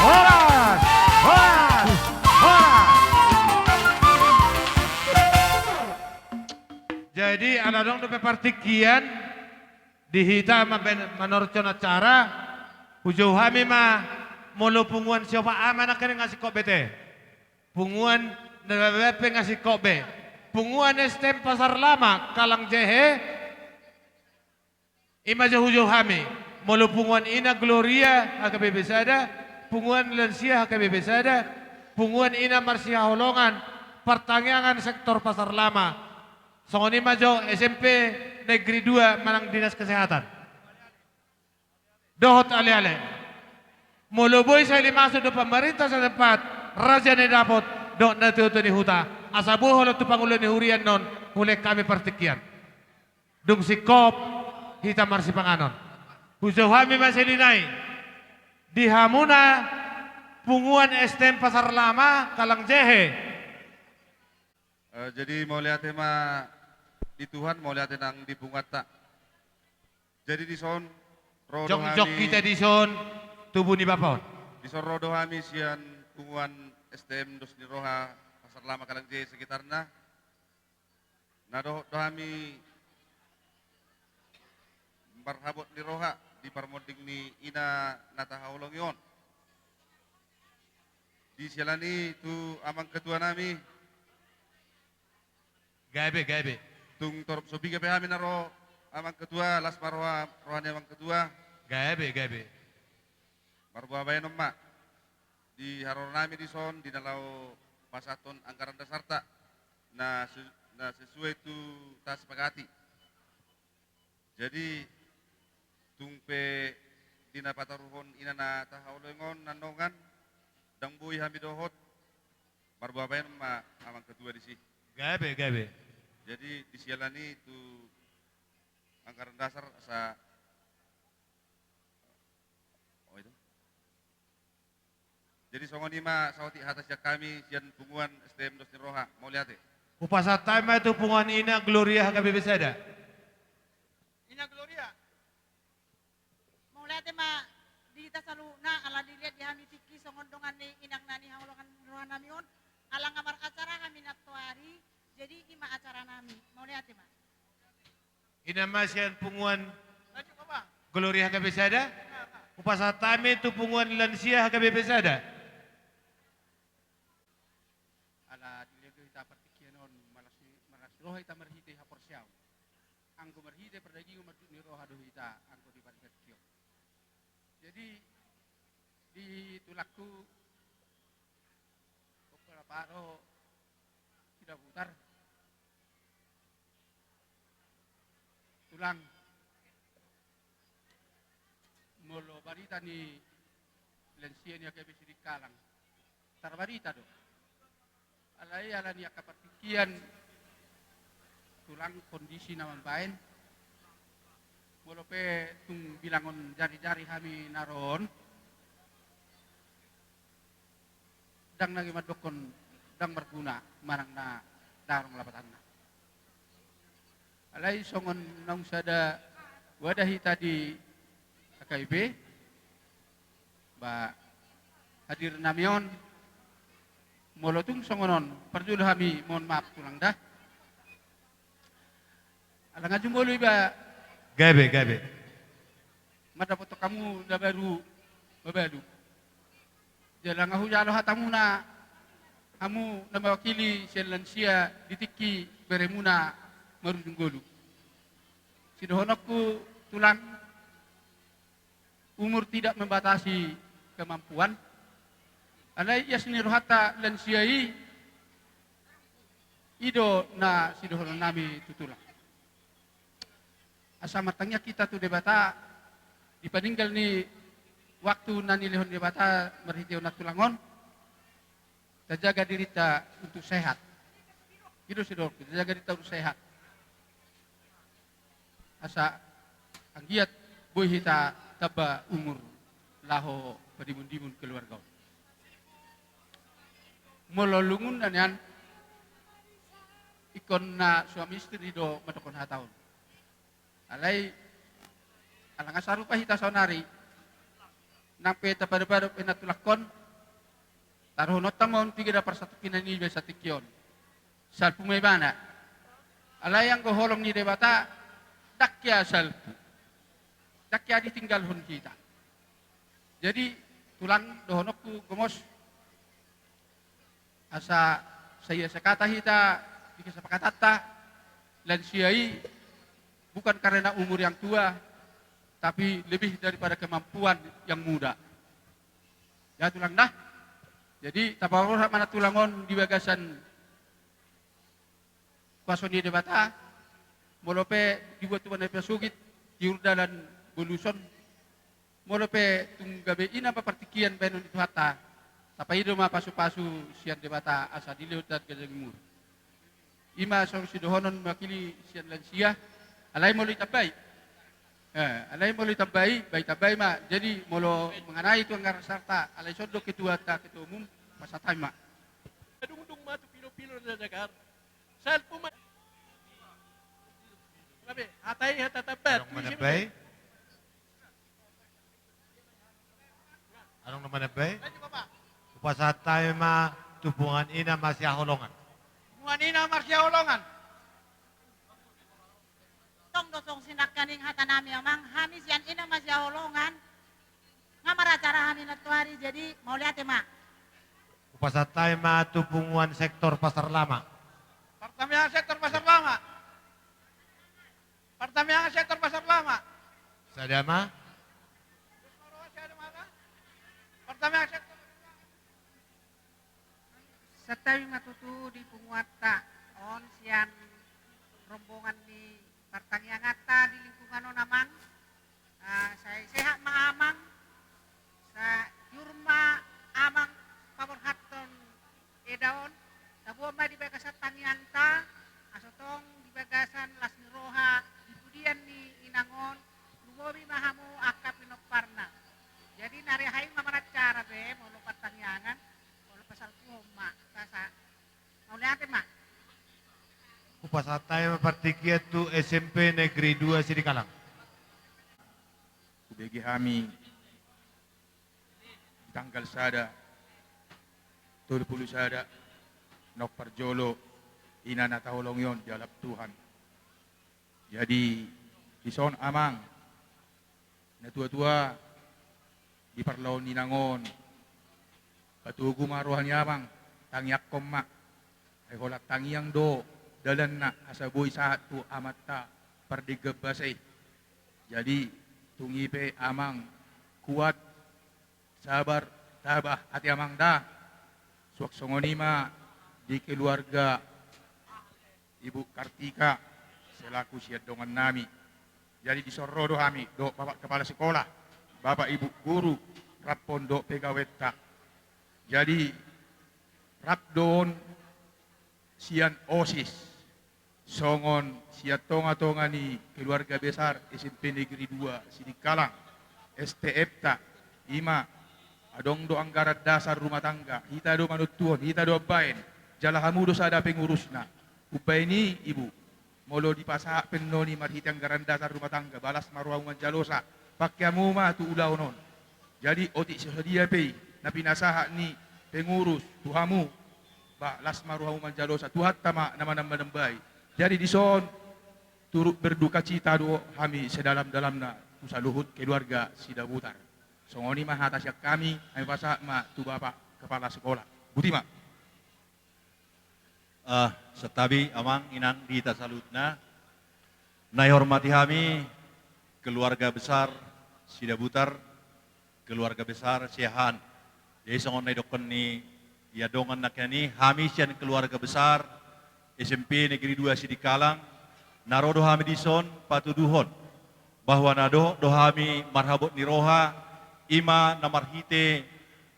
Horas! Horas! Horas! Jadi ala adong dope partingkian di hita mambaen, manortor acara, hujou hami ma molo punguan siopat ama nangkin nga singkop be ate. Punguan na baen pe nga singkop be. Punguan S T M Pasar Lama, Kalang Jehe. I ma jo hujou hami, molo punguan ina Gloria H K B P sada, punguan lansia H K B P sada, punguan ina marsihaholongan, partangiangan sektor Pasar Lama. Songon i ma jo S M P Negeri dua manang dinas kesehatan. Dohot aleale. Molo boi sai dimaksud do pamarintah setempat, raja ni dapot, dohot na tuatua ni huta, asa boi holan tu pangula ni huria annon, hulehon hami partingkian. Dung singkop hita marsipanganon. Hujou hami ma sian i nai. Di hamuna punguan S T M Pasar Lama, Kalang Jehe. Eh, jadi mauliate ma di Tuhan, mauliate nang di punguanta. Jadi dison ro do hami. Jongjong hita dison tubu ni bapa on. Dison ro do hami sian punguan S T M Dos ni Roha, Pasar Lama, Kalang Jehe sekitarna. Na dohot do hami marhabot ni roha di parmonding ni ina na tahaholongi on. Disiala ni i tu amang ketua nami. Gabe, gabe. Tung torop so piga pe hami na ro amang ketua, las ma roha, roha ni amang ketua. Gabe, gabe. Marboa baenon ma di haroro nami dison di na laho pasahathon anggaran dasarta na se-, na sesuai tu tasepakati. Jadi tung pe di na pataruhon ina na tahaholongi on nandongan, ndang boi hami dohot, marboa baenon ma amang ketua disi. Gabe, gabe. Jadi disiala ni i tu anggaran dasar asa, oh, itu. Jadi songon i ma saotik hata sian hami sian punguan S T M Dos ni Roha, mauliate. Hupasahat hami ma tu punguan ina Gloria H K B P sada. Ina Gloria. Mauliate ma di hita saluhutna, ala dilehon di hami tingki songon dongan ni inang na nihaholongan ni roha nami on, ala nga maracara hami nantoari, jadi i ma acara nami. Mauliate ma. Ina ma sian punguan Gloria H K B P sada, hupasahat hami tu punguan lansia H K B P sada. Ala dilehon do hita partingkian on, malas, malas roha hita marhite haporseaon. Anggo marhite pardagingon mandut ni roha do hita anggo di partingkian on. Jadi di tulangku, Kopal Paro, Sidabutar. Tulang, molo barita ni Lansia ni H K B Sidikalang. Tarbarita do. Alai ala ni angka partingkian tulang kondisi na mambaen. Molo pe tung bilangon jari-jari hami na ro on, ndang na mandokkon ndang marguna manang na ndang adong lapatanna. Alai songon naung sada wadah hita di H K B, ba hadir nami on, molo tung songon on, parjolo hami mohon maaf tulang da. Ala nga jumolo iba. Gabe, gabe. Mandapothon hamu na baru mabalu. Jala nga hujalo hatamuna, hamu na mewakili sian lansia di tingki beremuna marujung ngolu. Sidohononku tulang, umur tidak membatasi kemampuan. Alai ias ni rohanta lansia i, i do na sidohonon nami tu tulang. Asa martangiang hita tu Debata, di paninggal ni waktu na nilehon Debata marhitehon na tulang on, tajaga dirinta untuk sehat. I do sidohononku, tajaga dirinta untuk sehat. Asa anggiat boi hita tamba umur laho padimun-dimun keluarga on. Molo lungunna nian, ingkon na suami istri do mandokkon hata on. Alai ala nga sarupa hita saonari, nang pe tapadopadop na tulangkon, taruhononta ma on piga na parsatongkinan i be satingki on. Salpu ma ibana. Alai anggo holong ni Debata, ndang hea salpu. Ndang hea ditinggalhon hita. Jadi tulang, dohononku gomos, asa saia sakata hita di kesepakatanta, lansia i bukan karena umur yang tua, tapi lebih daripada kemampuan yang muda. Ya tulang da. Jadi tapaborhat ma na tulang on di bagasan kuaso ni Debata. Molo pe dibuat tubuan na pasogit, tiur dalan boluson. Molo pe tung gabe i nama partingkian baenon ni Tuhanta, tapaido ma pasupasu sian Debata asa dilehon hita ganjang umur. I ma songon sidohonon mewakili sian lansia. Alai molo itambai, eh, alai molo itambai, ba itambai ma. Jadi molo mengenai tu anggaran sarta, alai songon do ketuanta, ketua umum, pasahat hami ma. Dung dung ma tu pilo-pilo na dagar. Salpu ma. Gabe, hata i hata tamba. Adong manambai. Adong na manambai. Hupasahat hami ma tu punguan ina marsihaholongan. Punguan ina marsihaholongan. Tong do songon sinangkaning hata nami amang, hami sian ina marsihaholongan. Nga maracara hami nantoari, jadi mauliate ma. Hupasahat hami ma tu punguan sektor Pasar Lama. Partangiangan sektor Pasar Lama. Partangiangan sektor Pasar Lama. Sada ma. Partangiangan sektor. Santabi ma tutu di punguanta on sian rombongan ni partangianganta di lingkungan on amang. Ah, sai sehat ma amang. Sai tiur ma amang paborhathon eda on, taboan ma di bagasan tangiangta, asa tong di bagasan las ni roha di pudian ni inang on, lumobi ma hamu angka pinomparna. Jadi na ro hami ma maracara be, molo partangiangan, molo pasalpuhon ma, sasa. Mauliate ma. Hupasahat hami ma partingkian tu S M P Negeri dua Sidikalang. Hubege hami di tanggal sada, tolu pulu sada, naung parjolo, ina na taholongi on dialap Tuhan. Jadi, dison amang, natua-tua, di parlahon inang on, patogu ma roha ni amang, tangiangkon ma. Ai holan tangiang do dalanna asa boi sahat tu amanta pardenggan basa i. Jadi, tung i pe amang, kuat, sabar, tabah ate amang da. Suang songon i ma di keluarga Ibu Kartika selaku sian dongan nami. Jadi dison ro do hami dohot Bapak Kepala Sekolah, Bapak Ibu Guru, rap on dohot pegawenta. Jadi, rap do on sian OSIS, songon sian tonga-tonga ni keluarga besar SMP Negeri dua Sidikalang, STF-ta, i ma, adong do anggaran dasar rumah tangga, hita do manontuhon, hita do mambaen, jala hamu do sada pengurusna. Umbaen i, Ibu, molo dipasahat pe annon i marhite anggaran dasar rumah tangga, ba las ma rohamu manjalosa, pangke hamu ma tu ulaon on. Jadi, otik so sadia pe i na pinasahat ni pengurus tu hamu, ba las ma rohamu manjalosa, Tuhanta ma na manambai. Jadi, dison turut berdukacita do hami sedalam-dalamna tu saluhut keluarga Sidabutar. Songon i ma hata sian hami, hami pasahat ma tu Bapak Kepala Sekolah. Botima. Ah, santabi, Amang, Inang, di hita saluhutna. Na dihormati hami keluarga besar Sidabutar, keluarga besar Siahaan. Jadi, songon na didokkon ni ia dongan nangkin i, hami sian keluarga besar SMP Negeri dua Sidikalang, na ro do hami dison patuduhon bahwa na dohot do hami marhabot ni roha, i ma na marhite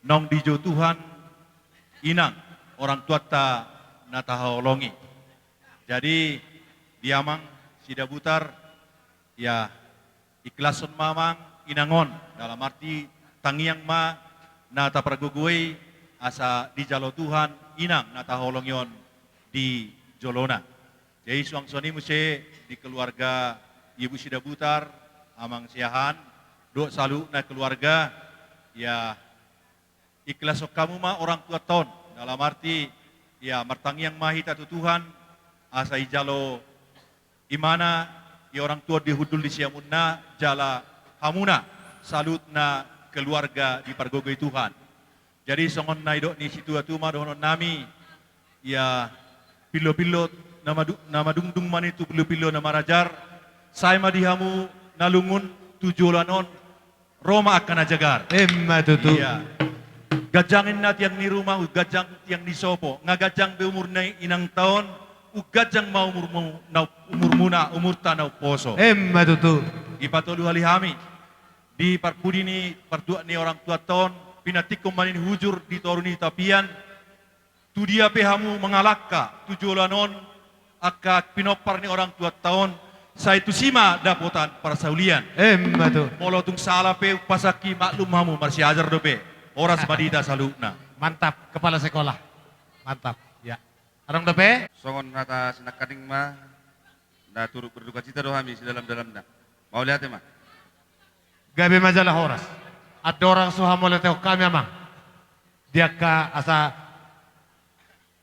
naung dijou Tuhan Inang, orang tuanta na tahaholongi. Jadi, di Amang Sidabutar, ia, ikhlashon ma Amang Inang on, dalam arti tangiang ma na tapargogoi asa dijalo Tuhan Inang na tahaholongi on di jolona. Jadi, suang songon i muse di keluarga Ibu Sidabutar, Amang Siahaan, dohot saluhutna keluarga, ia, ikhlashon hamu ma orang tuanta on, dalam arti, ia, martangiang ma hita tu Tuhan, asa dijalo Ibana, ia, orang tua di hundul di siamunna, jala hamuna saluhutna keluarga dipargogoi Tuhan. Jadi, songon na nidok ni situatua ma dohonon nami, ia, pillo-pillo na madu-, na madungdung ma nian tu pillo-pillo na marajar, sai ma di hamu na lungun tu joloan on, ro ma angka na jagar. Emma tutu. Ia. Ganjang ninna tiang ni ruma, umganjang tiang ni sopo. Nga ganjang be umur ni inangta on, umganjang ma umurmu na, umurmuna, umurta na umposo. Emma tutu. Dipatolu hali hami di parpudi ni partuat ni orang tuanta on, pinantikhon ma nian hujur di toru ni tapian. Tudia pe hamu mangalangka tu joloan on, angka pinompar ni orang tuanta on, sai tusi ma dapotan parsaulian. Emma tutu. Molo tung sala pe umpasangki, maklum hamu, marsiajar dope. Horas ma di hita saluhutna. Mantap, kepala sekolah. Mantap. Ia. Adong dope? Songon hata sinangkaning ma, na turut berdukacita do hami sedalam-dalamna. Mauliate ma. Gabe ma jala horas. Andorang so hamauliatehon hami, Amang, di angka asa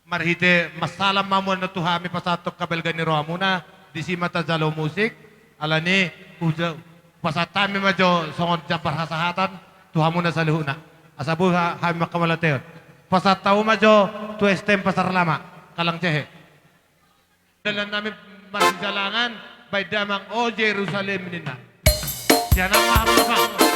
marhite marsalam ma hamu annon tu hami pasahathon habalga ni rohamuna, disi ma tajalo musik, alani i huja-, pasahat hami ma jo songon jambar hasahatan tu hamuna saluhutna. Asa boi ha-, hami manghamauliatehon. Pasahat hamu ma jo tu STM Pasar Lama, Kalang Cehe. Dalan nami marsijalangan, baen damang, o Jerusalem ninna. Sian aha ma hamu, Amang?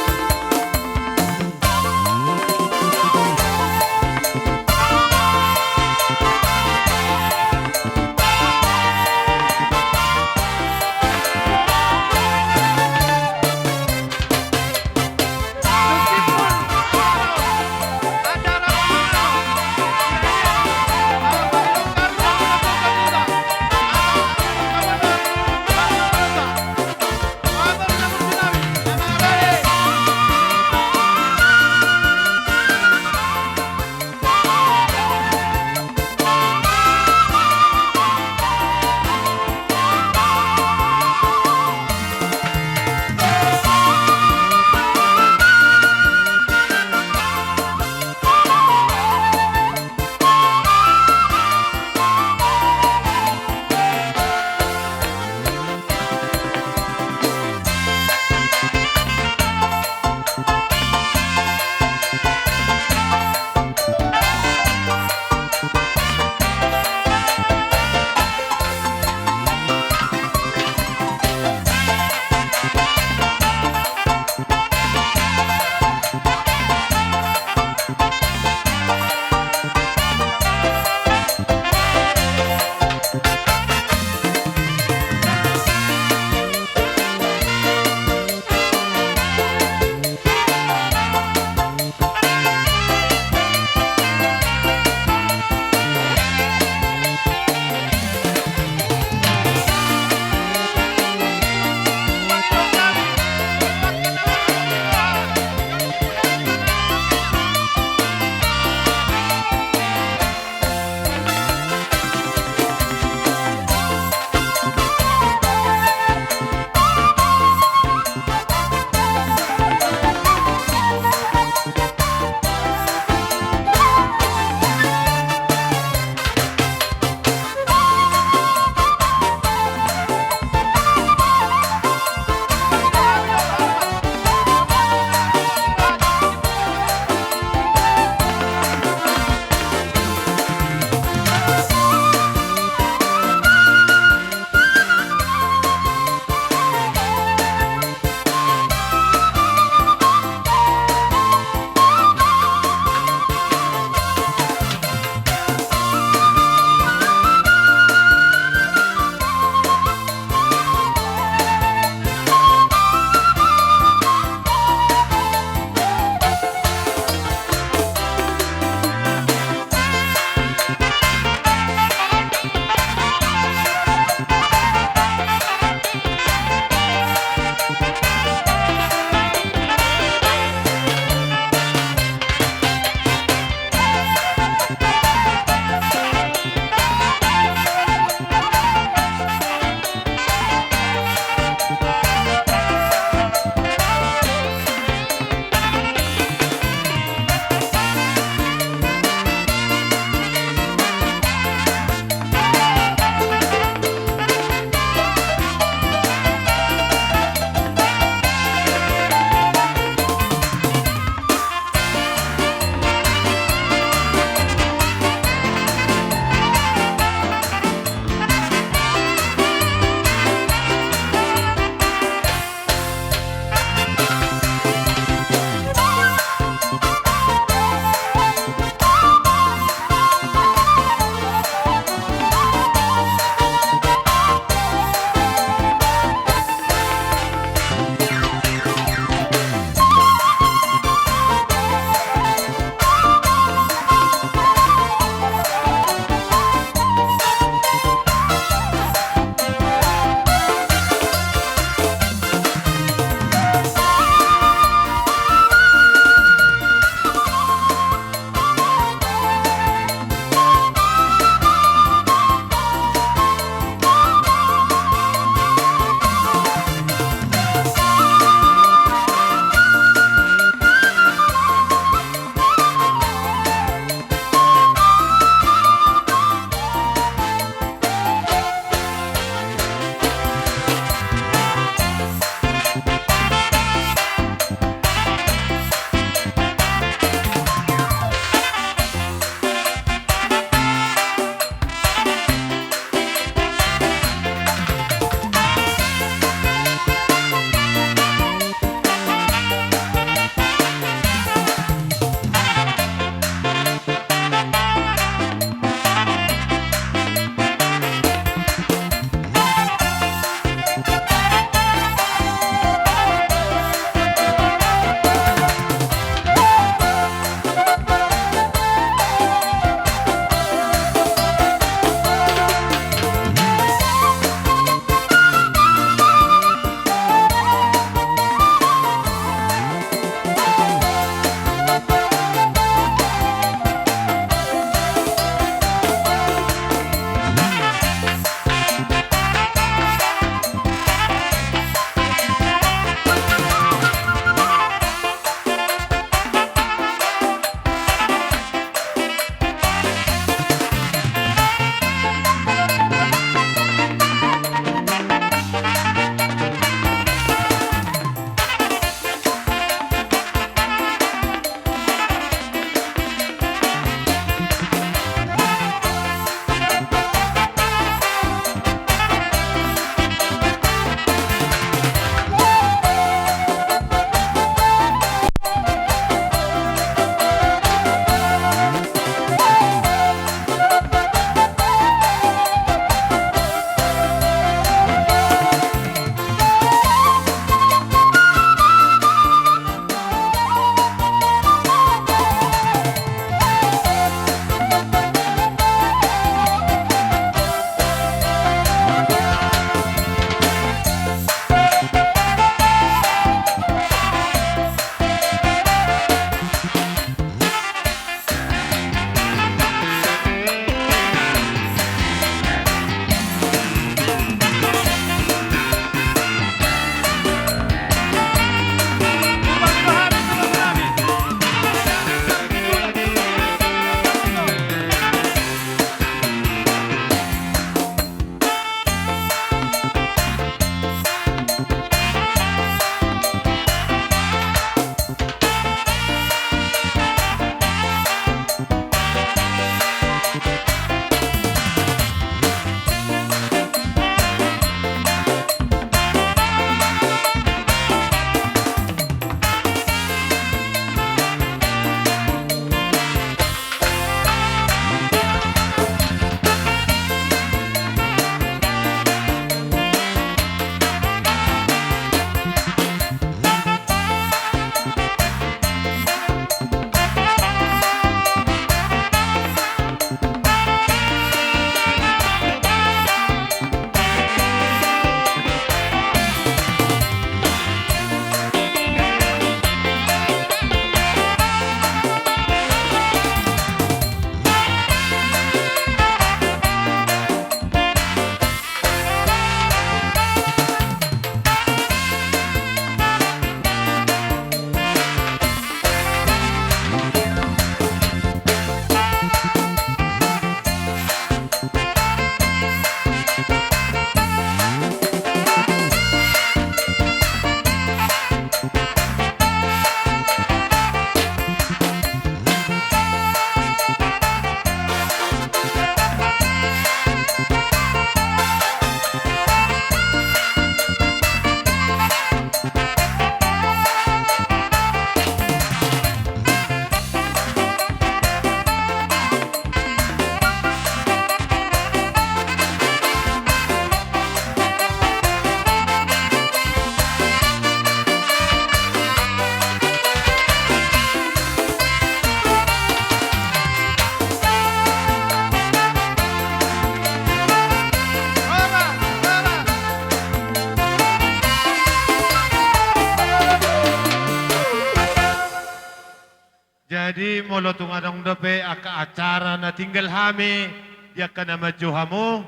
Jadi molo tung adong dope angka acara na tinggal hami di angka na manjou hamu,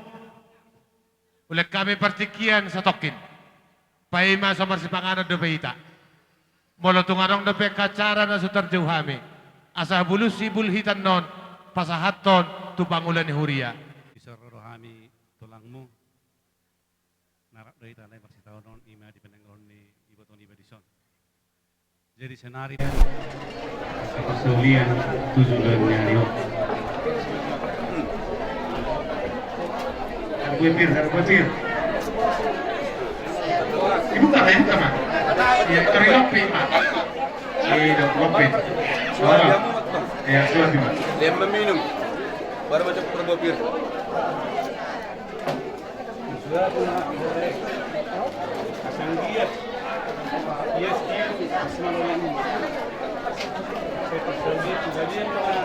ulehon hami partingkian satongkin. Paima so marsipanganon dope hita. Molo tung adong dope angka acara na so tarjou hami, asa bulus sibul hita annon pasahathon tu pangula ni huria. Dison ro do hami tulangmu. Na rap do hita na marsitaonon, ima di pananggalon ni iboto niba dison. Jadi sonari angka parsaulian tu joloan ni ari on. Taruhon pir, taruhon pir. Dibuka ma, dibuka ma. Iya, taruhon lope ma. Iya, lope. Iya, sudah, Pak. Dia minum. Baru baca pir.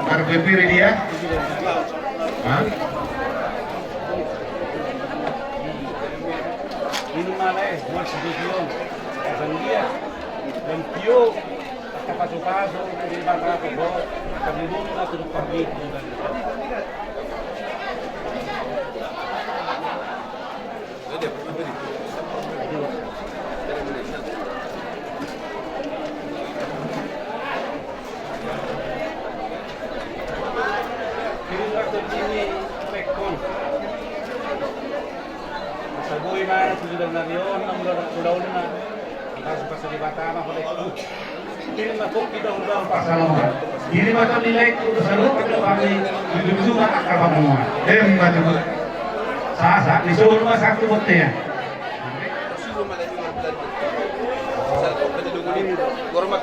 Marbepir dia? Hah? Asa boi ma sude na nion na mula ulaon na. Asa pasal Debata ma. Pasalongan. Diri ma tong nilai tu saluhut do hami. Jujur ma angka pangomoan. Emma tutu. Sasa, di solu ma satu bontean.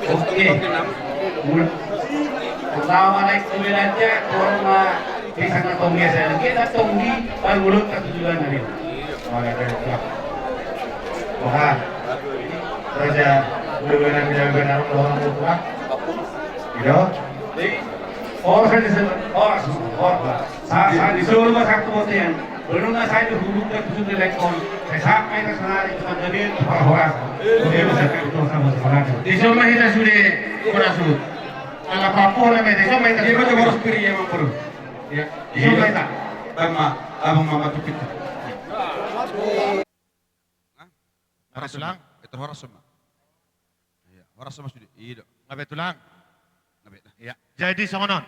Oke. Pertama naik ke wilayah, korma pisang atau biasa. Kita tonggi, baru mulut ke tujuan tadi. Wah, raja, benar-benar, benar-benar, orang tua. Gitu. Horas di sana, horas, horas. Sa, sa, di solu ma satu bontean. Belum na saya dihubungkan ke sudah lekon. Saya sampai ke sana, itu kan tadi, para horas. Oke, bisa, itu sama semangat. Di solu ma hita sude, horas sude. Ala papo na mete, so mete. Dia macam horas piri ya, Bang Bro. Ya, so mete. Tama, abang mama tupit. Hah? Horas, Tulang. Itu horas sama. Iya, horas sama sude. Iya, Dok. Gabe, Tulang. Gabe. Iya. Jadi songon on.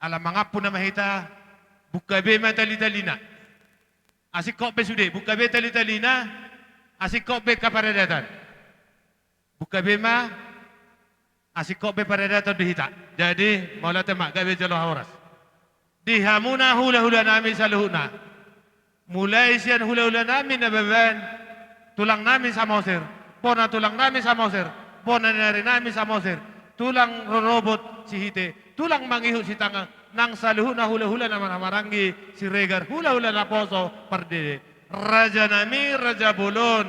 Ala mangampu nama hita, buka be ma tali-talina. Asing kok be sude, buka be tali-talina, asing kok be ka paradatan. Buka be ma, asing kok be paradatan di hita. Jadi, mauliate ma, gabe jolo horas. Di hamuna hula-hula nami saluhutna. Mulai sian hula-hula nami Nababan, tulang nami Samosir, bona tulang nami Samosir, bona ni ari nami Samosir, tulang rorobot Sihite, tulang mangihut Sitanggang, nang saluhutna hula-hula na marhaha-maranggi, Siregar, hula-hula naposo, pardede. Raja nami, raja bolon,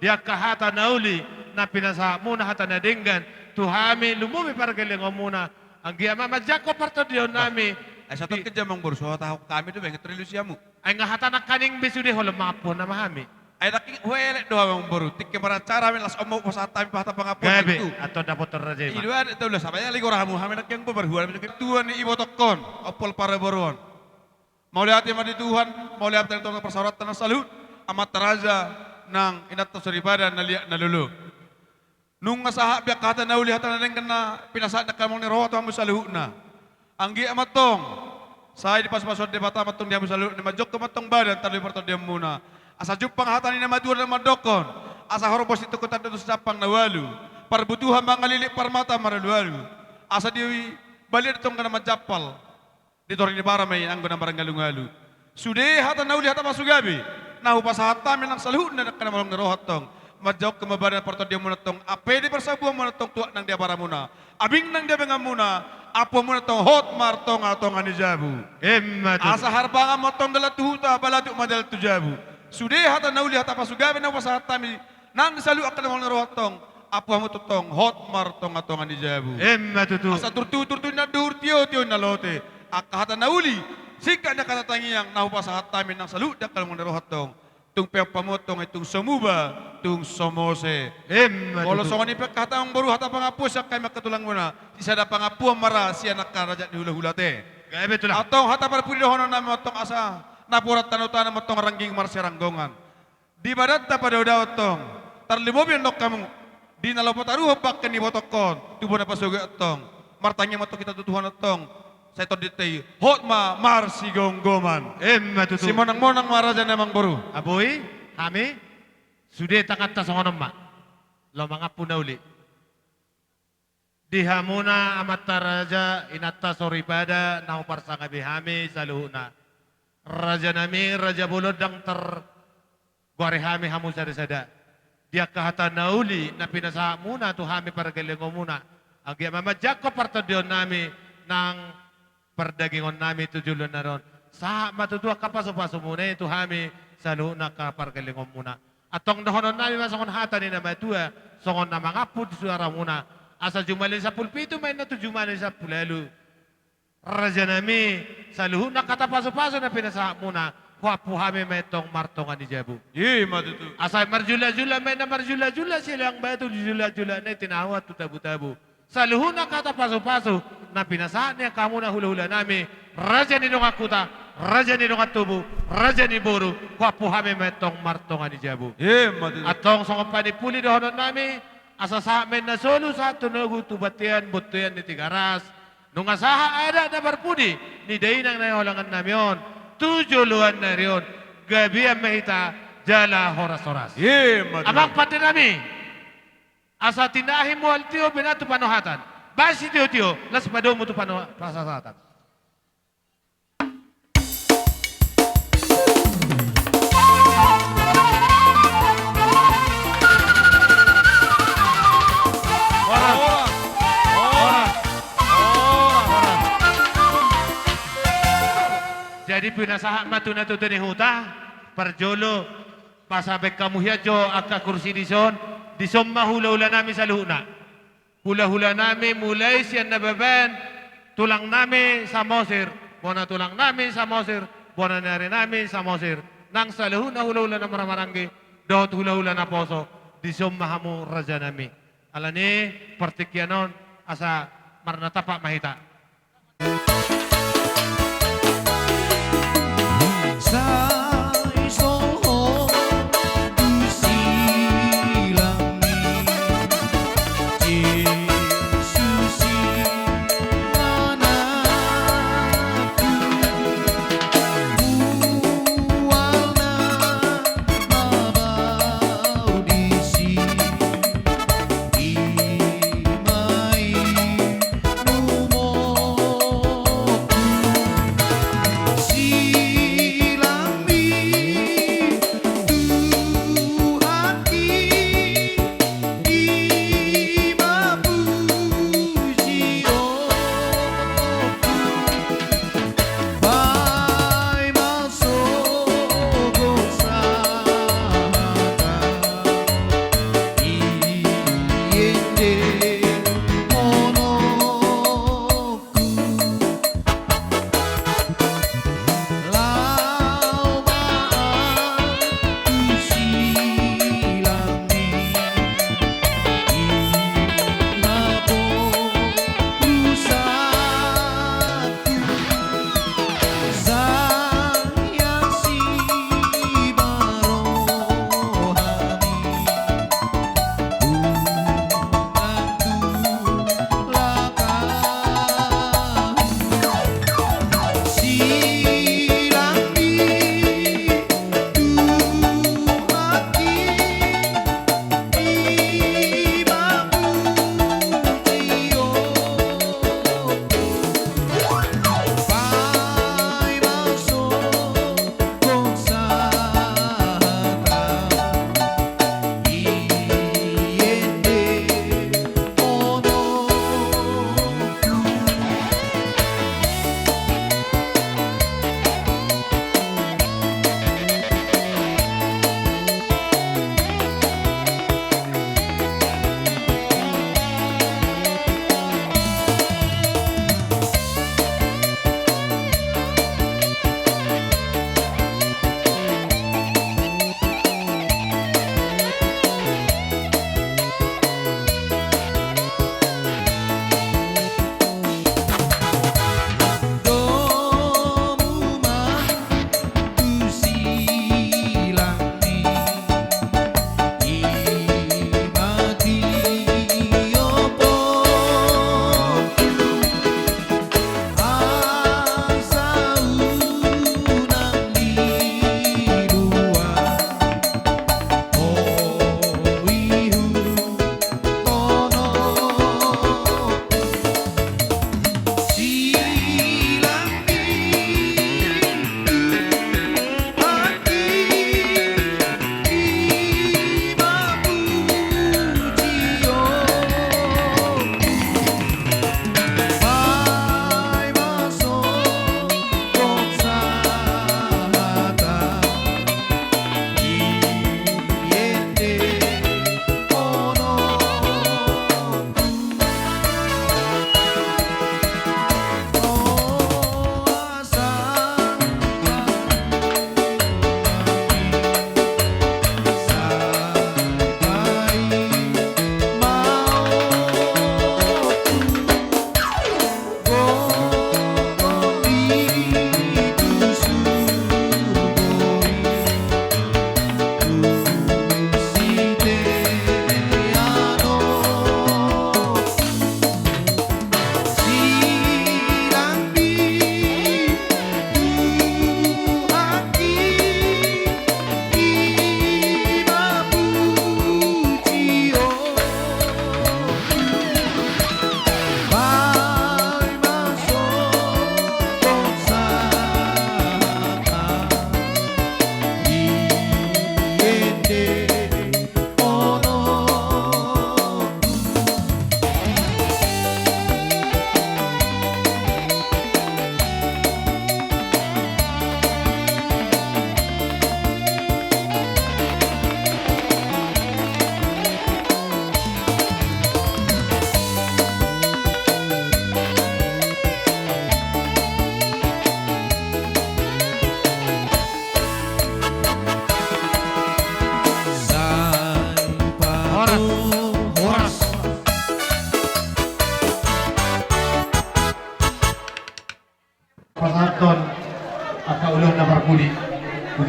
di angka hata na uli, na pinasahatmuna hata na denggan, tu hami lumobi pargellengonmuna, anggiat ma manjangkon partondion nami. Ai satongkin jamang boru, so hatahon hami do baen trilusiamu. Ai nga hata nangkaning be sude, holan mangampu nama hami. Ai nangkin huelek do amang boru, tingki maracara hami las omo pasahat hami pahata pangampuon. Gabe, tu antong dapotan raja i ma. Ido adat tu las, apa ya lagi orang hamu hami nangkin bo berhuan. Tuan ni ibotongkon, ompol parboruon. Mauliate ma di Tuhan, mauliate ma di Tuhan parsaoranta na saluhut, amanta raja, nang inanta soripada na liat na lolo. Nunga sahat be angka hata na uli, hata na denggan na pinasahat ni angka na mangoli roha tu hamu saluhutna. Anggiat ma antong sai dipasupasu Debata ma antong di hamu saluhutna, manjangkon ma antong badan tarlumobi partondionmuna. Asa jumpang hata ni na matua na mandokkon, asa horbo situngkot tanda tu sisampang na ualu, parbutuhan mangalilik parmata maralualu. Asa dibalian antong angka na manjampal. Di toru ni bara ma i anggo na marngalungalu. Sude hata na uli, hata pasugabe na hupasahat hami nang saluhutna di angka na mangoli roha antong. Manjangkon ma badan partondionmuna antong, ampe di parsabuanmuna antong, tuak nang di abaramuna, abing nang di abanganmuna, ampuanmuna antong hot martonga-tonga ni jabu. Emma tutu. Asa harbangan ma antong dalan tu huta, balatuk ma dalan tu jabu. Sude hata na uli, hata pasugabe na hupasahat hami nang saluhut angka na mangoli roha antong, ampuanmu antong hot martonga-tonga ni jabu. Emma tutu. Asa turtu-turtu ni anduhur, tio-tio ni na lote, angka hata na uli, singkat ni angka hata tangiang na hupasahat hami nang saluhut di angka na mangoli roha antong, tung pe ampuanmu antong i tung so muba Tung so mose. Emma tutu. Molo songon i pe angka hata, amang boru, hata pangampuon sian hami angka tulangmuna, sisada pangampuon ma ra sian angka raja ni hulahula te. Gabe tulang. Antong hata parpudi dohononnami antong asa napuran tano-tano ma antong rangging marsiranggongan. Di badanta padao-dao antong, tarlumobi annon hamu di na laho pataruhon bangke ni ibotongkon tu bona pasogit antong. Martangiang ma antong hita tu Tuhan antong, sai tondinta i hot ma marsigomgoman. Emma tutu. Simonang-monang ma raja nami, amang boru. Aboi, hami sude tanganta songon on ma. Laho mangampu na uli. Di hamuna amanta raja, inanta soripada na huparsangapi hami saluhutna. Raja nami, raja bolon, ndang targoari hami hamu sada-sada. Di angka hata na uli na pinasahatmuna tu hami pargellengonmuna, anggiat ma manjangkon partondionnami nang pardagingonnami tu joloan ni ari on. Sahat ma tutu angka pasu-pasumuna i tu hami saluhutna angka pargellengonmuna. Antong dohononnami ma songon hata ni na matua, songon na mangampu di suaramuna. Asa jumala ni sampulu pitu ma inna tu jumala ni sampulu ualu. Raja nami, saluhutna angka hata pasu-pasu na pinasahatmuna, huampu hami ma i antong martonga ni jabu. I ma tutu. Asa marjula-jula ma inna marjula-jula, sileang batu dijula-jula na i, tinahuan tu tabu-tabu. Saluhutna angka hata pasu-pasu na pinasahat ni angka hamuna hula-hulanami, raja ni dongan huta, raja ni dongan tubu, raja ni boru, huampu hami ma i antong martonga ni jabu. I ma tutu. Antong songon panimpuli dohononnami, asa sahat ma inna solu sahat tu nogu tu bontean, bontean ni Tigaras. Nunga sahat adat na parpudi ni dainang na hinaholangannami on tu joloan ni ari on, gabean ma hita jala horas-horas. I ma tutu. Amang pandenami, asa tinahi mual tio, binahen tu panohatan. Bahen sitio-tio, laos padomu tu pano-, pasasahaton. Horas. Horas. Horas. Horas. Jadi pinasahat ma tu natuatua ni huta, parjolo, pasahat hamu hian jo angka kursi dison, dison ma hula-hulanami saluhutna. Hula-hulanami mulai sian Nababan, tulangnami Samosir, bona tulangnami Samosir, bona ni arinami Samosir, nang saluhutna hula-hula na marhahamaranggi, dohot hula-hula na poso, dison ma hamu rajanami. Alani partingkian on asa marnatampak ma hita.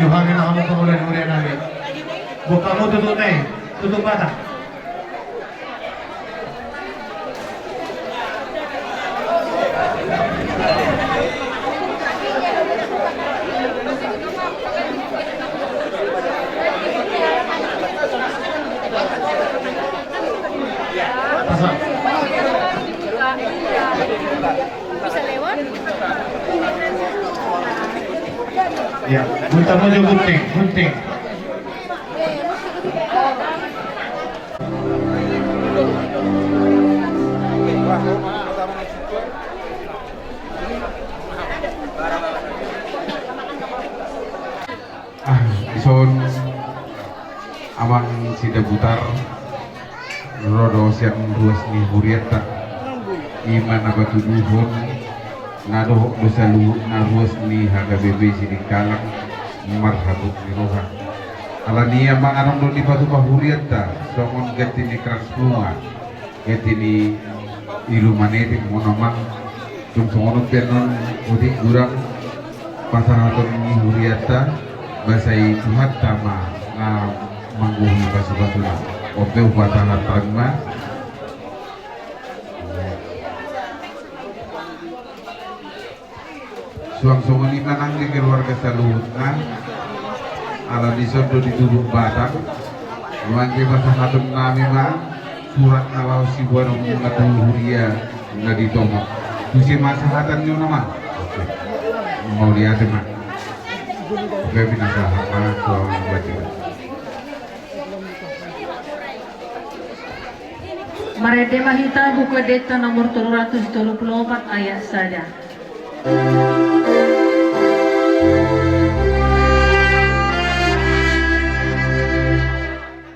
Roha ni na hamu pangula ni huria nami. Buka hamu tutup nai, tutup bata. Bisa lewat? Ya, gunting, gunting, gunting. Ah, dison amang Sidabutar ro do sian ruas ni hurianta. I ma na patuduhon na dohot do saluhutna ruas ni H K B P Sidikalang marhabot ni roha. Alani i amang adong do dipatupa hurianta songon ganti ni krans bunga. Ganti ni ilu manetek muna ma. Tung songon on pe annon otik gurang pasahaton ni hurianta, basa i Tuhanta ma na manggohi pasupasuna. On pe hupasahat hami ma. Suang songon i ma nang di keluarga saluhutna. Ala dison do di Tubuak Batang. Nuaeng pe pasahaton nami ma surat na laho siboanon muna tu huria na di Tomok. Tusi ma sahatan ni on amang. Oke. Mauliate ma. Oke, pinasahat ma tu amang baca. Marende ma hita, Buku Endenta nomor tolu ratus tolu pulu opat, ayat sada.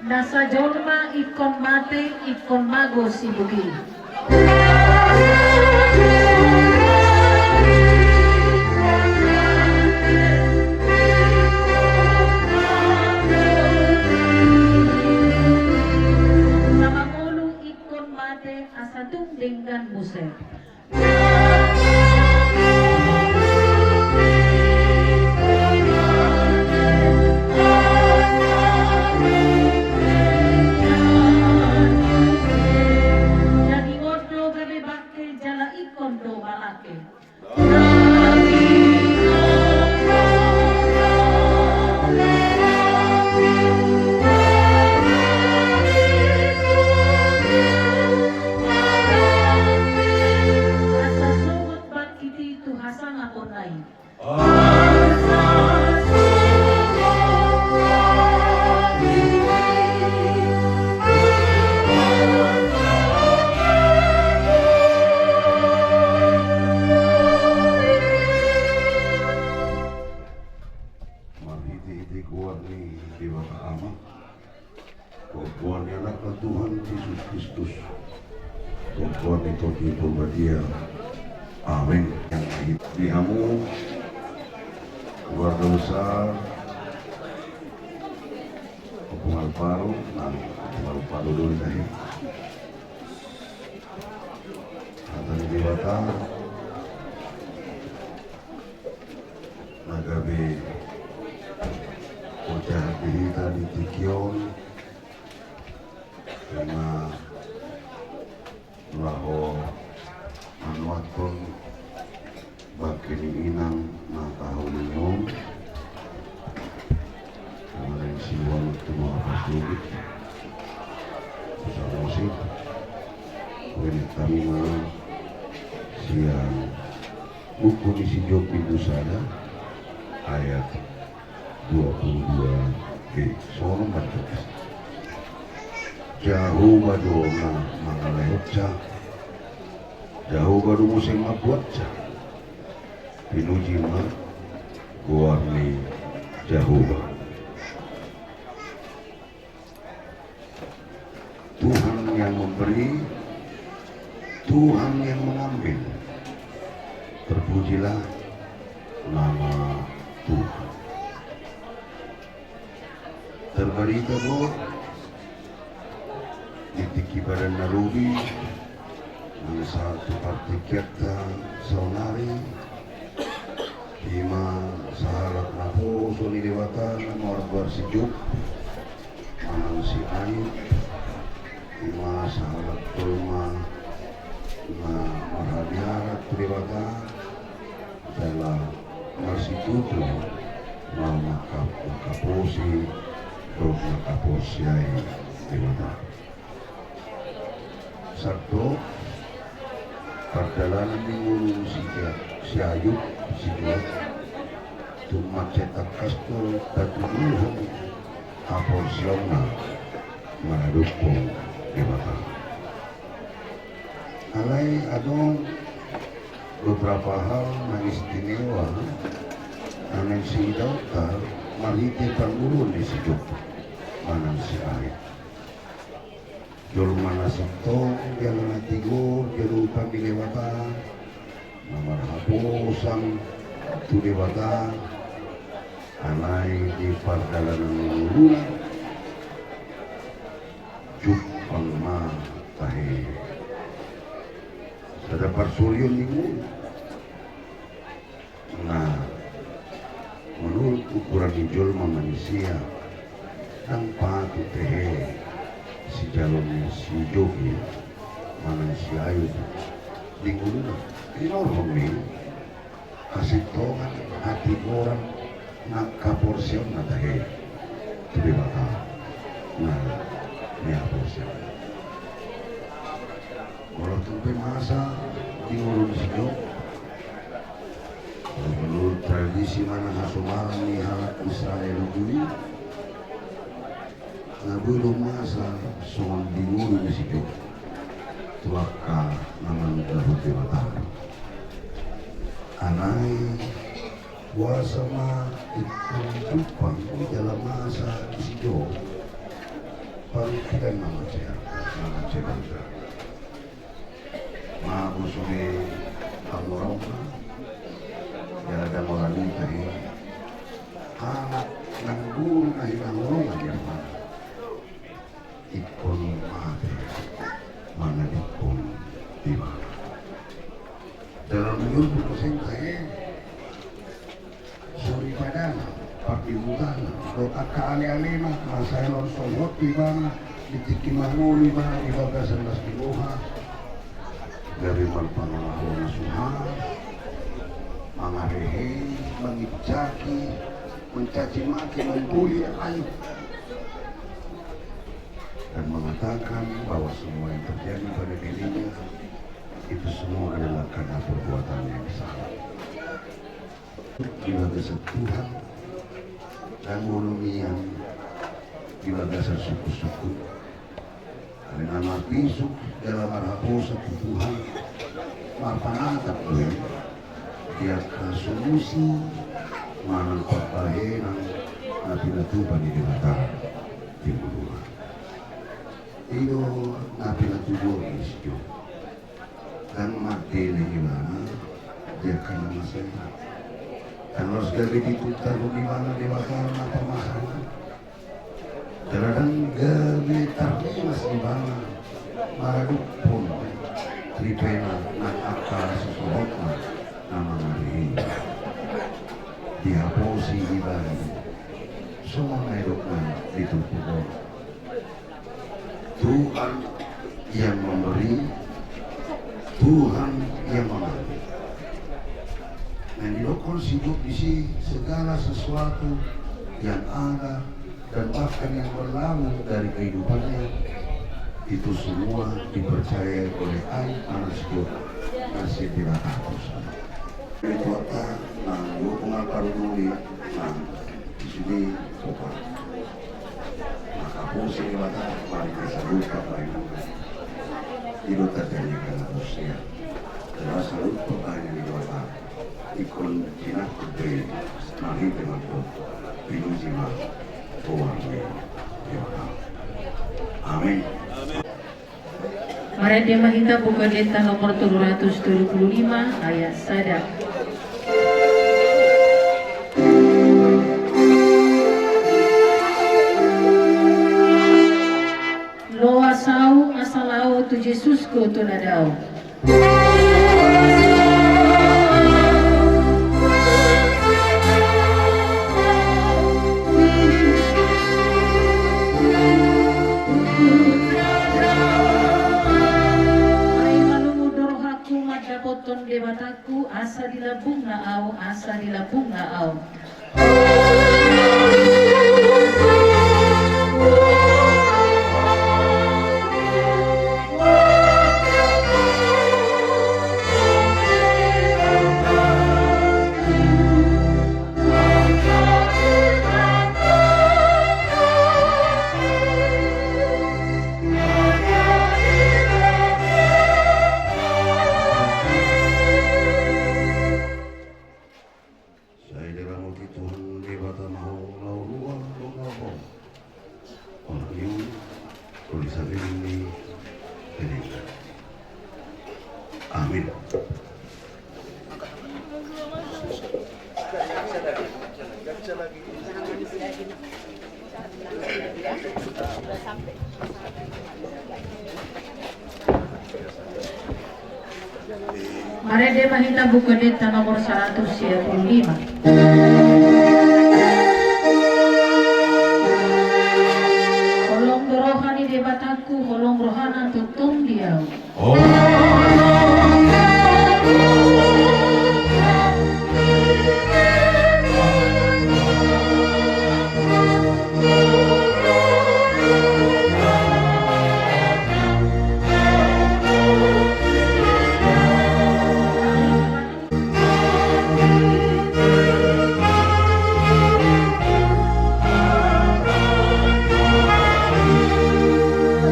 Nasa jolma ingkon mate, ingkon mago sibogi. Na mangolu ingkon mate asa tung denggan muse. Daging on do gabe bangke jala ingkon do malangke. Asa sogot bangkit i tu hasangaponna i. Marhitehite goar ni Debata Ama, goar ni Anakna Tuhan Jesus Kristus, goar ni Tondi Porbadia. Amin. Di hamu keluarga besar Ompung Alvaro, nah, Ompung Alvaro dulu dah. Hata ni Debata na gabe pojahat di hita di tingki on, ima laho manuathon bangke ni inang na tahu ni on. Kemarin si Walut tu mangapasugit. Bisa musik. Kuenek kami ma sian Buku ni si Job bindu sada ayat dua puluh dua B. Songon on ma ditulis. Jahowa do na mangalehonsa. Jahowa do muse mambuatsa. Pinuji ma goar ni Jahowa. Tuhan yang memberi, Tuhan yang mengambil. Terpujilah nama Tuhan. Tarbarita do di tingki badan na lobi nang sahat tu partingkianta saonari. Ima sahalak naposo ni Debata na margoar si Job manang si Ayub. Ima sahalak jolma na marhabiaran tu Debata jala marsitutu na mangka-, mangkaposi dohot mangkaporseai Debata. Sandok pardalanan ni ngolu si, si Ayub, si Job, tung mansai tangkas do patuduhon haporseaonna maradophon Debata. Alai adong beberapa hal na istimewa na naeng siidaonta marhite parngoluon ni si Job manang si Ayub. Jolma na sintong jala na tigor jala upa ni Debata, na marhaposan tu Debata, alai di pardalanan ni ngoluna jumpang ma tahe sada parsorion ni ngolu. Nah, menurut ukuran ni jolma manisia, ndang patut tehe sijaloon ni si Job i manang si Ayub di ngoluna. Dinorhon ni hasintongan, hatigoran, na haporseaon na tahe tu Debata. Nah, ni haporseaon. Molo tung pe masa di ngolu ni si Job, molo menurut tradisi manang hasomalan ni halak Israel ujui, na boi do masa songon di ngolu ni si Job tu angka na manundahon Debata. Alai boasa ma ingkon jumpang jala masa di si Job? Parungkilon na mansai, na mansai bangga. Mabo sude hamoraonna jala damoran i tahe, halak nang boru na hinaholongan ni amana ingkon mate manadingkon imana. Dalam minggu muse tahe soripadana, pardihutana dohot angka alealena, mansai lam sohot tu ibana di tingki mangolu ibana di bagasan las ni roha, gabe marpangalaho na suhat, mangarehe, mangincaki, mencaci maki, membuli Ayub, dan mengatakan bahwa semua yang terjadi pada dirinya itu semua adalah karena perbuatan yang salah. Di bagasan Tuhan, dan molo nian di bagasan sungkunsungkun. Alai na marpisuk jala marhaposan tu Tuhan, marpanatap do i di angka solusi manang pambahenan na pinatupa ni Debata di ngoluna. I do na pinatuduhon ni si Job. Ndang mardele ibana di angka na masa i. Ndang laos gabe dituntarhon ibana Debata na pamasaon. Jala ndang gabe tarlimas ibana maradophon ripena nang angka sosohotna na mangarehe i. Dihaposi ibana songon na nidokna di turpuk on. Tuhan yang memberi, Tuhan yang mengambil. Nah, didokkon si Job disi, segala sesuatu yang ada dan bahkan yang berlalu dari kehidupannya itu semua dipercayai oleh Ayub anak si Job na sian Debata. Itu apa? Nah, dua pengakuan dulu, nah, di sini, Bapak. Mangkaposi Debata, paling sarupa baen. I do tanda ni mangkaposi, ya. Jelas sarupa baen ni Debata. Ingkon jinangkon be, marhite mangko, pinuji ma goar ni Debata. Amin. Marende ma hita, Buku Ende nomor tolu ratus tolu pulu lima, ayat sada. Loas ahu asa laho tu Jesus, goar na dao. Ton Debatangku, asa dilambungna ahu, asa dilambungna ahu. Sai diramoti Tuhan Debata na ho, na ho, na ho. Wahyu, tulisan ini, ini. Amin. Marende ma hita Buku Endenta nomor saratus sia pulu lima. Holong do roha ni Debatangku, holong rohana tonton di ahu.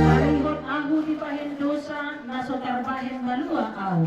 Tarihot ahu dibahen dosa, na so tarbahen malua ahu.